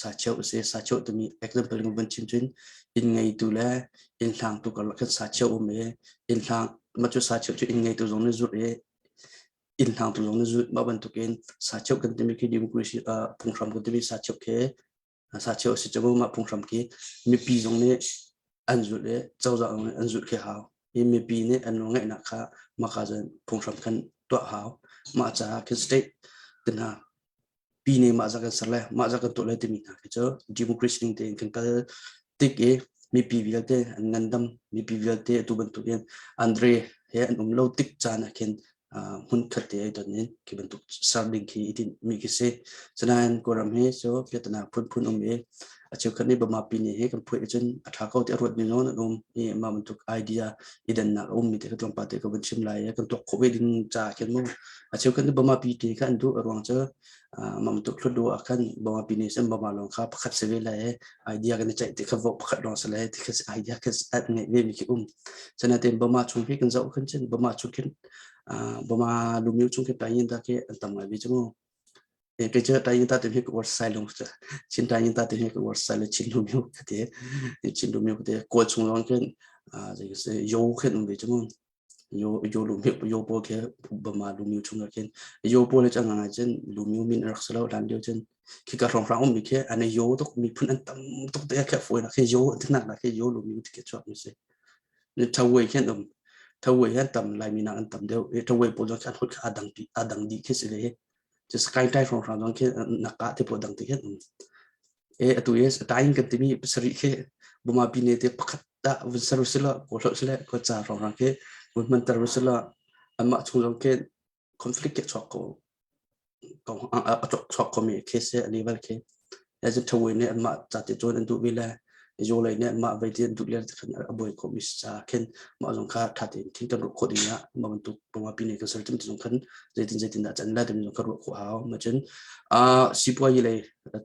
Speaker 1: sa cheu se sa cheu timi example in van chim cun inn ngeitu le inn hlangtu karlak khan sa cheu um i inn hlang ma cu sa cheu cu inn ngeitu zong nih zulh i inn hlangtu zong nih zulh mah bantukin sa cheu kan timi khi democracy phunghram kan timi sa cheu khi sa cheu a si cu mah phunghram khi mipi zong nih an zulh i cozah zong nih an zulh khi hau i mipi nih an nawlngeihnak kha maka cun phunghram khan tuah hau mah caah khin state te hna pi nih mah za kan ser le mah za kan tuah le timi hna khi cu democracy ning tein kan kal tik i mipi vialte an ngandam mipi vialte atu bantukin Andre he an um lo tik caan ah khin hmun khat te ai ton in khi bantuk ser ding khi i tinh mi khi si. Sinain Kawlram hi cu piatana phunphun um i a cheukhat nih Bama pi nih hi kan phuih ahcun a ṭha ko ti a ruat mi zong an um i mah bantuk idea i dannak a um mi te kha tlawmpal te ka vun chim lai i kan tuak khawh ve ding ca khin mu. A cheukhat nih Bama pi ti kha an duh a ruang cu mah bantuk hlutdo ah khan Bama pi nih cun Bama lawng kha pakhat si ve lai i idea kan i ceih ti kha vote pakhat lawng si lai ti kha idea kha an ngeih ve mi khi um. Sinain Bama chung khi kan zoh khan cun Bama chung khin Bama lumiu chung khi tayin ta khi an tam ngai ve cu mu. Kei cu tayin ta ti hi ka uar sai lo Chin tayin ta ti hi ka uar sai lo Chin lumiu ka ti. Chin lumiu ka ti. Kawl chung lawng khin yo khin um ve cu mu. Yo yo lumiu yo pawl khi Bama lumiu chung ah khin yo pawl hi cu ngai cun lumiu min rak si lo hlan lio cun khika hrawnghrang ummi khi an i yo tuk miphun an tam tuk te khi fawi nak khi yo an tinak nak khi yo lumiu ti khi chuak mi si. Thawei khi an um. Thawei hi an tam Laimi nak an tam deuh. I thawei pawl zong khi an holh kha aa dang aa dang dih khi si ve. Cu Sky Tai hrawnghrang zong khi naka te pawl dang ti khi an um. E atu i taing kan timi pasarih khi Buma pine te pakhat dah vun ser usila kaw hloh sile kaw ca hrawnghrang khi vun hmanter usila anmah chung zong khi conflict ke chuak ko a chuak komi case a level khi ya thawi nih anmah ca te cawn an duh mi le yo lei nih anmah vei ti an duh le khan a buai kho mi ca khin mah zong kha tha tein thin kan ruah khawh ding ah mah bantuk pawma pi ne kan ser tim zong khan zeitin zeitin dah can la tim zong kha ruah khawh hau ma cun a sipuai lei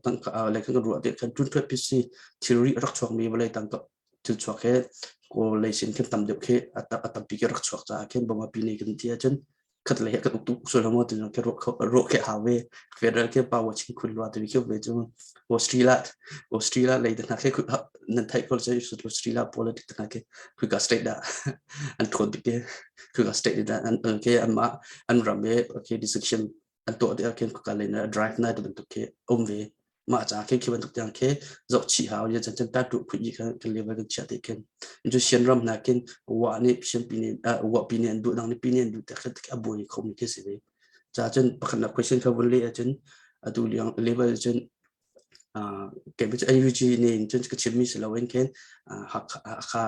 Speaker 1: tangka lei kan ruah te khan tun thwet pisi thilri rak chuak mi vawlei tangka. Thil chuak he Kawl lei sin khin tam deuh khi a tampi khi rak chuak caah khin Bama pi nih kan ti ahcun khat lei he kan uk tuk sual lo maw ti khi ruah khi hau ve. Federal khi power chin khun lua ti khi ve cu Australia Australia lei te hna khi nan theih ko Australia politics te hna khi khika state dah an ṭhawn bik te khika state dah an ke anmah an ram i okay decision an tuah tikah khin khika lei na drive na ti bantuk khi um ve mah ca khi khi bantuk tiang khi zoh chih hau ya chan chan ta tu phui kha kan level kan chia te khin cu sian ram na khin wa nih sian pi nih wa pi nih an duh dang nih pi nih an duh te kha a buai kho mi khi si ve ca cun pakhat na question kha vun le ahcun atu liang level cun kei cu NUG nih cun ka chimmi si loin khin Hakha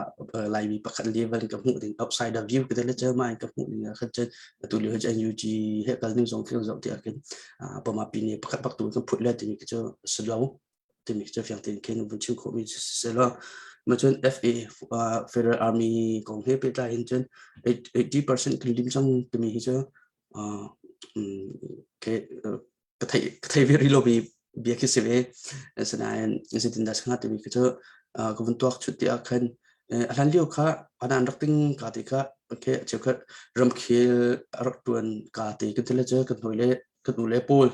Speaker 1: Laimi pakhat level ka hmuh ding outsider view ka le cu mah in ka hmuh ding ah khan cun atu lio hi NUG he kal ning zong khi zoh tiah khin Burma pi nih pakhat bak tu kan phut le timi khi cu si lo timi cu fiang tein khin vun chim khawhmi si lo ma cun FA Federal Army kong he pehtlai hin cun 80% kan lim cang timi hi cu ka thei ka thei ve rih lomi bia khi si ve. Asinain zeitindah si hnga timi khi cu ka vun tuak chut ti ah khan a hlan lio kha an rak ting ka ti kha okay cheukhat ramkhel a rak tuan ka ti kan ti le cu kan hoi le kan u le pawl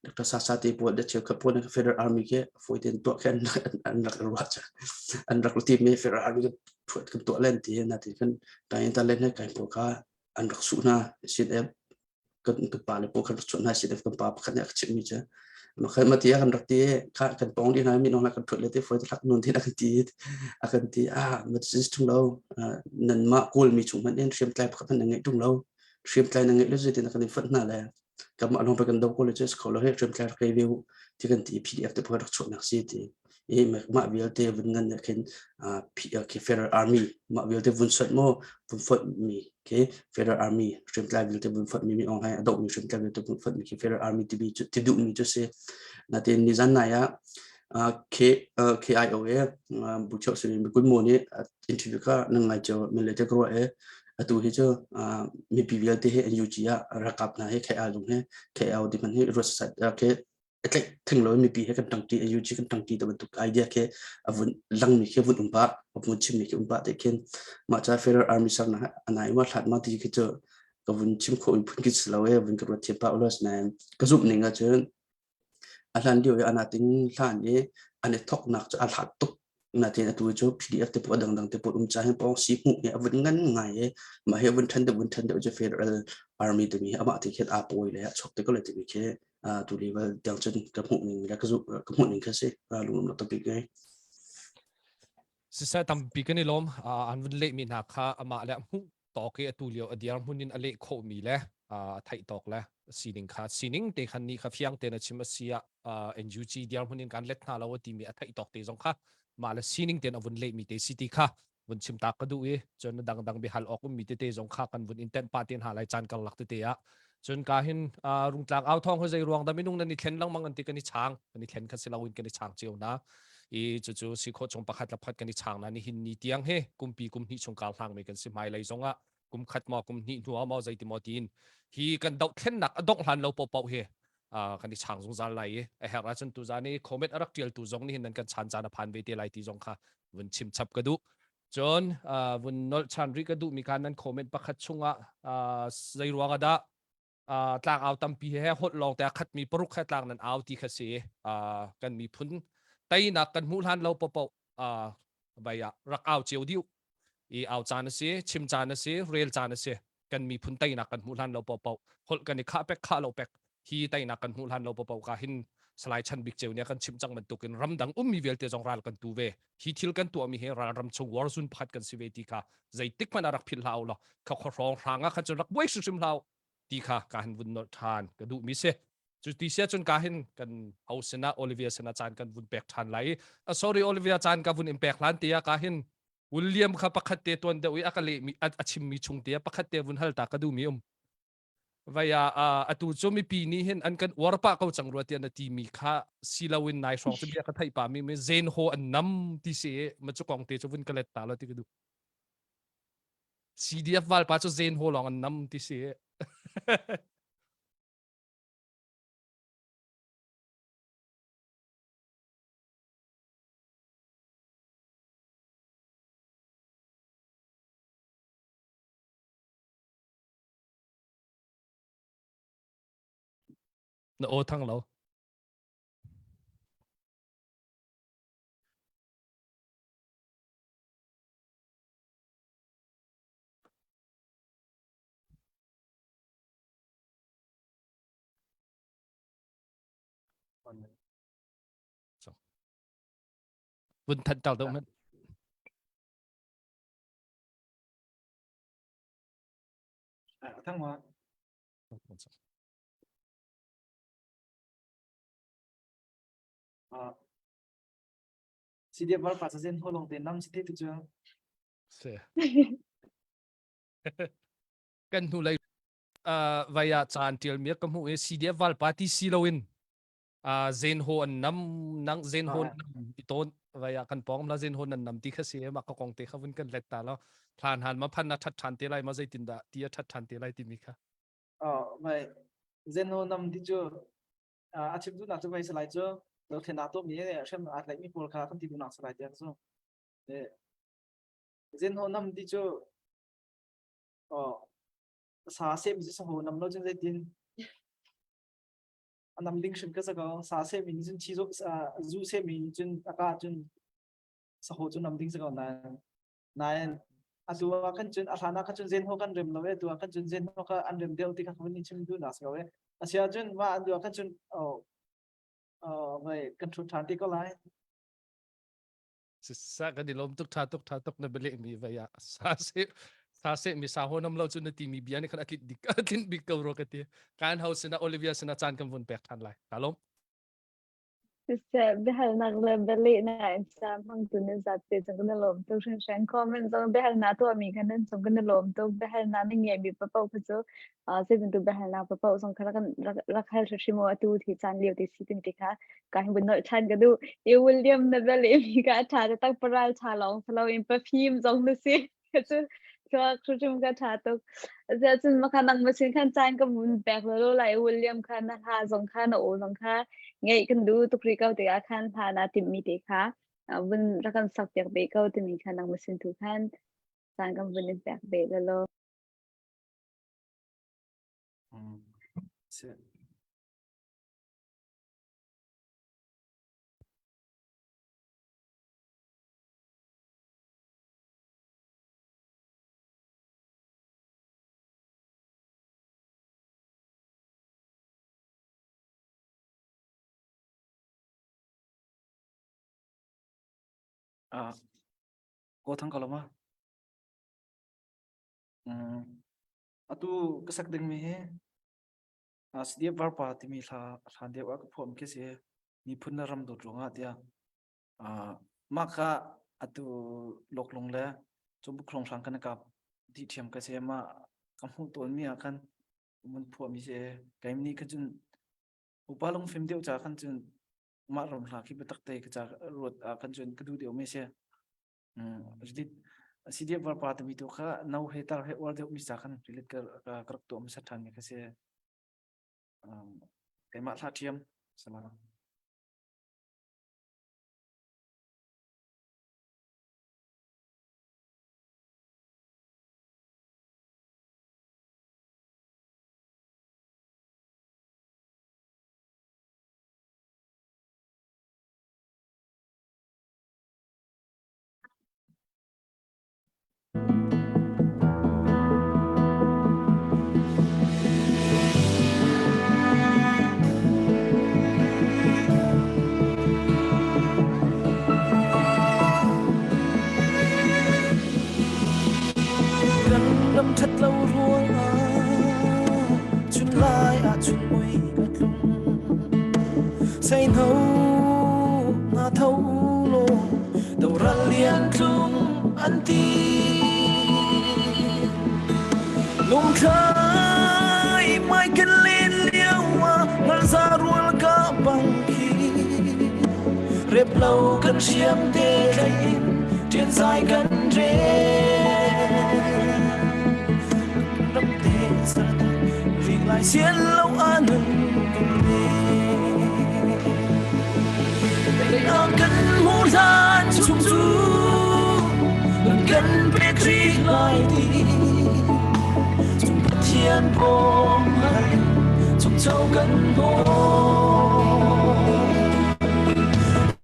Speaker 1: Dr. Sasa te pawl de cheukhat pawl Federal Army khi foi ten tuah khan an rak ruah an rak ti mi Federal Army kan kan tuah len ti na ti kan kai ta len kai pawl kha an rak su hna sin kan kan pa le pawl kan rak chuah hna si kan pa pakhat nih a ka chimhmi cu makhan mati kan rak ti kha kan pong di hna mi nong kan thut le te foi thlak nun thin a kan ti a kan ti a ma sin tung lo nan ma kawl mi chung man in hriam tlai pakhat nan ngai tung lo hriam tlai na ngai lo zeitin kan in fat hna le kam along pa kan do ko le chu ko lo he hriam tlai rak ve ti kan ti PDF te pakhat rak chuah nak si ti i mah vialte vun ngan nih khin khi Federal Army mah vialte vun sot maw vun fonh mi khi Federal Army hriamtlai vialte vun fonh mi mi ong hai a doh mi hriamtlai vialte vun fonh mi khi Federal Army timi cu ti duh mi cu si natin nizan nai ah K KIO e bu cheu simi mi kun mo nih interview kha nang ngai cho min le te kro e atu hi cu mipi vialte he NUG ah rakap hna he KIO lung he KIO di man hi ruat sat ke a tlaih theng lo mipi he kan tangti a UG kan tangti te bantuk idea khi a vun langmi khi vun um pah a vun chimmi khi um pah te khin mah ca Federal Army ser na anai ma hlat ma ti khi cu ka vun chim kho in phun ki si lo e vun ka ruat thiam pa ulas nain ka zumh ning ah cun a hlan lio i ana ting hlan i an i thoknak cu a hlat tuk natin atu cu PDF te pawl dangdang te pawl um ca hin pawng si hmuh hi a vun ngan ngai i mah hi vun ṭhan deuh vun ṭhan deuh cu Federal Army timi hi amah te khin aa pawi le a chuak te ko le timi khi tu level tiang cun ka hmuh ning le ka zuh ka hmuh ning kha si lungum tampi ngai.
Speaker 6: Siseh tampi kan i lawm an vun lehmi hna kha amah le hmuh tawk i atu lio a diar hmun in a leh khawhmi le a theih tawk le sining kha sining te khan ni kha fiang tein a chim a si ah NUG diar hmun in kan let hna lo a timi a theih tawk te zong kha mah le sining tein a vun lehmi te si ti kha vun chim ta ka duh i cun dangdang bihal awk ummi tete zong kha kan vun in tenh pa te hna lai caan karlak tete ah cun ka hin rungtlang au thong ho zei ruang da minung nan i thlen lengmang an ti kan i chang kan i thlen kha si loin kan i chang cio na i cucu si khawh chung pakhat le pakhat kan i chang na ni hin ni tiang he kumpi kum hnih chung kar hlang mi kan si hmai lei zong ah kum khat maw kum hnih hnu ah maw zeiti maw tiin hi kan dohthlennak a dongh hlan lo paohpaoh hi kan i chang zungzal lai i a herh ahcun tuzan i comment a rak ṭialtu zong nih hin nan kan chan caan a phan ve te lai ti zong kha vun chim chap ka duh. Cun vun nolh chan rih ka duhmi kha nan comment pakhat chungah zei ruang ah dah tlang au tampi he holh lawng te a khatmi paruk he tlang nan au ti kha si kan miphun teinak kan hmuh hlan lo paohpaoh vai ah rak au cio dih i au caan a si chim caan a si rel caan a si kan miphun teinak kan hmuh hlan lo paohpaoh holh kan i khah pek khah lo pek hi teinak kan hmuh hlan lo paohpaoh ka hin Salai Chan Bik Ceu nih a kan chimh cang bantukin ramdang ummi vialte zong ral kan tu ve hi thil kan tuahmi hi ral ram chung war zun pakhat kan si ve ti kha zeitik hmanh ah rak philh hlah u law kha khuahrawng hrang ah khan cun rak buai hrimhrim hlah u ti kha ka han vun nolh ṭhan ka duhmi si cu ti sia cun ka hin kan ho sinah Olivia sinah caan kan vun pek ṭhan lai i sorry Olivia caan ka vun in pek hlan te ah ka hin William kha pakhat te tuan deuh i a ka lehmi a chimmi chung te ah pakhat te vun hal ta ka duhmi um vai ah atu cu mipi nih hin an kan uar pah ko cang rua tiah na timi kha si loin nai hrawng cu bia ka theih pa mi mi zen ho an nam ti si ma cu kong te cu vun ka let ta lo ti ka duh CDF valpa cu zen ho lawng an nam ti si. Na aw thang lo. Vun thanh tal deuh hmanh.
Speaker 7: Thang ma. CDF var pa zen ho long te nam si te tu chu.
Speaker 6: Se. Kan hnu lei vai ah caan tial mi ka hmu i CDF val pa ti si loin zen ho an nam nang zen ho nam i ton vai ah kan pong la zen ho nan nam ti kha si ma ka kong te kha vun kan let ta lo thlan han ma phan na that than te lai ma zeitin dah ti a that than te lai ti mi kha
Speaker 7: Oh mai zen ho nam ti chu a chim du nak chu vai salai chu do thlen to mi hrem a tlai mi pawl kha kan ti du nak salai te chu zen ho nam ti chu oh sa sem si sa ho nam lo cun zeitin a nam ding hrim ka sa ko sa se mi cun chi zu se mi cun aka cun sa ho cu nam ding sa ko nain nain atu ah kan cun a hlan ah khan cun zen ho kan rem lo e tu ah kan cun zen ho kha an rem deuh ti kha kan chim du na sa ko e asia cun ma an du ah kan cun oh oh vai kan thu than ti ko lai
Speaker 6: Sa kan i lawm tuk tha tuk tha tuk na bale mi vai ah sa se sa se mi sa ho nam lo chu na ti mi bia ni khan atlit dik atlin bik ko ro ka ti kan ho sina Olivia sina chan kan vun pek than lai ka lom
Speaker 2: Siseh, biahalnak le bialehnak in sa hmangtu nan zapi cung kan i lawm tuk hringhran. Comment zong biahalnak tuahmi kha nan cung kan i lawm tuk. Biahalnak na ngeihmi paoh kha cu zeibantuk biahalnak paoh zong kha rak hal hrimhrim u. Atu hi caan lio te si timi te kha ka hin vun nolh ṭhan ka duh. I William na bialehmi kha a ṭha taktak paral ṭha lawng si loin pafim zong na si. Cu thluak hrimhrim ka ṭha tuk. Asiahcun makha nangmah sin khan caan ka vun pek lawlaw lai i William kha na hla zong kha na aw zong kha ngeih kan duh tuk rih ko tikah khan hla naa timhmi te kha vun rak kan sak piak ve ko timi kha nangmah sin tu khan caan kan vun in pek ve lawlaw.
Speaker 7: Mm. Si. Ah, ko thang ko lo ma? Mm. Atu ka sak ding mi hi CDF Varpa timi hla hlan deuh ah ka phuah mi khi si. Miphun le ram dawt ruangah tiah Mah kha atu loklung le cawbuk hrawnghrang kan i kap dih ṭhiam ka si. Mah ka hmuh tawnmi ah khan mun phuahmi si. Keim nih khan cun upa lungfim deuh ca khan cun mah ram hla khi biatak te ka ca ruat ah khan cun ka duh deuhmi si. Rilit CDF varpa timi tu kha no he tar he uar deuhmi ca khan rilit ka ka rak tuah hmasa ṭhanmi kha si. Keimah hla ṭhiam. Salam. Kan ram ṭhat lo ruangah chun lai ah chun mui ka tlung. Seino na tho law doral lian tlung an ti. Lungthlai mai kan len lio ah ngalza rual ka bang khi rep lo kan hriam te thlai in ṭian zai kan rel ram te sarta ri lai sian lo anun kan le Teinak kan hmuh hlan chung cu nun kan pek rih lai ti. Cung Pathian bawm hal in cung.
Speaker 9: Chungcho kan haw.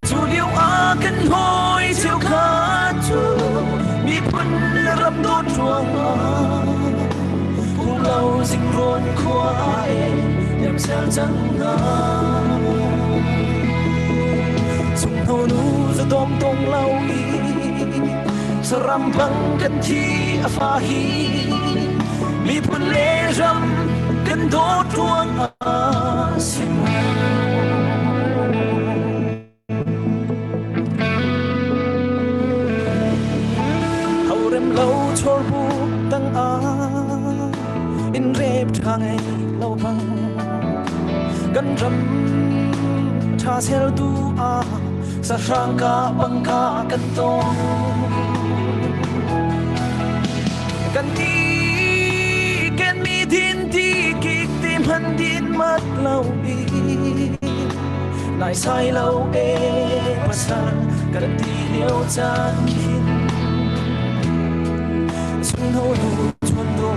Speaker 9: Cu lio ah kan hawi cheu kha cu miphun le ram dawt ruangah phung lo zingrawn khua in niamsel cang hna. Sunghno nu zadawm tong lo i saram bang kan thi a fa hi miphun le ram kan dawt ruangah si mu. Horem lo chor bu tang ah in rep tha ngei lo bang kan ram tha sel tu a sahrang ka bang ka kan tong kan ti ken mi din ti kik ti man din mat lo i Nai sai lo e pasal kan ti lio caan khin Sungno nu chuan do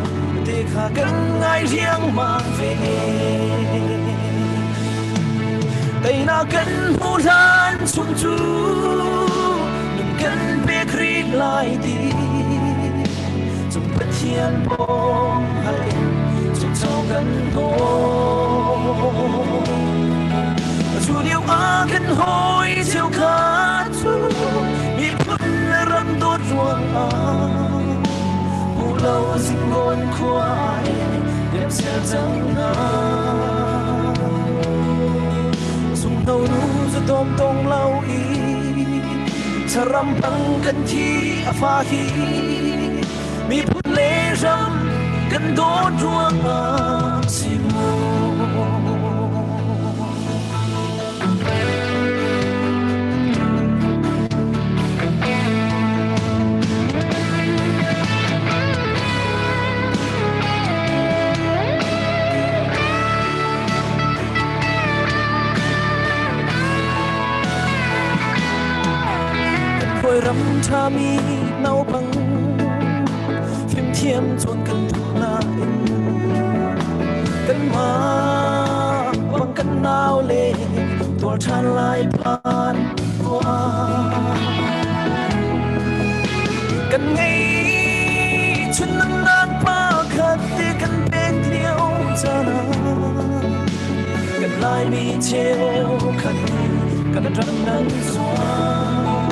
Speaker 9: te kha kan ngai riang mang ve Tei na kan hmu hlan chung cu nun kan pek rih lai ti Cung Pathian bawm hal in chungcho kan haw. Cu lio ah kan hawi cheu kha cu miphun le ram dawt ruangah pu lo zingawn khua in niamsel cang hna. Sungno nu zadawm tong lo i saram bang kan thi a fa hi miphun le ram kan dawt ruangah si mu. Kan khuai ram ṭhami naupang fimthiam cawn kan duh nain kanmah bang kan nau le tuar ṭhan lai phan ruah kan ngei chun nunnak pa khat te kan pek lio caan kan Laimi cheu khat kan ram nan zuang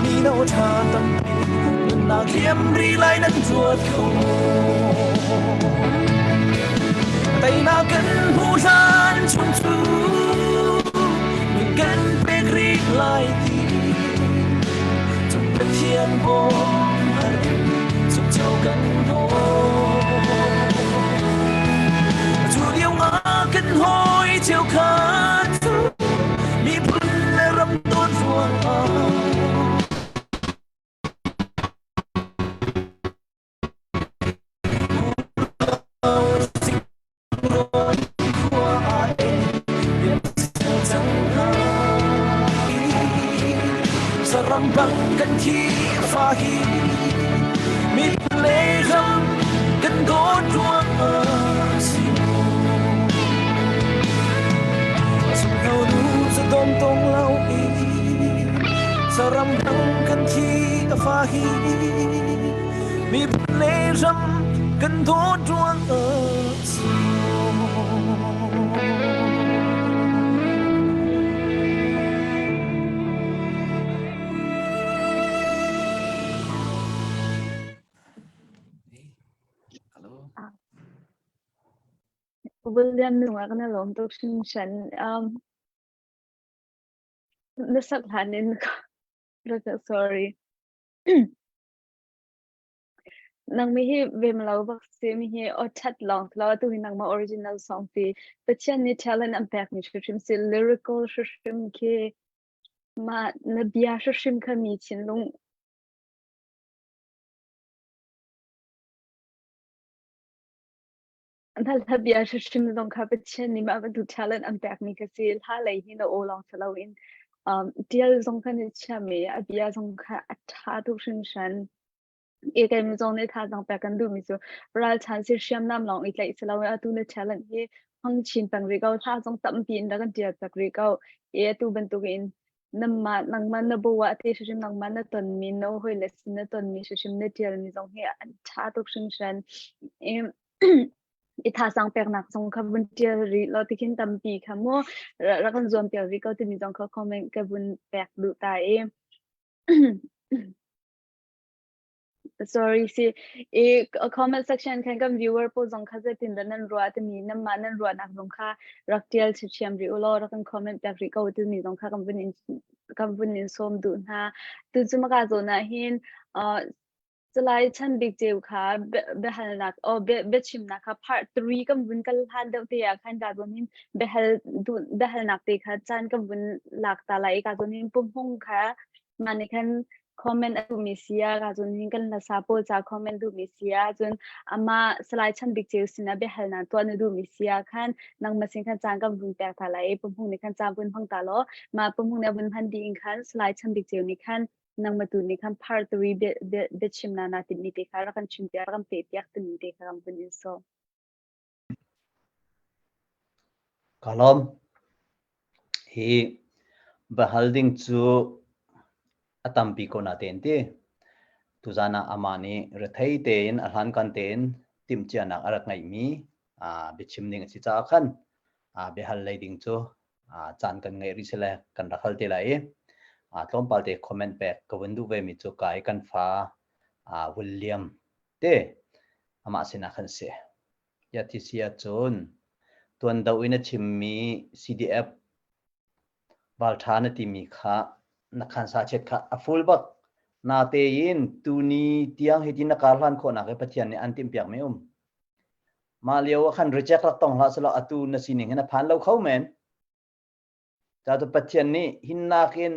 Speaker 9: mino ṭha tampi nunnak liam ri lai nan ruat kho teinak kan hmu hlan chung cu nun kan pek rih lai ti cung Pathian bawm hal in chukcho kan haw cu lio ah kan hawi cheu kha cu miphun le ram dawt ruangah Saram bang kan thi fa hi miphun le ram kan dawt ruangah si mu. Sungno nu zadawm tong lo i saram bang kan thi fa hi miphun le ram kan dawt ruangah si mu.
Speaker 7: Hello.
Speaker 2: William nungak na lawm tuk hringhran. Na sak hlan in sorry. Nang mi hi vem lo bak si mi hi aw that long lo tu hi nangma original song pi Pathian nih talent an pek mi hrimhrim si lyrical hrimhrim khi ma na bia hrimhrim kha mi thinlung Na hla bia hrimhrim zong kha Pathian nih mah bantuk talent an pekmi kha si. Hla lei hi na aw lawng si loin um, tial zong kha na thiam i a bia zong kha a ṭha tuk hringhran. I keimah zong nih thazaang pek kan duhmi cu ralchan si hriamnam lawng i tlaih si loin atu na challenge hi hmang chin peng rih ko. Thla zong tampi in rak kan ṭial piak rih ko. I atu bantukin nangmah nangmah na bo ah te hrimhrim nangmah na tonmi na hawile sin na tonmi hrimhrim na ṭialmi zong hi an ṭha tuk hringhran. I i thazaang peknak zong kha vun ṭial rih law tikhin tampi kha mu rak kan zuam piak rih ko timi zong kha comment ka vun pek duh ta i. Sorry si i comment section khan kan viewer pawl zong kha zeitin dah nan ruah timi nanmah nan ruahnak zong kha rak ṭial thiam rih u law rak kan comment piak rih ko timi zong kha kan vun in kan vun in sawm duh hna. Tu cu maka zawn ah hin uh, Salai Chan Bik Ceu kha biahalnak o biachimnak kha part 3 kan vun kal hlan deuh te ah khan ka zawn hin biahal biahalnak te kha caan kan vun lak ta lai i ka zawn hin pumhung kha Mah nih khan comment a duhmi si ah ka cun hin kan hlasa pawl ca comment duhmi si ah cun amah Salai Chan Bik Ceu sinah biahalnak tuah na duhmi si ah khan nangmah sin khan caan kan vun pek ta lai i pumhung nih khan caan vun hmang ta law mah pumhung nih a vun hman dih in khan Salai Chan Bik Ceu nih khan nangmah tu nih khan part 3 bia bia biachimnak naa timhmi te kha rak kan chim piak rak kan peh piak timi te kha kan vun in sawm.
Speaker 5: Ka lawm. Hi biahal ding cu a tampi ko natein ti. Tuzaan ah amah nih rethei tein a hlankan tein timhcianak a rak ngeihmi biachim ding a si caah khan biahal lei ding cu caan kan ngeih rih sile kan rak hal te lai i tlawmpal te comment pek ka vun duh vemi cu ka i kan fa William te amah sinah khan si. Yathisi ahcun tuan do in a chimmi CDF ralṭha na timi kha na khansa chiat kha a full bak. Natein tuni tiang hiti na kar hlan khawhnak hi Pathian nih an timhpiakmi um. Mah lio ah khan reject rak tong hlah selaw atu na sining hin a phan lo kho men. Ca Pathian nih hinnak in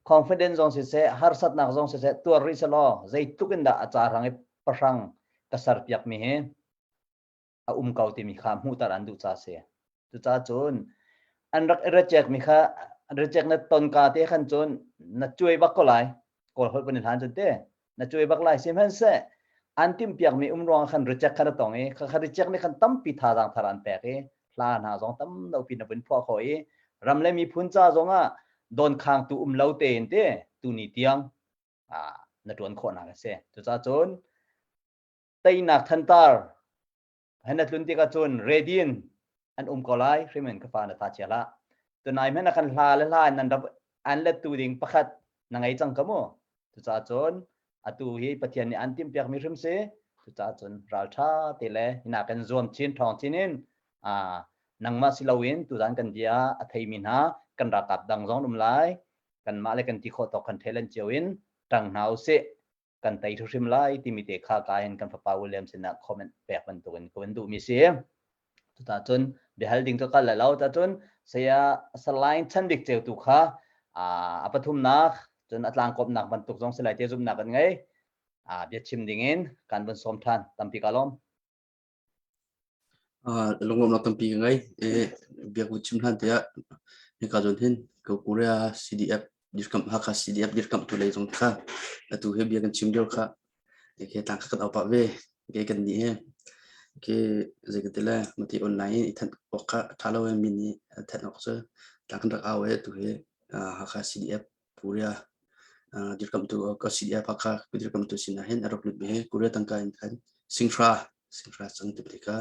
Speaker 5: confidence zong siseh harsatnak zong siseh tuar rih selaw zeitluk in dah a ca hrang i pahrang ka serpiak mi hi a um ko timi kha hmuhter an duh ca si. Cucaah cun an rak i reject mi kha reject na ton ka te khan cun na cuai bak ko lai. Kawl holh pun in hlan cun te na cuai bak lai sihmanhseh an timhpiak mi um ruang khan reject khan a tong i kha kha reject nih khan tampi thazaang thar an pek i hla hna zong tam lo pi na vun phuah kho i ram le miphun ca zong ah donkhangtu um lo tein te tuni tiang na tuan khawhnak a si. Cucaah cun teinak thantar he na tlun tikah cun ready in an um ko lai hrim in ka fa na tha chia hlah. Tunai hmanh ah kan hla le hla in nan rak an let tu ding pakhat na ngei cang ka mu. Cucaah cun atu hi Pathian nih an timhpiakmi hrim si. Cucaah cun ralṭha te le hina kan zuam chin ṭhawng chin in nangmah si loin tuzan kan bia a theimi hna kan ralkap dang zong um lai. Kanmah le kan ti khawh tawk kan ṭhelen cio in ṭang hna usih. Kan tei hrim lai timi te kha ka hin kan fapa William sinah comment pek bantukin ka vun duhmi si. Cuta cun biahal ding cu kal lai lo. Cun saya Salai Chan Bik Ceu tu kha a pathumnak cun a tlangkawmnak bantuk zong si lai te zumhnak kan ngei. Bia chim ding in kan vun sawm ṭhan. Tampi ka lawm.
Speaker 1: Lunglawmhnak tampi ka ngei. Biak vun chim hlan tiah hika zawn hin ko Korea CDF dirkamh Hakha CDF dirkamhtu lei zong kha atu hi bia kan chim lio kha ke tlang kha kan au pah ve. Ke kan nih he ke zei ka ti le mati online in i thanh awk kha ṭha lo mi nih thanh awk cu tlang kan rak au e tu hi Hakha CDF Korea dirkamhtu ka CDF Hakha dirkamhtu sinah hin a rak lut mi hi Korea tangka in khan singhra singhra cang ti kha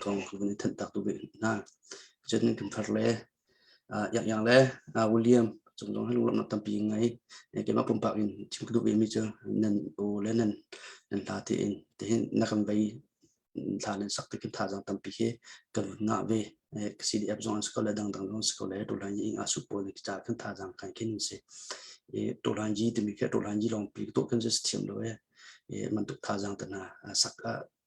Speaker 1: thawng kan vun i thanh tak tu ve hna. Cun kan thar le Yang Yang le William cung zong hi lunglawmhnak tampi ngei. Keimah pumpak in chim ka duh ve mi cu nan u le nan nan hla tein tihin na kan vei thla nan sak tikin thazaang tampi hi kan vun ngah ve. CDF zong an si ko le dangdang zong si ko le Tulan yi ing asu pawl nih ca kan thazaang kan khin si. Tulan yi timi khi Tulan yi lawng pi tu kan si thiam lo e. Man tuk thazaang tana sak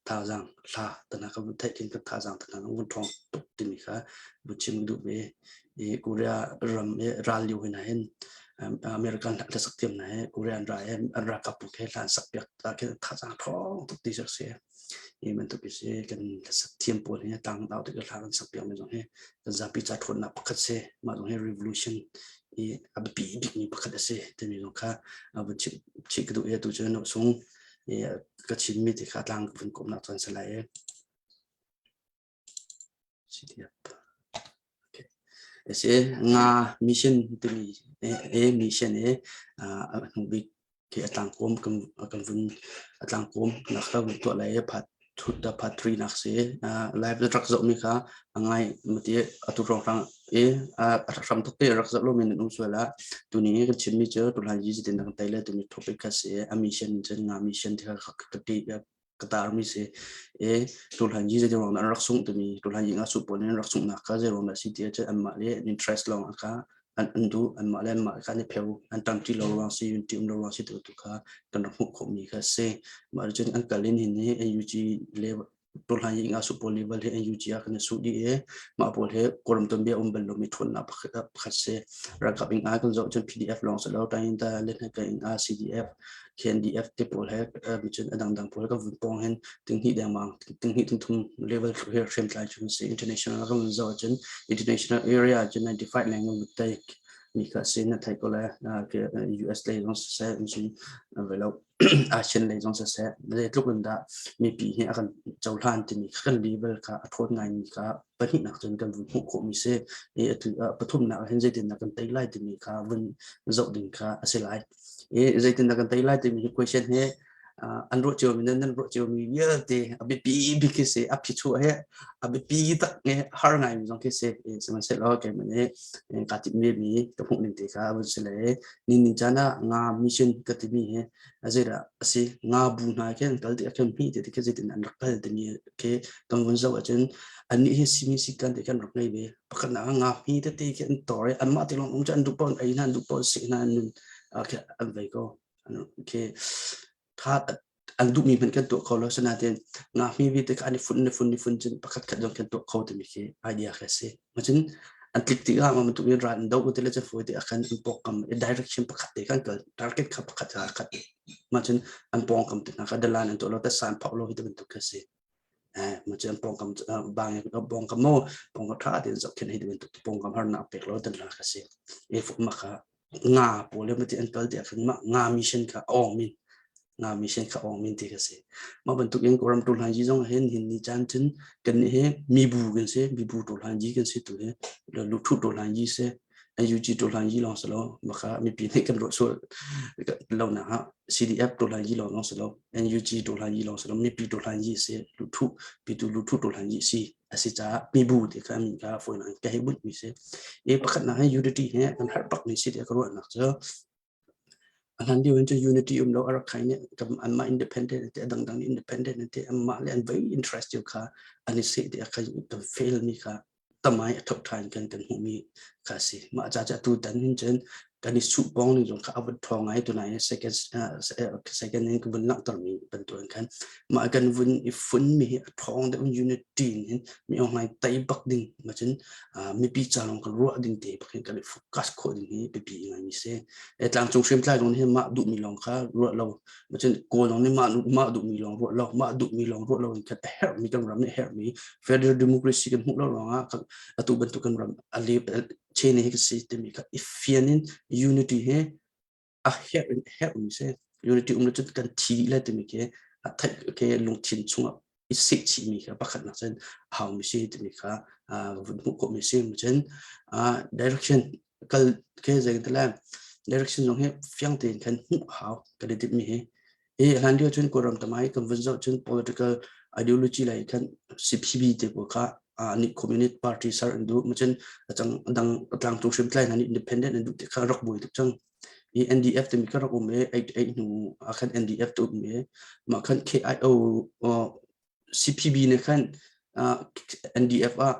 Speaker 1: thazaang hla tana ka vun theih khin ka thazaang tana ka vun ṭhawng tuk timi kha vun chim duh ve i Korea ram i ral lio hina hin American hlasak thiam hna he Korean ra he an ralkap bu he hla an sak piak ta khi thazaang ṭhawng tuk ti sak si i bantuk si kan hlasak thiam pawl hi tang dau tik hla kan sak piak mi zong hi kan zapi ca ṭhawnnak pakhat si mah zong hi revolution. i a biapi bikmi pakhat a si timi zong kha vun chim chih ka duh i atu cu sung ka chimmi ti kha tlang vun kawmnak caan si lai i. CDF. Okay. Si nga mission timi e mission e a hnu bik khi a tlangkawm kan kan vun a tlangkawm nak kha vun tuah lai part thut da part 3 nak si live rak zoh mi kha angai mati atu rong rang e a ram tuk te rak zoh lo mi nan um sual ah tuni kan chim mi cu tulhan yi tin dang tai le tuni topic kha si a mission cun nga mission ti kha ka ti ka tarmi si e tuhlan yi zei ruang an rak sung timi tuhlan yi nga su pawl in rak sungnak kha zei ruang dah si ti ahcun anmah le an interest lawng kha an an duh anmah le anmah kha an i pheu an ṭangṭi lo ruang si an ṭi um lo ruang si tu tu kha kan rak hmuh khawhmi kha si mah cun an kal in hin hi NUG le tuhlan yi nga su pawl level hi NUG ah kan i su dih i mah pawl hi Kawlram tuanbia um bal lomi ṭhawnnak pakhat si ralkap ing ah kan zoh cun PDF lawng si lo Tainta le ka ing ah CDF KNDF te pawl he cun a dangdang pawl kan vun pawng hin tinghnih dengmang tinghnih tingthum level he hriamtlai cu si international kan vun zoh ahcun international area cun 95 leng kan vun tai mi kha si na thei ko le US lei zong siseh cun velo ASEAN lei zong siseh zeitluk in dah mipi hi a kan cohlan timi kan level kha a thawt ngai mi kha pahnihnak cun kan vun hmuh khawhmi si i atu pathumnak ah hin zeitindah kan tei lai timi kha vun zoh ding kha a si lai. I zeitindah kan tei lai timi hi question hi an ruah ciomi nan nan ruah ciomi vialte a biapi bik khi si a phichuah he a biapi tak nge har ngai mi zong khi si sihmanhsehlaw keimah nih kaa timhmi mi ka hmuh ning te kha a vun si le ni ning caan ah nga mission ka timi hi a zeidah a si nga bu hna khi an kal ti a khin hmi ti khi zeitin an rak kal timi khi kan vun zoh ahcun annih hi simi si kan ti kan rak ngei ve pakhat nak nga hmi tete khi an tor i anmah te lawng um cu an duh paoh ei hna an duh paoh sih hna an nun khi an vei ko khi tha an duhmi hmanh kan tuah kho lo sinain nga hmi vialte kha an i fun i fun i fun cun pakhat khat zong kan tuah kho timi khi idea khi a si macun an tlik tik ah bantuk in ral an do te le cu fawi te ah khan an pawngkam direction pakhat te kan kal target kha pakhat kha khat mah cun an pawngkam te hna kha dalan an tuah lo tasa an phauh lo hi te bantuk kha si eh mah cun an pawngkam bang pawngkam mo pawngkam tha tein zohkhenh hi te bantuk pawngkam harnak pek lo tan la kha si e fuk ma kha nga pawl le mati an kal ti ah khan mah nga mission kha awng min nga mission kha awng min ti ka si mah bantuk in Kawlram tu hlan ji zong hin hin ni caan cun kan nih hi mibu kan si mibu tu hlan ji kan si tu hi luthu tu hlan ji si NUG tu hlan ji lawng si lo maka mipi nih kan ruah sual lo na ha CDF tu hlan ji lawng lawng si lo NUG tu hlan ji lawng si lo mipi tu hlan ji si luthu pitu luthu tu hlan ji si a si caah mibu ti kha min kha fawinak in ka hei bunh mi si. I pakhatnak hi unity he kan herh bak mi si tiah ka ruahnak cu a hlan lio in cu unity um lo a rak khai nih anmah independent te a dangdang nih independent te anmah le an vai interest cio kha an i seh ti a kha kan fail mi kha tamai a thok than kan kan hmuh mi kha si. Mah ca ca tu tan hin cun kan i suh pawng ning zong kha a vun ṭhawng ngai tunai in second second in ka vun langhter mi bantukin khan mah kan vun i fun mi hi a ṭhawng deuh unity in hin mi aung hlaing tei bak ding ma cun mipi ca lawng kan ruah ding te bak hin kan i focus khawh ding hi biapi ngai mi si e tlangcung hriamtlai zong hi mah duh mi lawng kha ruah lo ma cun kawl lawng nih mah mah duh mi lawng ruah lo mah duh mi lawng ruah lo in khan a herh mi kan ram nih a herh mi federal democracy kan hmuh lo ruangah atu bantuk kan ram a le chain hi ka si timi kha i fian in unity he a herh in herh mi si unity um cun kan thi le timi khi a theih ke lungthin chungah i seh chih mi kha pakhat nak cun hau mi si timi kha vun hmuh khawh mi si cun direction kal ke zei te le direction zong hi fiang tein khan hmuh hau kan i timh mi hi Hi hlan lio cun Kawlram tamai kan vun zoh cun political ideology lei khan CPB te pawl kha nih communist party ser an duh macun acang dang tlangcung hriamtlai hna nih independent an duh ti kha rak buai tuk cang. Hi NDF timi kha rak um i 88 hnu ah khan NDF tu um i mah khan KIO CPB nih khan NDF ah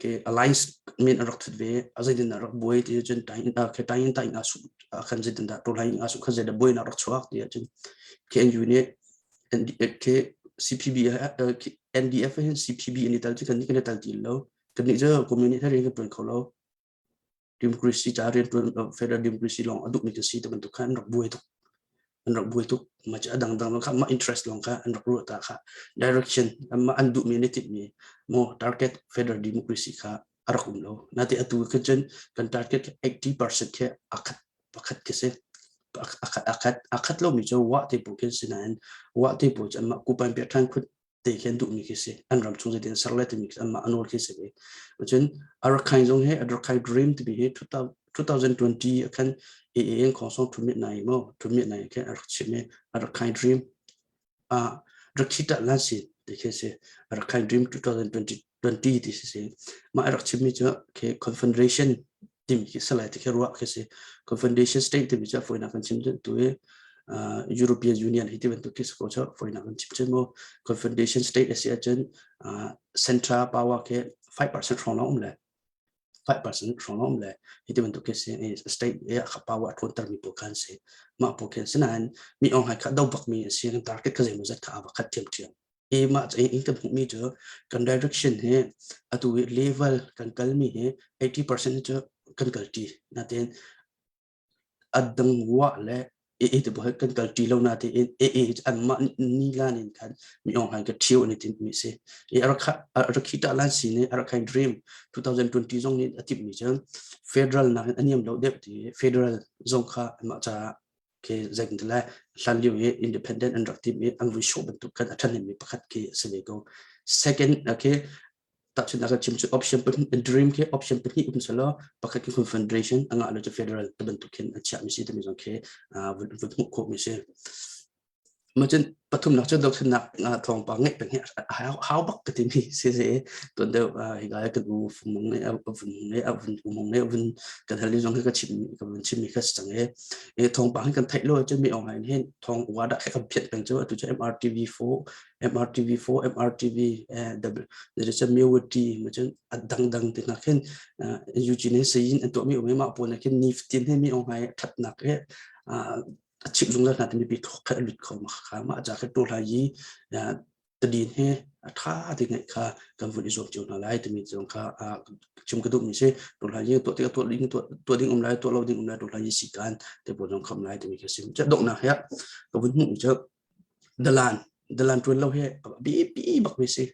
Speaker 1: ke alliance min an rak thut ve a zeitin dah rak buai ti cun tain ke tain tain a su khan zeitin dah to lai a su khan zeidah buai na rak chuak ti cun KNU nih ke CPB NDF hin CPB an i tal ti kan ni kan i tal ti lo kan ni cu community rian kan tuan kho lo democracy ca rian tuan federal democracy lawng a duh mi kan si ti bantuk khan an rak buai tuk an rak buai tuk ma a dangdang lawng kha mah interest lawng kha an rak ruah ta kha direction mah an duhmi an i timhmi mo target federal democracy kha a rak um lo. Nate atu khin cun kan target 80% khi akhat pakhat khi si. Akhat akhat akhat lomi cu wa te bu khin si nain wa te bu cu anmah kupan pek ṭhan khut te khi an duhmi khi si. An ram chung zeitin ser lai timi khi anmah a nawl khi si ve. Cun Arakhine zong hi Arakhine Dream timi hi 2020 ah khan AAN Khongsong Thumit Nai mo Thumit Nai khin a rak chim i Arakhine Dream ah Rakhita Lansi ti khi si. Rakhine Dream 2020 20 ti si si. Mah a rak chimmi cu khi Confederation timi khi salai ti khi ruah khi si. Confederation State timi cu fawinak kan chim tu i European Union hi ti bantuk khi si ko cu fawinak kan chim cu mu. Confederation State a si ahcun central power khi 5% hrawng lawng um le 5% hrawng lawng um le hi ti bantuk khi si state i a power a ṭhawntermi pawl kha an si. Mah pawl khi an si nain mi ong hai kha do bakmi a si. Kan target kha zeimawzat kha aa khat ṭhiamṭhiam. I mah in kan hmuhmi cu kan direction hi atu i level kan kalmi hi 80% cu kan kalṭi. Natein a dang wah le AA te bu kan kalṭi lo natein AA cu anmah nilan in khan mi ong han ka ṭhio an i tinhmi a si. I Rakhita Lan si nih Rakhine Dream 2020 zong nih a timhmi cu federal nakin a niam lo deuh ti federal zong kha anmah caah khi zeitin le hlan lio i independent an rak tim i an vui sawh bantuk khan a ṭhahnemmi pakhat khi a si ve ko. Second khi tahchunhnak ah chim cu option pahnih dream khi option pahnih um selaw pakhat khi confederation a ngah lo cu federal ti bantuk khin a chiahmi si timi zong khi vun hmuh khawhmi si. Macun pathumnak cu dothlennak thawngpang ngeih peng hi hau bak ka timi si si tuan deuh hika i kan u Fungmung nih a vun nih a vun Fungmung nih a vun kan hal zong hi ka chim ka vun chimmi kha si cang i thawngpang hi kan theih lo cun mi online hin thawng ua dah kan phiat peng cu atu cu MRTV 4 MRTV 4 MRTV w Mewati macun a dangdang te hna khin Eugene sayin an tuahmi um i mah pawl nih khin nifatin hi mi online thatnak he a chimh zungzal hna timi pi thawk kha a lut kho ma kha mah ca kha tu hlai i tadin he a tha ti ngai kha kan vun i zuam cio hna lai timi zong kha chim ka duh mi si tu hlai i tuah tik tuah ding tuah ding um lai tuah lo ding um lai tu hlai i si kan te pawl zong kham lai timi kha sim cha dok nak he ka vun hmuh mi cu dalan dalan tuan lo he bi bi bak mi si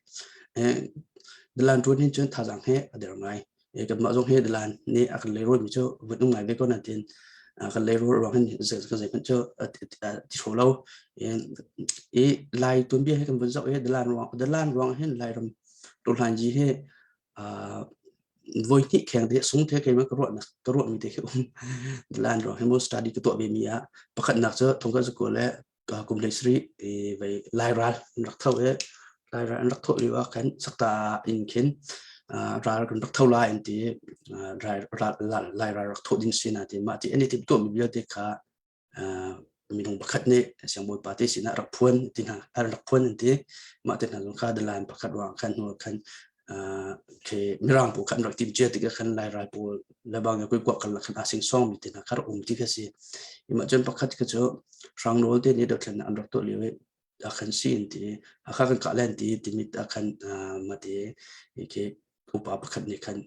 Speaker 1: dalan tuan hin cun thazang he a der ngai kanmah zong hi dalan nih a kan leirawi mi cu vun um ngai ve ko nain kan leirawi ruang hin ka zei hmanh cu ti hraw lo i lai tuanbia hi kan vun zoh i dalan ruang dalan ruang hin lairam tuhlangyi hi voi hnih kheng te sung the keimah ka ruahnak ka ruahmi te khi um dalan ruang hi mo study ka tuah ve mi ah pakhatnak cu thongka zakua le kum hlei sarih vei lairal an rak tho i lairal an rak thawh lio ah khan sakta in khin ral kan rak tho lai an ti lairal rak thawh ding si na ti mah ti an i timh tuahmi vialte kha minung pakhat nih siangbawipa te sinah rak phuan ti hna rak phuan an ti mah te hna zong kha dalan pakhat ruang khan hnu khan khi mirang pawl khan rak tim cia tikah khan lairal pawl lebang ya kuak kal khan a sing song mi te hna kha rak um ti kha si mah cun pakhat kha cu hrangnawl te nih dothlennak an rak tuah lio i a khan si in ti a kha kan kah len ti timit a khan mate khi upa pakhat nih khan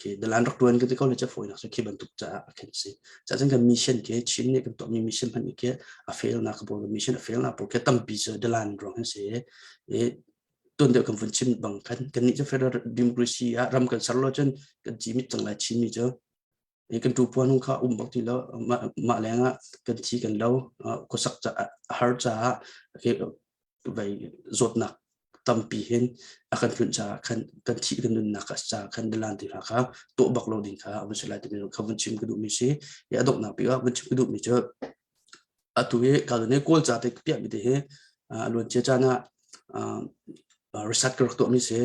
Speaker 1: khi dalan rak tuan ka ti ko le cha foi nak khi bantuk ca a khan si cha chan kan mission ke chin nih kan tuah mi mission hman ke a fail na ka bo mission a fail na po ke tampi cu dalan rong hin si e tuan deuh kan vun chim bang khan kan nih cu federal democracy ah ram kan ser lo cun kan ci mit cang lai chin mi cu kan tu puan hung kha um bak ti lo mah leng ah kan thi kan lo khuasak ca har caah vei zawtnak tampi hin a kan tlunh caah khan kan thih kan nunnak a ca khan dalan ti kha tuah bak lo ding kha vun si lai timi kha vun chim ka duhmi si i a donghnak bik ah vun chim ka duhmi cu atu hi ka ne kawl ca te piahmi te hi a luan cia caan ah research ka rak tuahmi si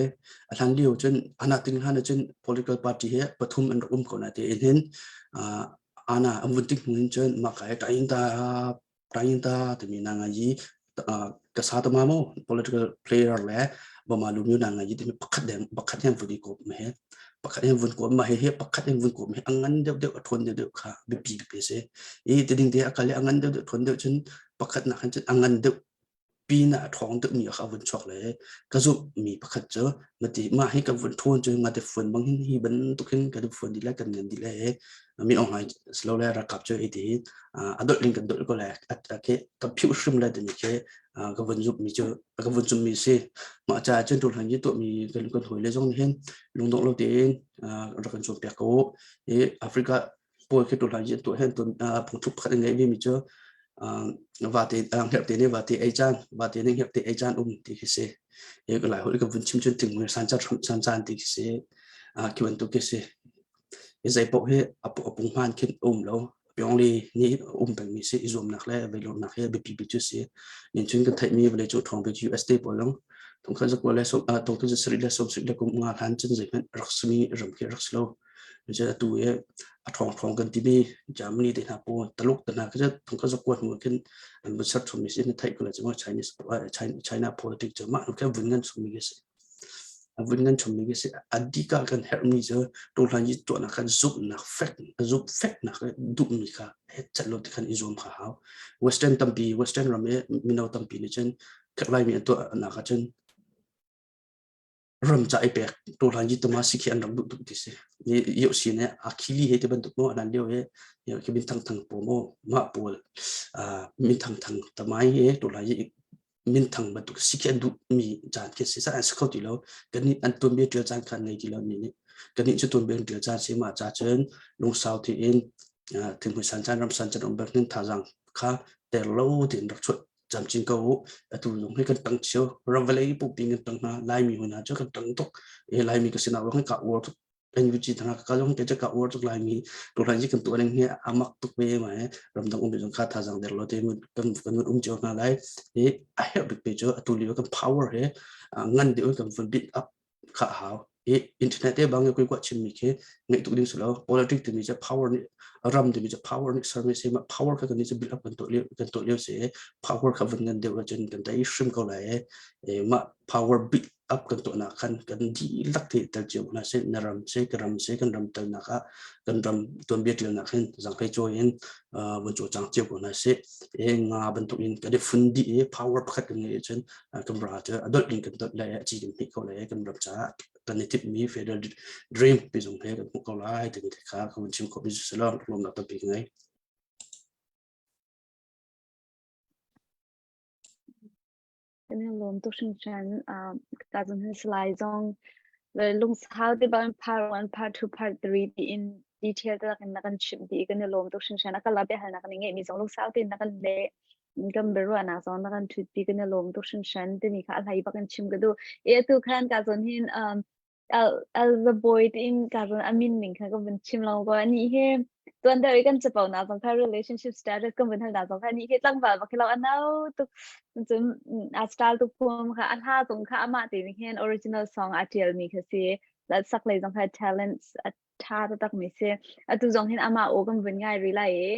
Speaker 1: a hlan lio cun ana ting hlan cun political party hi pathum an rak um ko na te in hin ana an vun tik hnu hin cun mah ka ta ta ta timi na nga yi ka sa ta ma mo political player le bama lu myu na nga yi timi pakhat deng pakhat hen vun i kop me he pakhat hen vun kop ma he he pakhat hen vun kop me angan deuh deuh a thon deuh deuh kha biapi biapi si i ti ding te akal le angan deuh deuh thon deuh cun pakhat nak hin cun angan deuh. Pin ah a ṭhawng deuhmi kha a vun chuak le ka zumhmi pakhat cu mati mah hi kan vun ṭhawn cu ngate fuan bang hin hi bantuk hin kan fuan dih le kan ngan dih le min Aung Hlaing silole ralkap cu hiti a dolh ding kan dolh ko le kan phiuh hrim le timi khi ka vun zumhmi cu ka vun zumhmi si. Mah caah cun ṭulhlan i tuahmi kan kan hawile zong nih hin lungdongh lo tein rak kan cawnpiak ko u. Hi Africa pawl khi ṭulhlan i an tuah hin phungthluk pakhat an ngeih vemi cu vate hngerhte nih vate ei caan vate nih hngerhte ei caan um ti khi si. Hi ka Lai holh ka vun chim cun thingmui san caan san caan ti khi si. Khi bantuk khi si. Hi zei paoh hi a punghman khin a um lo. Pyongyang nih a um pengmi si i zuamnak le veilawmnak hi a biapi bik cu si. Nincun kan theihmi vawleicung ṭhawng bik US te pawl zong thongkhat zakua le thongkhat zasarih le sawmsarih le kum nga hlan cun zeihmanh rak simi ram khi rak si lo. Cun atu i a ṭhawng ṭhawng kan timi Germany te hna pawl, Taluk te hna khi cu thongkhat zakua hnu ah khin an vun ser chommi si na theih ko lai cu Chinese China politics cu mah hnu khin vun ngan chungmi khi si. A vun ngan chommi khi si. A dika kan herhmi cu ṭawhlan i tuahnak khan zumhnak fek zumh feknak le duhmi kha hetchat lo ti khan i zuam kha hau. Western tampi Western ram i mino tampi nih cun kherhlaimi an tuahnak ah cun ram ca i pek ṭawhlan yi tama si khi an rak duh tuk ti si. Yo si ne a khili he ti bantuk mo anan lio he khi min thang thang pawl mo mah pawl min thang thang tamai he ṭawhlan yi minthang bantuk si khi an duhmi caan khi si an si kho ti lo kannih an tuanbia ṭial caan kha an ngei ti lo ni nih kannih cu tuanbia an ṭial caan si mah ca cun lungsau tein thinghmui san caan ram san caan um bak nin thazaang kha ter lo tein rak chuah camcin ko u atu zong hi kan tang cio ram vawlei pumpi kan tang hna laimi hna cu kan tang tuk e laimi ka sinah ruang hi ka uar tuk NUG thana ka zong te ka uar tuk lai mi tu hlan ji kan tu ning hi amak tuk ve ma ramdang um zong kha thazang der lo te mun kan kan um cio hna lai hi a herh bik pe chu atu lio kan power he ngan deuh kan fun bit up kha hau hi internet te bang koi kwa chim mi khi ngai tuk ding su lo politics ti mi cha power ni ram ti mi cha power ni service ma power kha kan ni cha build up kan to lio kan to lio se power kha vun ngan deuh cun kan dai hrim ko lai e ma power build up kan tuahnak khan kan dihlak te tel cio hna seh na ram seh ka ram seh kan ram telnak ah kan ram tuanbia ṭialnak hin zanghlei cawi in vun cawlcang cio ko hna seh e nga bantuk in kan i fun dih i power pakhat kan ngeih ahcun kan ra cu a dolh in kan dolh lai a ci kan hmih ko lai kan ram caah kan i timhmi federal dream pi zong he kan hmuh ko lai timi te kha ka vun chim khawh mi si lo lawmnak tampi ka ngei.
Speaker 2: Kan i lawm tuk hringhran. Ka zong hin Salai zong lungsau te bang part 1, part 2, part 3 tiin detail tak in na kan chimh dih i kan i lawm tuk hringhran. A kala biahalnak na ngeihmi zong lungsau tein na kan leh. Kan biaruahnak zong na kan ṭhutpi kan i lawm tuk hringhran timi kha a hlei bak in chim ka duh. I atu khan ka zawn hin El El the boy tiin ka run a min ning kha ka vun chim lo ko ani hi tuan deuh i kan capo na zong kha relationship status kan vun hal na zong kha ni hi tlangval bak hi lo a no tuk cun a style tuk phum kha a hla zong kha amah te nih hin original song a tial mi kha si la sak lei zong kha talents a ṭha taktak mi si. Atu zong hin amah aw kan vun ngai rih lai i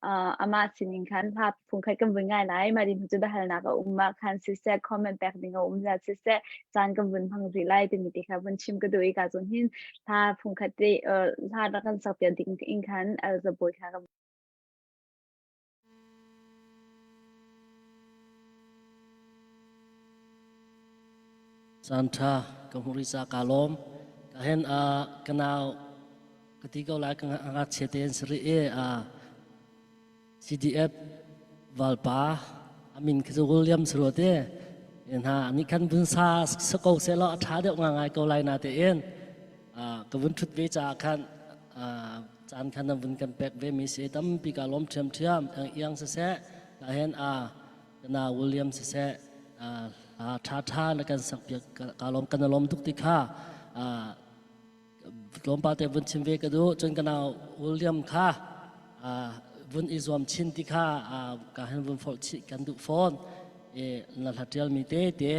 Speaker 2: uh, amah sining khan hla phungkhat kan vun ngai lai. Mah din cu biahalnak a um ah khan siseh, comment pek ding a um za siseh, caan kan vun hmang rih lai timi ti kha vun chim ka duh i ka cun hin hla phungkhat te uh, hla rak kan sak piak ding in khan Elza Bawi kha ka
Speaker 4: Caan ṭha ka hmuh rih caah kaa lawm. Ka hen ah ka nau ka ti ko lai ka ngakchia te an si rih i CDF valpa a min khi cu William si rua te hna nih khan vun sa sa ko seh law a ṭha deuh ngai ko lai na tein ka vun ṭhut ve caah khan caan khan na vun kan pek ve mi si tampi ka lawm ṭhiamṭhiam iang siseh ka hen a na William siseh ṭha ṭha na kan sak piak ka lawm kan lawm tuk ti kha tlawmpal te vun chim ve ka duh cun ka nau William kha vun i zuam chin ti kha ka hen vun forh chih kan duh fawn i na hla ṭial mi te te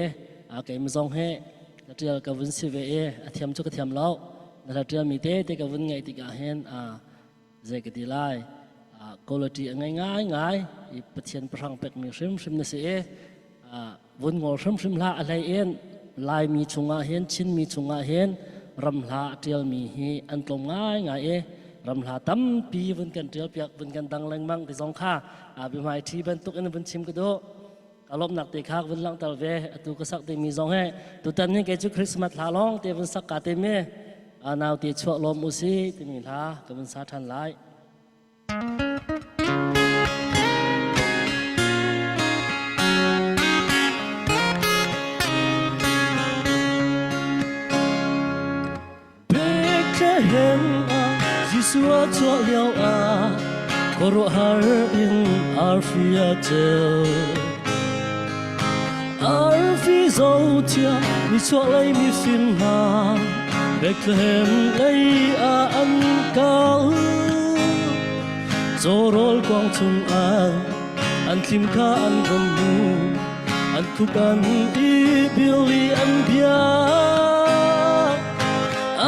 Speaker 4: keimah zong he ka ṭial ka vun si ve i a thiam cu ka thiam lo na hla ṭial mi te te ka vun ngaih tikah hin zei ka ti lai quality a ngei ngai ngai i Pathian pahrang pekmi hrimhrim na si i vun ngol hrimhrim hlah a hlei in Laimi chungah hin Chinmi chungah hin ramhla a ṭialmi hi an tlawm ngai ngai i ramhla tampi vun kan ṭial piak vun kan dang lengmang ti zong kha biahmai ṭhi bantuk in vun chim ka duh. Ka lawmhnak te kha vun langhter ve. Atu ka sak dingmi zong he tutan ni kei cu Christmas hla lawng te vun sak ka te mi nau te chuah lawm u si timi hla ka vun sa ṭhan lai. Bethlehem ah Jesuh a chuah lio ah khuaruahhar in arfi a ceu. Arfi zothia nichuahlei mifim hna Bethlehem lei ah an kal. Cawrawl kuang chungah an thlim kha an von hmu. An khuk an i bil i an bia.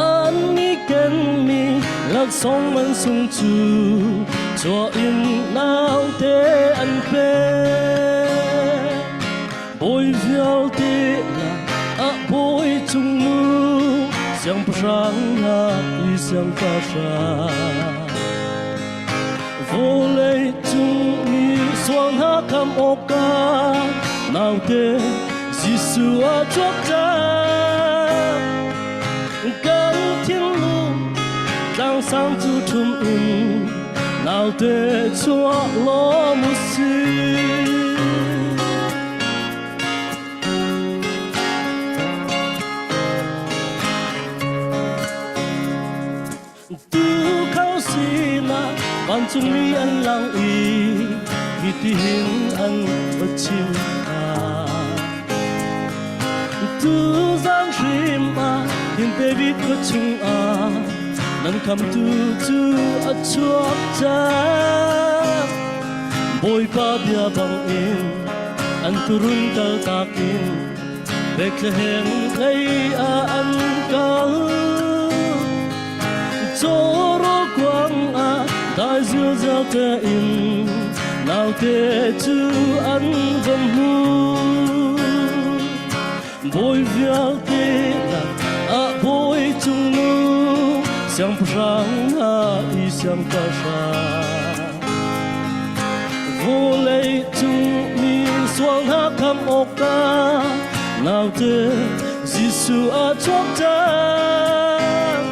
Speaker 4: An i kenmi laksawng man sung cu chuah in naute an pek. Bawi vialte ah bawi cungnu siangpahrang hna i siangpahrang. Vawlei cung mi sual hna kham awkah naute Jesuh a chuak cang. Kan thinlung tlangsang cu ṭhum in naute chuah lawm u sih. Tuukhal sinah vancungmi an lang i hitihin an va chim hna. Tuzan hrim ah hin David khua chungah nan khamtu cu a chuak cang. Bawipa bia bangin an turun kaltak in Bethlehem lei ah an kal. Cawraw kuang ah dai zilzel tein naute cu an va hmu. Bawi vialte nak ah bawi cungnu siangpahrang hna i siangpahrang. Vawlei cung mi sual hna kham awkah naute Jesuh a chuak cang.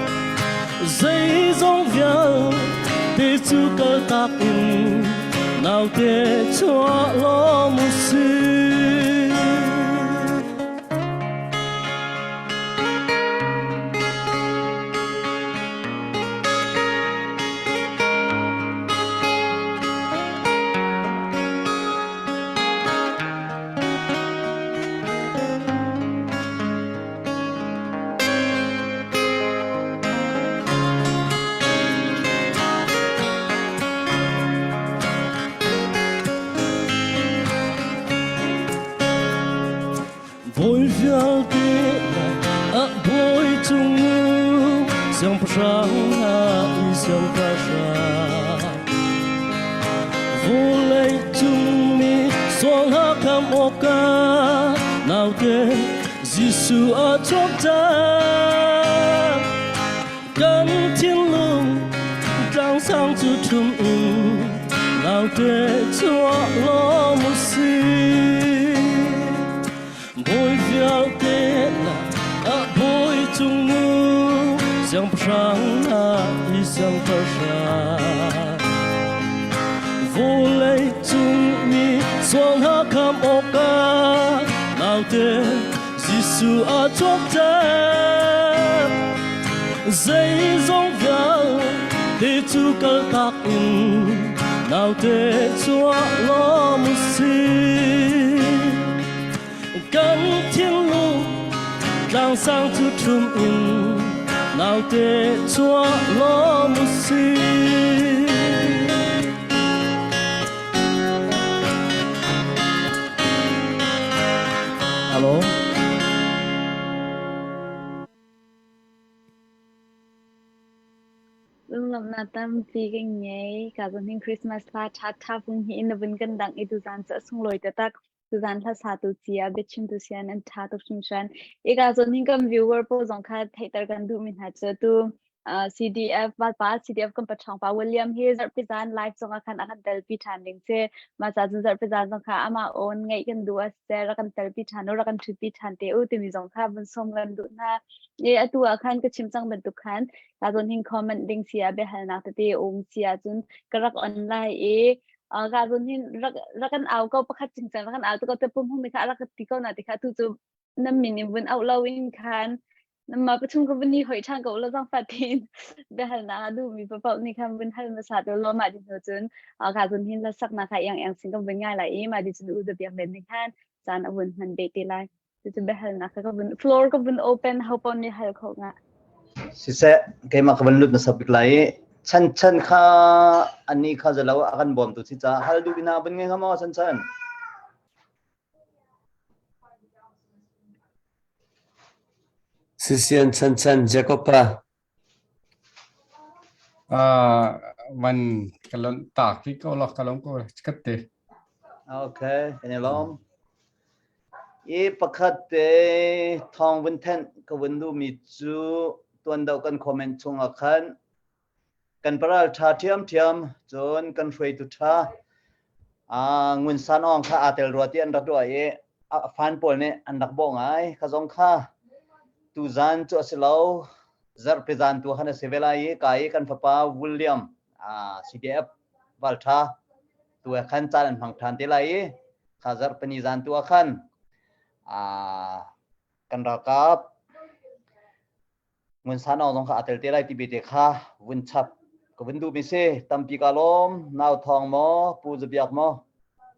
Speaker 4: Zeizong vialte cu kaltak in naute chuah lawm u sih. Bawi vialte a bawi cung siangpahrang hna i siangpahrang Vawlei cung mi sual hna kham awkah naute Jesuh a chuak cang. Kan thinlung tlangsang cu ṭhum in naute chuah lawm u sih. Bawi vialte a bawi cungnu siangpahrang hna i siangpahrang. Vawlei cung mi sual hna kham awkah naute Jesuh a chuak cang. Zeizong vialte cu kaltak in naute chuah lawm u sih. Kan thinlung tlangsang cu ṭhum in naute chuah lawm u sih. Alo.
Speaker 2: Lunglawmhnak tampi kan ngei. Ka zong hin Christmas hla ṭha ṭha phung hi in na vun kan dangh i tuzaan cu a sunglawi taktak. Tuzaan hla satu cia biachimtu sian an ṭha tuk hringhran. Ika zawn hin kan viewer pawl zong kha theihter kan duhmi hna cu tu. CDF pa CDF kan paṭhawng pa William hi zarhpi zan live zong ah khan a kan telpi ṭhan ding si. Mah ca cun zarhpi zan zong kha amah awn ngeih kan duh a si rak kan telpi ṭhan u rak kan ṭhutpi ṭhan te u timi zong kha vun sawm kan duh hna. E atu ah khan ka chim cang bantuk khan ta zawn hin comment ding si ah biahalnak tete um si ahcun ka rak on lai i ka zawn hin rak rak kan au ko pakhat cingcang rak kan au ko te pum hung mi kha rak ti ko na ti kha tu cu nan min in vun auh lo in khan nanmah pathum ka vun ni hoi ṭhan ko la zang fatin biahalnak a duhmi paoh nih khan vun hal hmasa te law mah di hnu cun ka zun hin hlasaknak kha iang iang sin kan vun ngai lai i mah di cun u biak len nih khan caan a vun hman beh te lai. Cucu biahalnak ka vun floor ka vun open ho paoh nih hal kho nga.
Speaker 5: Siseh keimah ka van lut hmasa bik lai i chan chan kha ani kha zalo a kan bawmtu si ca hal duh ina vun ngei hnga maw chan chan?
Speaker 8: Sisian chanchan Jacob pa.
Speaker 11: Van ka lon tak ri ko lo ka lom ko chikat te.
Speaker 5: Okay, kan i lawm. I pakhat te thawng vun thenh ka vun duhmi cu tuan deuh kan comment chungah khan Kan paral ṭha ṭhiamṭhiam, cun kan hruaitu ṭha Ngun San Aung kha aa tel rua ti an rak ruah i a fan pawl nih an rak bawh ngai. Kha zong kha tuzan cu a si lo, zarhpi zan tu khan a si ve lai i ka i kan fapa William CDF valṭha tu he khan caan an hmang ṭhan te lai i kha zarhpini zan tu ah khan kan ralkap Ngun San Aung zong kha aa tel te lai ti bete kha vun chap ka vun duhmi si. Tampi ka lawm. Nau Thawng maw, Pu Zabiak maw,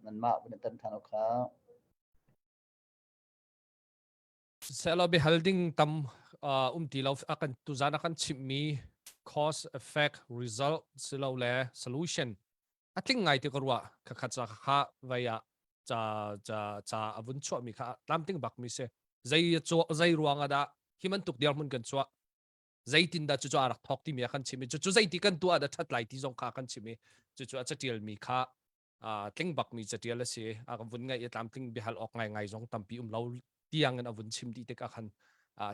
Speaker 5: nanmah vun tan than kha.
Speaker 6: Selaw biahal ding tam um ti lo a kan tuzan a kan chimhmi cause effect result silole solution a tling ngai ti ka ruah khakhat ca kha vai ah ca ca ca a vun chuahmi kha tlamtling bak mi si zei zei ruang ah dah hi bantuk dirhmun kan chuah zeitin dah cucu a rak thawk timi a kan chim i cucu zeiti kan tuah dah ṭhat lai ti zong kha a kan chim i cucu a catial mi kha tling bak mi catial a si a kan vun ngaih i tlamtling biahal awk ngai ngai zong tampi um lo tiang in a vun chim dih tikah khan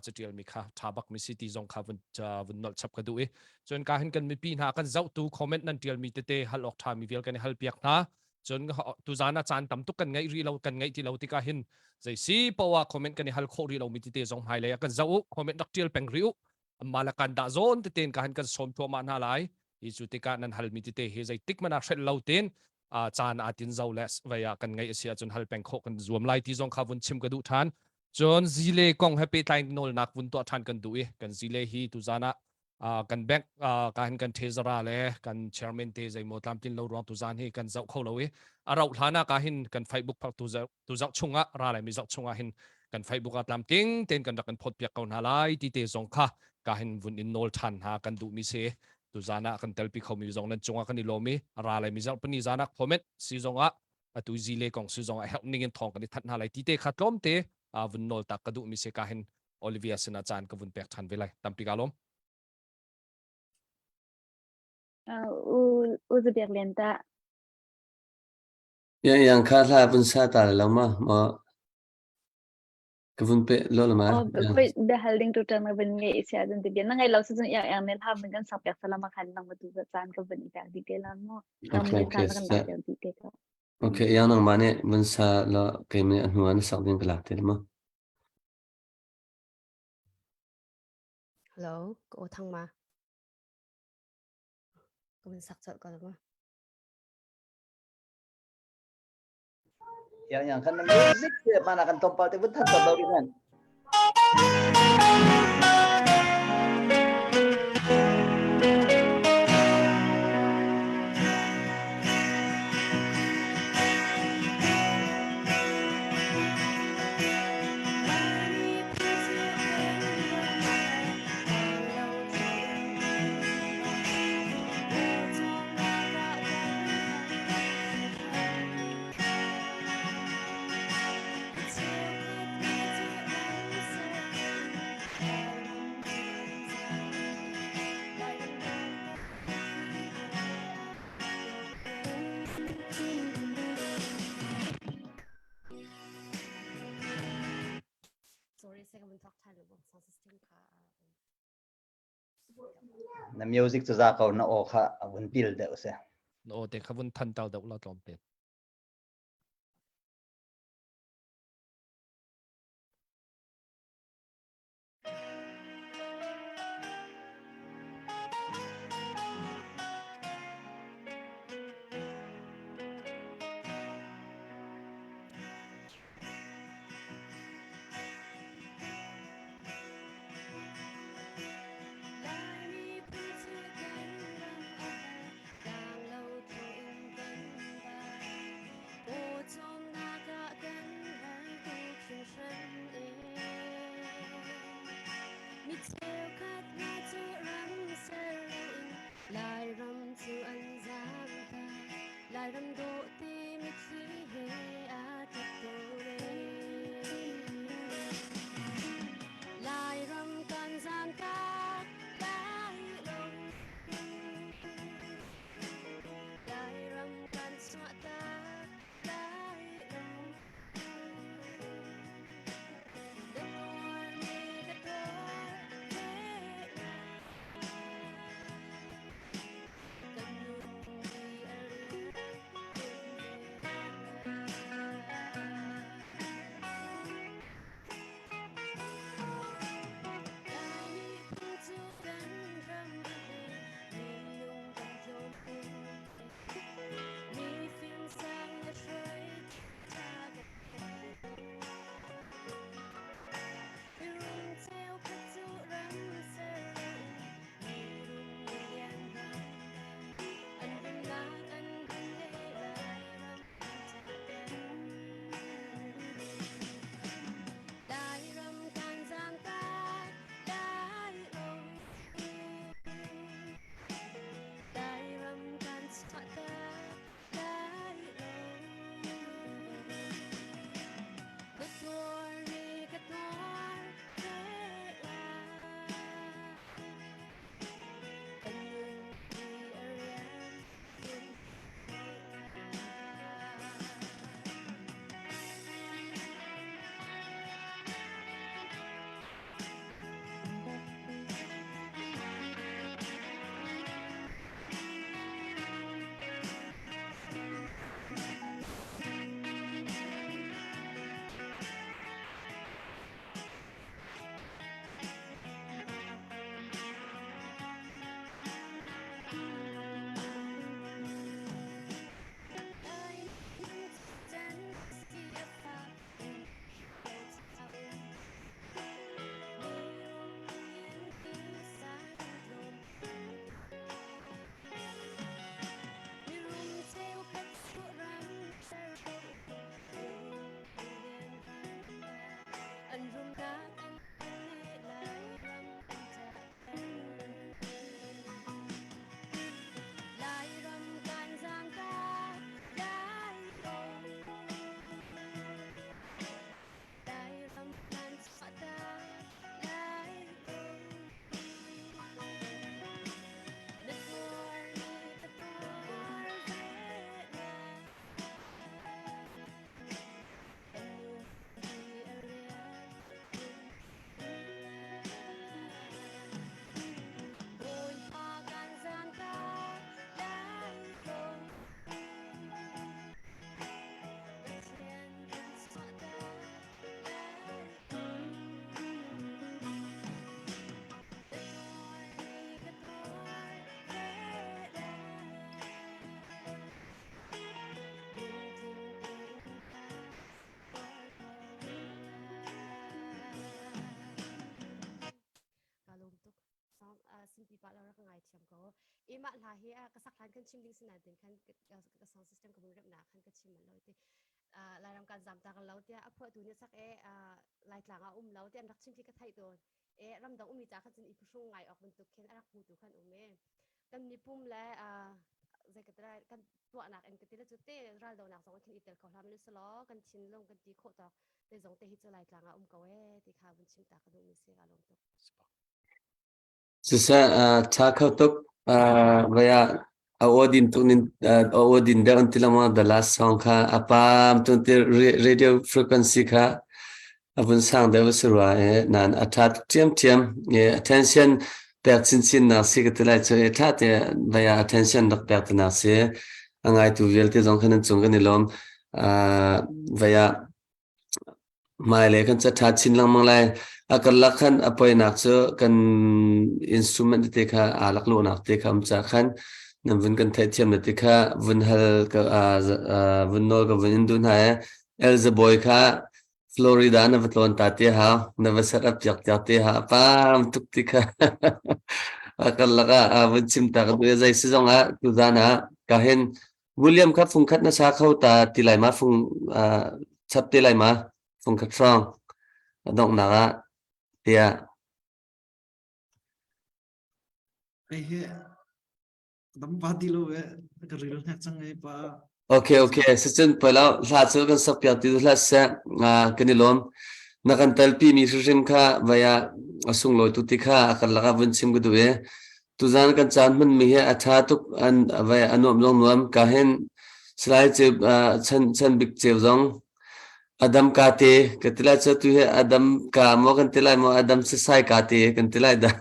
Speaker 6: catial mi kha ṭha bak mi si ti zong kha vun vun nolh chap ka duh i cun ka hin kan mipi hna kan zohtu comment nan tial mi tete hal awk ṭha mi vial kan i hal piak hna cun tuzan ah caan tam tuk kan ngeih rih lo kan ngeih ti lo tikah hin zei si poah comment kan i hal khawh rih lo mi tete zong hmailei ah kan zoh u comment rak tial peng rih u amma la kan dah zawn teten ka han kan sawm thluahmah hna lai hi cu tikah nan hal mi tete hi zeitik man ah hrelh lo ten caan aa tin zo le vei ah kan ngeih a si ahcun hal peng khawh kan zuam lai ti zong kha vun chim ka duh ṭhan cun zile kong he pehtlai nawlnak vun tuah ṭhan kan duh i kan zile hi tuzan ah kan bank ka hin kan treasurer le kan chairman te zeimaw tlamtlin lo ruang tuzan hi kan zoh kho lo i a rauh hlan ah ka hin kan Facebook phak tu tu zoh chungah ra lai mi zoh chungah hin kan Facebook ah tlamtling ten kan rak kan phot piak ko hna lai ti te zong kha ka hin vun in nawl ṭhan hna kan duh mi si tuzan ah kan telpi khomi zong nan cungah kan i lawm i a ra lai mi zarhpini zan ah comment si zong ah atu zile kong si zong ah herh ning in thawng kan i that hna lai ti te kha tlawm te vun nawl tak ka duh mi si ka hin Olivia sinah caan ka vun pek ṭhan ve lai tampi ka lawm.
Speaker 2: U u zabiak len ta.
Speaker 8: Yang yang kha hla vun sa ta lo ma ma Ka vun peh lo ma.
Speaker 2: Oh, biahal ding tu ṭang na vun ngei sia cun ti bia na ngei lo si cun iang iang ne hla vun kan sak piak salam khan nang tu caan ka vun i pek dih te la mu.
Speaker 8: Okay, okay. Okay, iang nang ma nih vun sa lo keimi a hnu ah na sak ding ka lak te ma.
Speaker 10: Hello, ka aw thang ma. Ka vun sak colh ko la ma.
Speaker 5: Yang yang kan music te mana kan tompal te vun than to do man. Na music cu za ko na aw kha a vun pil deuh si.
Speaker 6: Na aw te kha vun than tal deuh la tlawm te.
Speaker 3: Lairam cu an zaam ta Lairam dawh te mitthli he aa ṭap tawn ee. Lairam kan zaam tak lai lo Lairam kan chuah tak lai lo Na tuar mi ka tuar te lai Kan nun hi a rian Laimi phun cu kan ram a he minung kan tlawm Mi fim sang le hruai tha Mirum cheukhat cu ram ser loin mirum milian hna an rumnak an rum le Lairam Lairam kan zaamtak lai lo Lairam kan chuahtak lai lo Ka tuar mi ka tuar te lai Kan nun hi a rian kun te lai. An rumnak an Lairam an Lairam kan zaangtak lai lo Lairam kan chuahtak lai lo Na tuar mi ka tuar ve lai Kan nun hi a rian Bawipa kan zaangtak lai lo Pathian kan chuahtak lai lo Na tuar mi ka tuar ve lai Lungtling tein ka tuar ko lai. Ka lawm tuk. Song simpi pa lo rak ngai thiam ko. I mah hla hi ka sak hlan kan chim ding sinan tin khan ka sound system ka mun rep na khan ka chim man lo ti. Lairam kan zam ta lo tia a phuah tu ni sak e Laitlang a um lo ti an rak chim khi ka theih tawn. E ramdang umi ca khan cun i phuhrung ngai ok bantuk khin a rak hmu tu khan um e. Kan mipum le zei ka kan tuahnak in ka ti le cu te raldonak zong khin i tel kho hlah man selaw kan thinlung kan ti khawh tawk te zong te hi cu Laitlang ah um ko e ti kha vun chim ta ka duh mi si ka lawm tuk.
Speaker 8: Siseh ṭha kho tuk vaya a aw din tuk nin a aw din deuh an ti lengmang the last song kha a pam tun ti radio frequency kha a vun sang deuh a si rua e nan a ṭha tuk ṭhiamṭhiam attention. pek chinchin nak si ka ti lai cu e tha te vaya attention rak pek te nak si a ngaitu vialte zong khan an cung kan i lawm vaya hmailei kan ca ṭha chin lengmang lai. A karlak khan a poinak cu kan instrument tete kha aa laklawhnak te kha um caah khan nan vun kan theihthiam le ti kha vun hal ka vun nawl ka vun in duh hna i Elzabawi kha Florida na va tlawn ta te hau na va set up piak piak te ha pam tuk ti kha a karlak ah vun chim ta ka duh zei si zong ah tuzan ah ka hin William kha fungkhat na sa kho ta ti lai ma fung chap te lai ma fungkhat hrawng a donghnak ah tiah
Speaker 7: Hei hi dam pa ti lo e ka ril hnek cang e pa.
Speaker 8: Okay okay sicun poi lo hla cu kan sak piak ti hla seh kan i lawm na kan telpi mi hrimhrim kha vaya a sunglawi tu ti kha a kan lakah vun chim ka duh i Tuzan kan caan hmanmi hi a ṭha tuk an vai a nuam zong nuam ka hin Salai Ceu chan chan bik ceu zong Adam ka te ka ti lai cu tu hi Adam ka maw kan ti lai maw Adam sasai ka te kan ti lai dah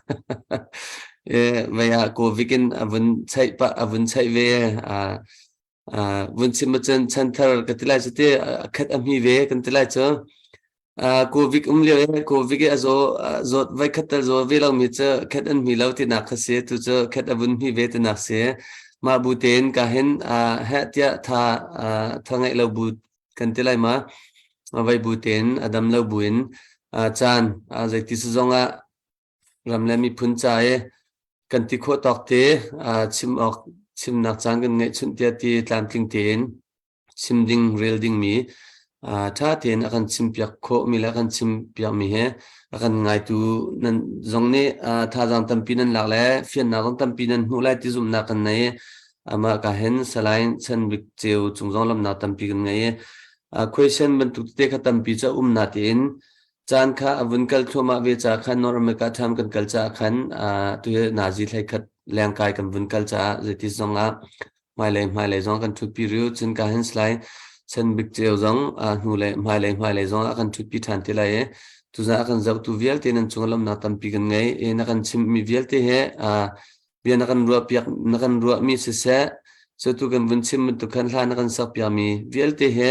Speaker 8: e vai ah covid in a vun chaih pa a vun chaih ve a vun chim ahcun chanthar ka ti lai cu ti a khat a hmi ve kan ti lai cu covid um lio i covid i a zaw zawt voi khat tal zaw ve lomi cu khat an hmi lo tinak kha si tu cu khat a vun hmi ve tinak si mah bu tein ka hin heh tiah tha tha ngeih lo bu kan ti lai ma vai bu tein a dam lo bu in caan zeiti si zong ah ram le miphun ca i kan ti khawh tawk te chim awk chimnak caan kan ngeih chunh tiah ti tlamtling tein chim ding rel ding mi ṭha tein a kan chimpiak khawh mi le a kan chimpiak mi he a kan ngaitu nan zong nih thazaang tampi nan lak le fiannak zong tampi nan hmuh lai ti zumhnak kan nei amah ka hen Salai Chan Bik Ceu cung zong lamnak tampi kan ngei i question bantuk tete kha tampi ca um na tiin Caan kha a vun kal thluahmah ve caah khan North America tham kan kal caah khan uh, tu hi nazi thlei khat lengkai kan vun kal caah zeiti zong ah hmailei hmailei zong kan ṭhutpi riu cun ka hin slai chan bik ceu zong uh, hnu le hmailei hmailei zong ah kan ṭhutpi ṭhan te lai i tuzan a kan zohtu vialte nan cung lawmhnak tampi kan ngei i na kan chimhmi vialte he uh, bia na kan ruah piak na kan ruahmi siseh cu tu kan vun chim bantuk khan hla na kan sak piakmi vialte he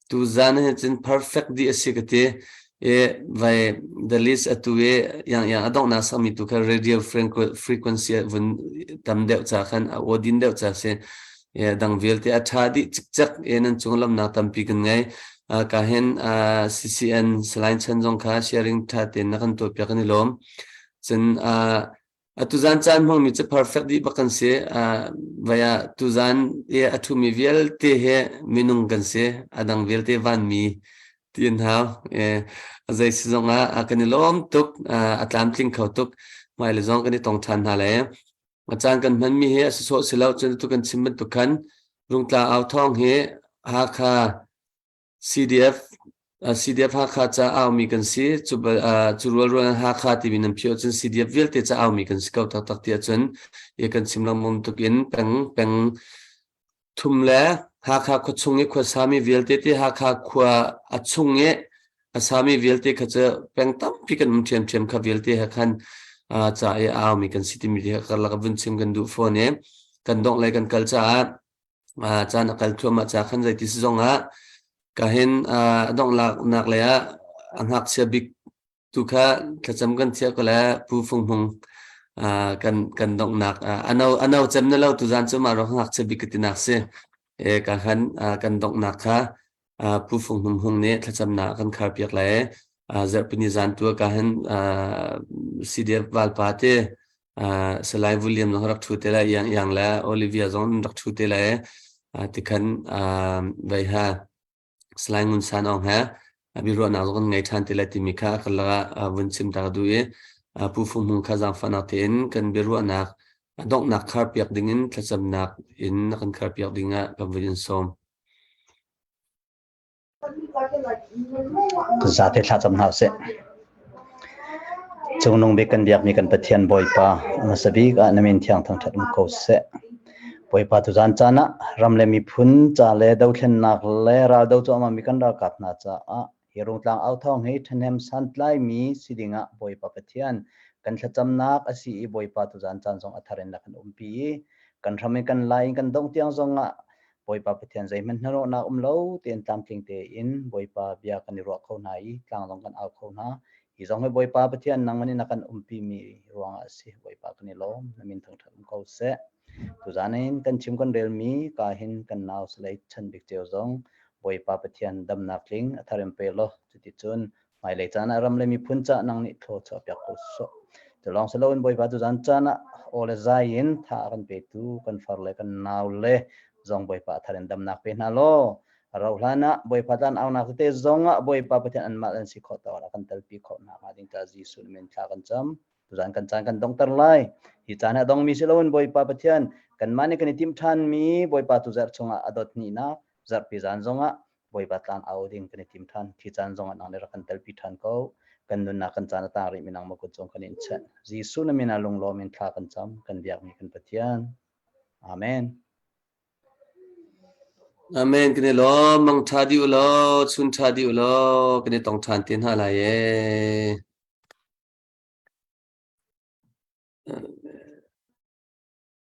Speaker 8: tu zan he cun perfect di a si ka ti e vai the list atu e yang yang adong na sakmi tu kha radio frequency vun tam deuh cha khan a odin deuh cha si e dang vialte a tha di cikcek e nan chung lamnak tampi kan ngai ka hen CCN saline chan zong kha sharing tha ten na kan to piak kan i lawm cun Atuzan caan hmangmi cu perfect dih bak kan si. Vai ah tuzan i a ṭhumi vialte he minung kan si. A dang vialte vanmi ti an hau. A zei si zong ah kan i lawm tuk. A tlamtling kho tuk. Hmailei zong kan i tong ṭhan hna lai. A caan kan hmanmi hi a sawsawh si lo. Cun atu kan chim bantuk khan Rungtla au thawng hi Hakha CDF CDF Hakha ca aumi kan si cu cu rualrual Hakha timi nan phio cun CDF vialte ca aumi kan si ko taktak ti ahcun i kan chim lengmang tuk in peng peng thum le Hakha khua chung i khua sami vialte ti Hakha khua a chung i a sami vialte kha cu peng tampi kan um ṭhiamṭhiam kha vialte he khan ca i aumi kan si timi hi karlak vun chim kan duh fawn i kan dongh le kan kal caah caan a kal thluahmah ca khan zeiti si zong ah ka hin a donglaknak lei ah a ngakchia bik tu kha thlacam kan thiah ko le Pu Fung Hmung kan kan donghnak ano ano cem na lo tu zan cu ma ro ngakchia bik ka tinak si e ka khan kan donghnak kha Pu Fung Hmung Hung nih thlacamnak kan khar piak lai zarhpini zan tu ka hin CDF valpa te Salai William zong rak ṭhu te lai Iang Iang le Olivia zong rak ṭhu te lai tikhan vei ha Salai Ngun San Aung he biaruahnak zong kan ngei ṭhan te lai timi kha kan lakah vun chim ta ka duh i Pu Fung Hmung kha zaangfahnak tein kan biaruahnak donghnak kharpiak dingin thlacamnak in na kan kharpiak dingah kan vun in sawm.
Speaker 5: Zate thlacam hna usih. Cungnung bik kan biakmi kan Pathian Bawipa, a hmasa bik ah na min thiang thangṭhat um ko seh. Bawipa tuzan caan ah ram le miphun ca le dothlennak le raldo cuahmah mi kan ralkap hna caah hi rungtlang au thawng hi ṭhahnem santlaimi si dingah Bawipa Pathian. Kan thlacamnak a si i Bawipa tuzan caan zong a thar in na kan umpi i kan hram in kan lai in kan dongh tiang zong ah Bawipa Pathian zeihmanh hnahnawhnak um lo tein tlamtling tein Bawipa bia kan i ruah kho hna i tlang zong kan au kho hna. Hi zong hi Bawipa Pathian nangman in na kan umpi mi ruangah a si. Bawipa kan i lawm. Na min thangṭhat um ko seh. Tuzan in kan chim kan relmi ka hin kan nau Salai Chan Bik Ceu zong Bawipa Pathian damnak tling a thar in pe law cuticun hmailei caan ah ram le miphun ca nang nih thlaw chuah piak ko sawh. Cu lawng si loin Bawipa tuzan caan ah aw le zai in tha a kan petu kan far le kan nau le zong Bawipa a thar in damnak pe hna law rau hlan ah Bawipa tlan aunak tete zong ah Bawipa Pathian anmah an si khawh tawk ah kan telpi khawh hna hnga ding ca Jesuh min thla kan cam. Tuzan kan caan kan dongter lai. Hi caan hi a dongmi si loin Bawipa Pathian kanmah nih kan i timh ṭhanmi Bawipa tu zarh chungah a dot hnihnak zarhpi zan zongah Bawipa tlang au ding kan i tim ṭhan. Khi caan zongah nang nih rak kan telpi ṭhan ko. Kan nunnak kan caan a tang rihmi nangmah kut cung kan in chanh. Jesuh na min ah lunglawm in thla kan cam. Kan biakmi kan Pathian. Amen.
Speaker 8: Amen. Kan i lawm. Mang ṭha dih u law, chun ṭha dih u law, kan i tong ṭhan te hna lai ee.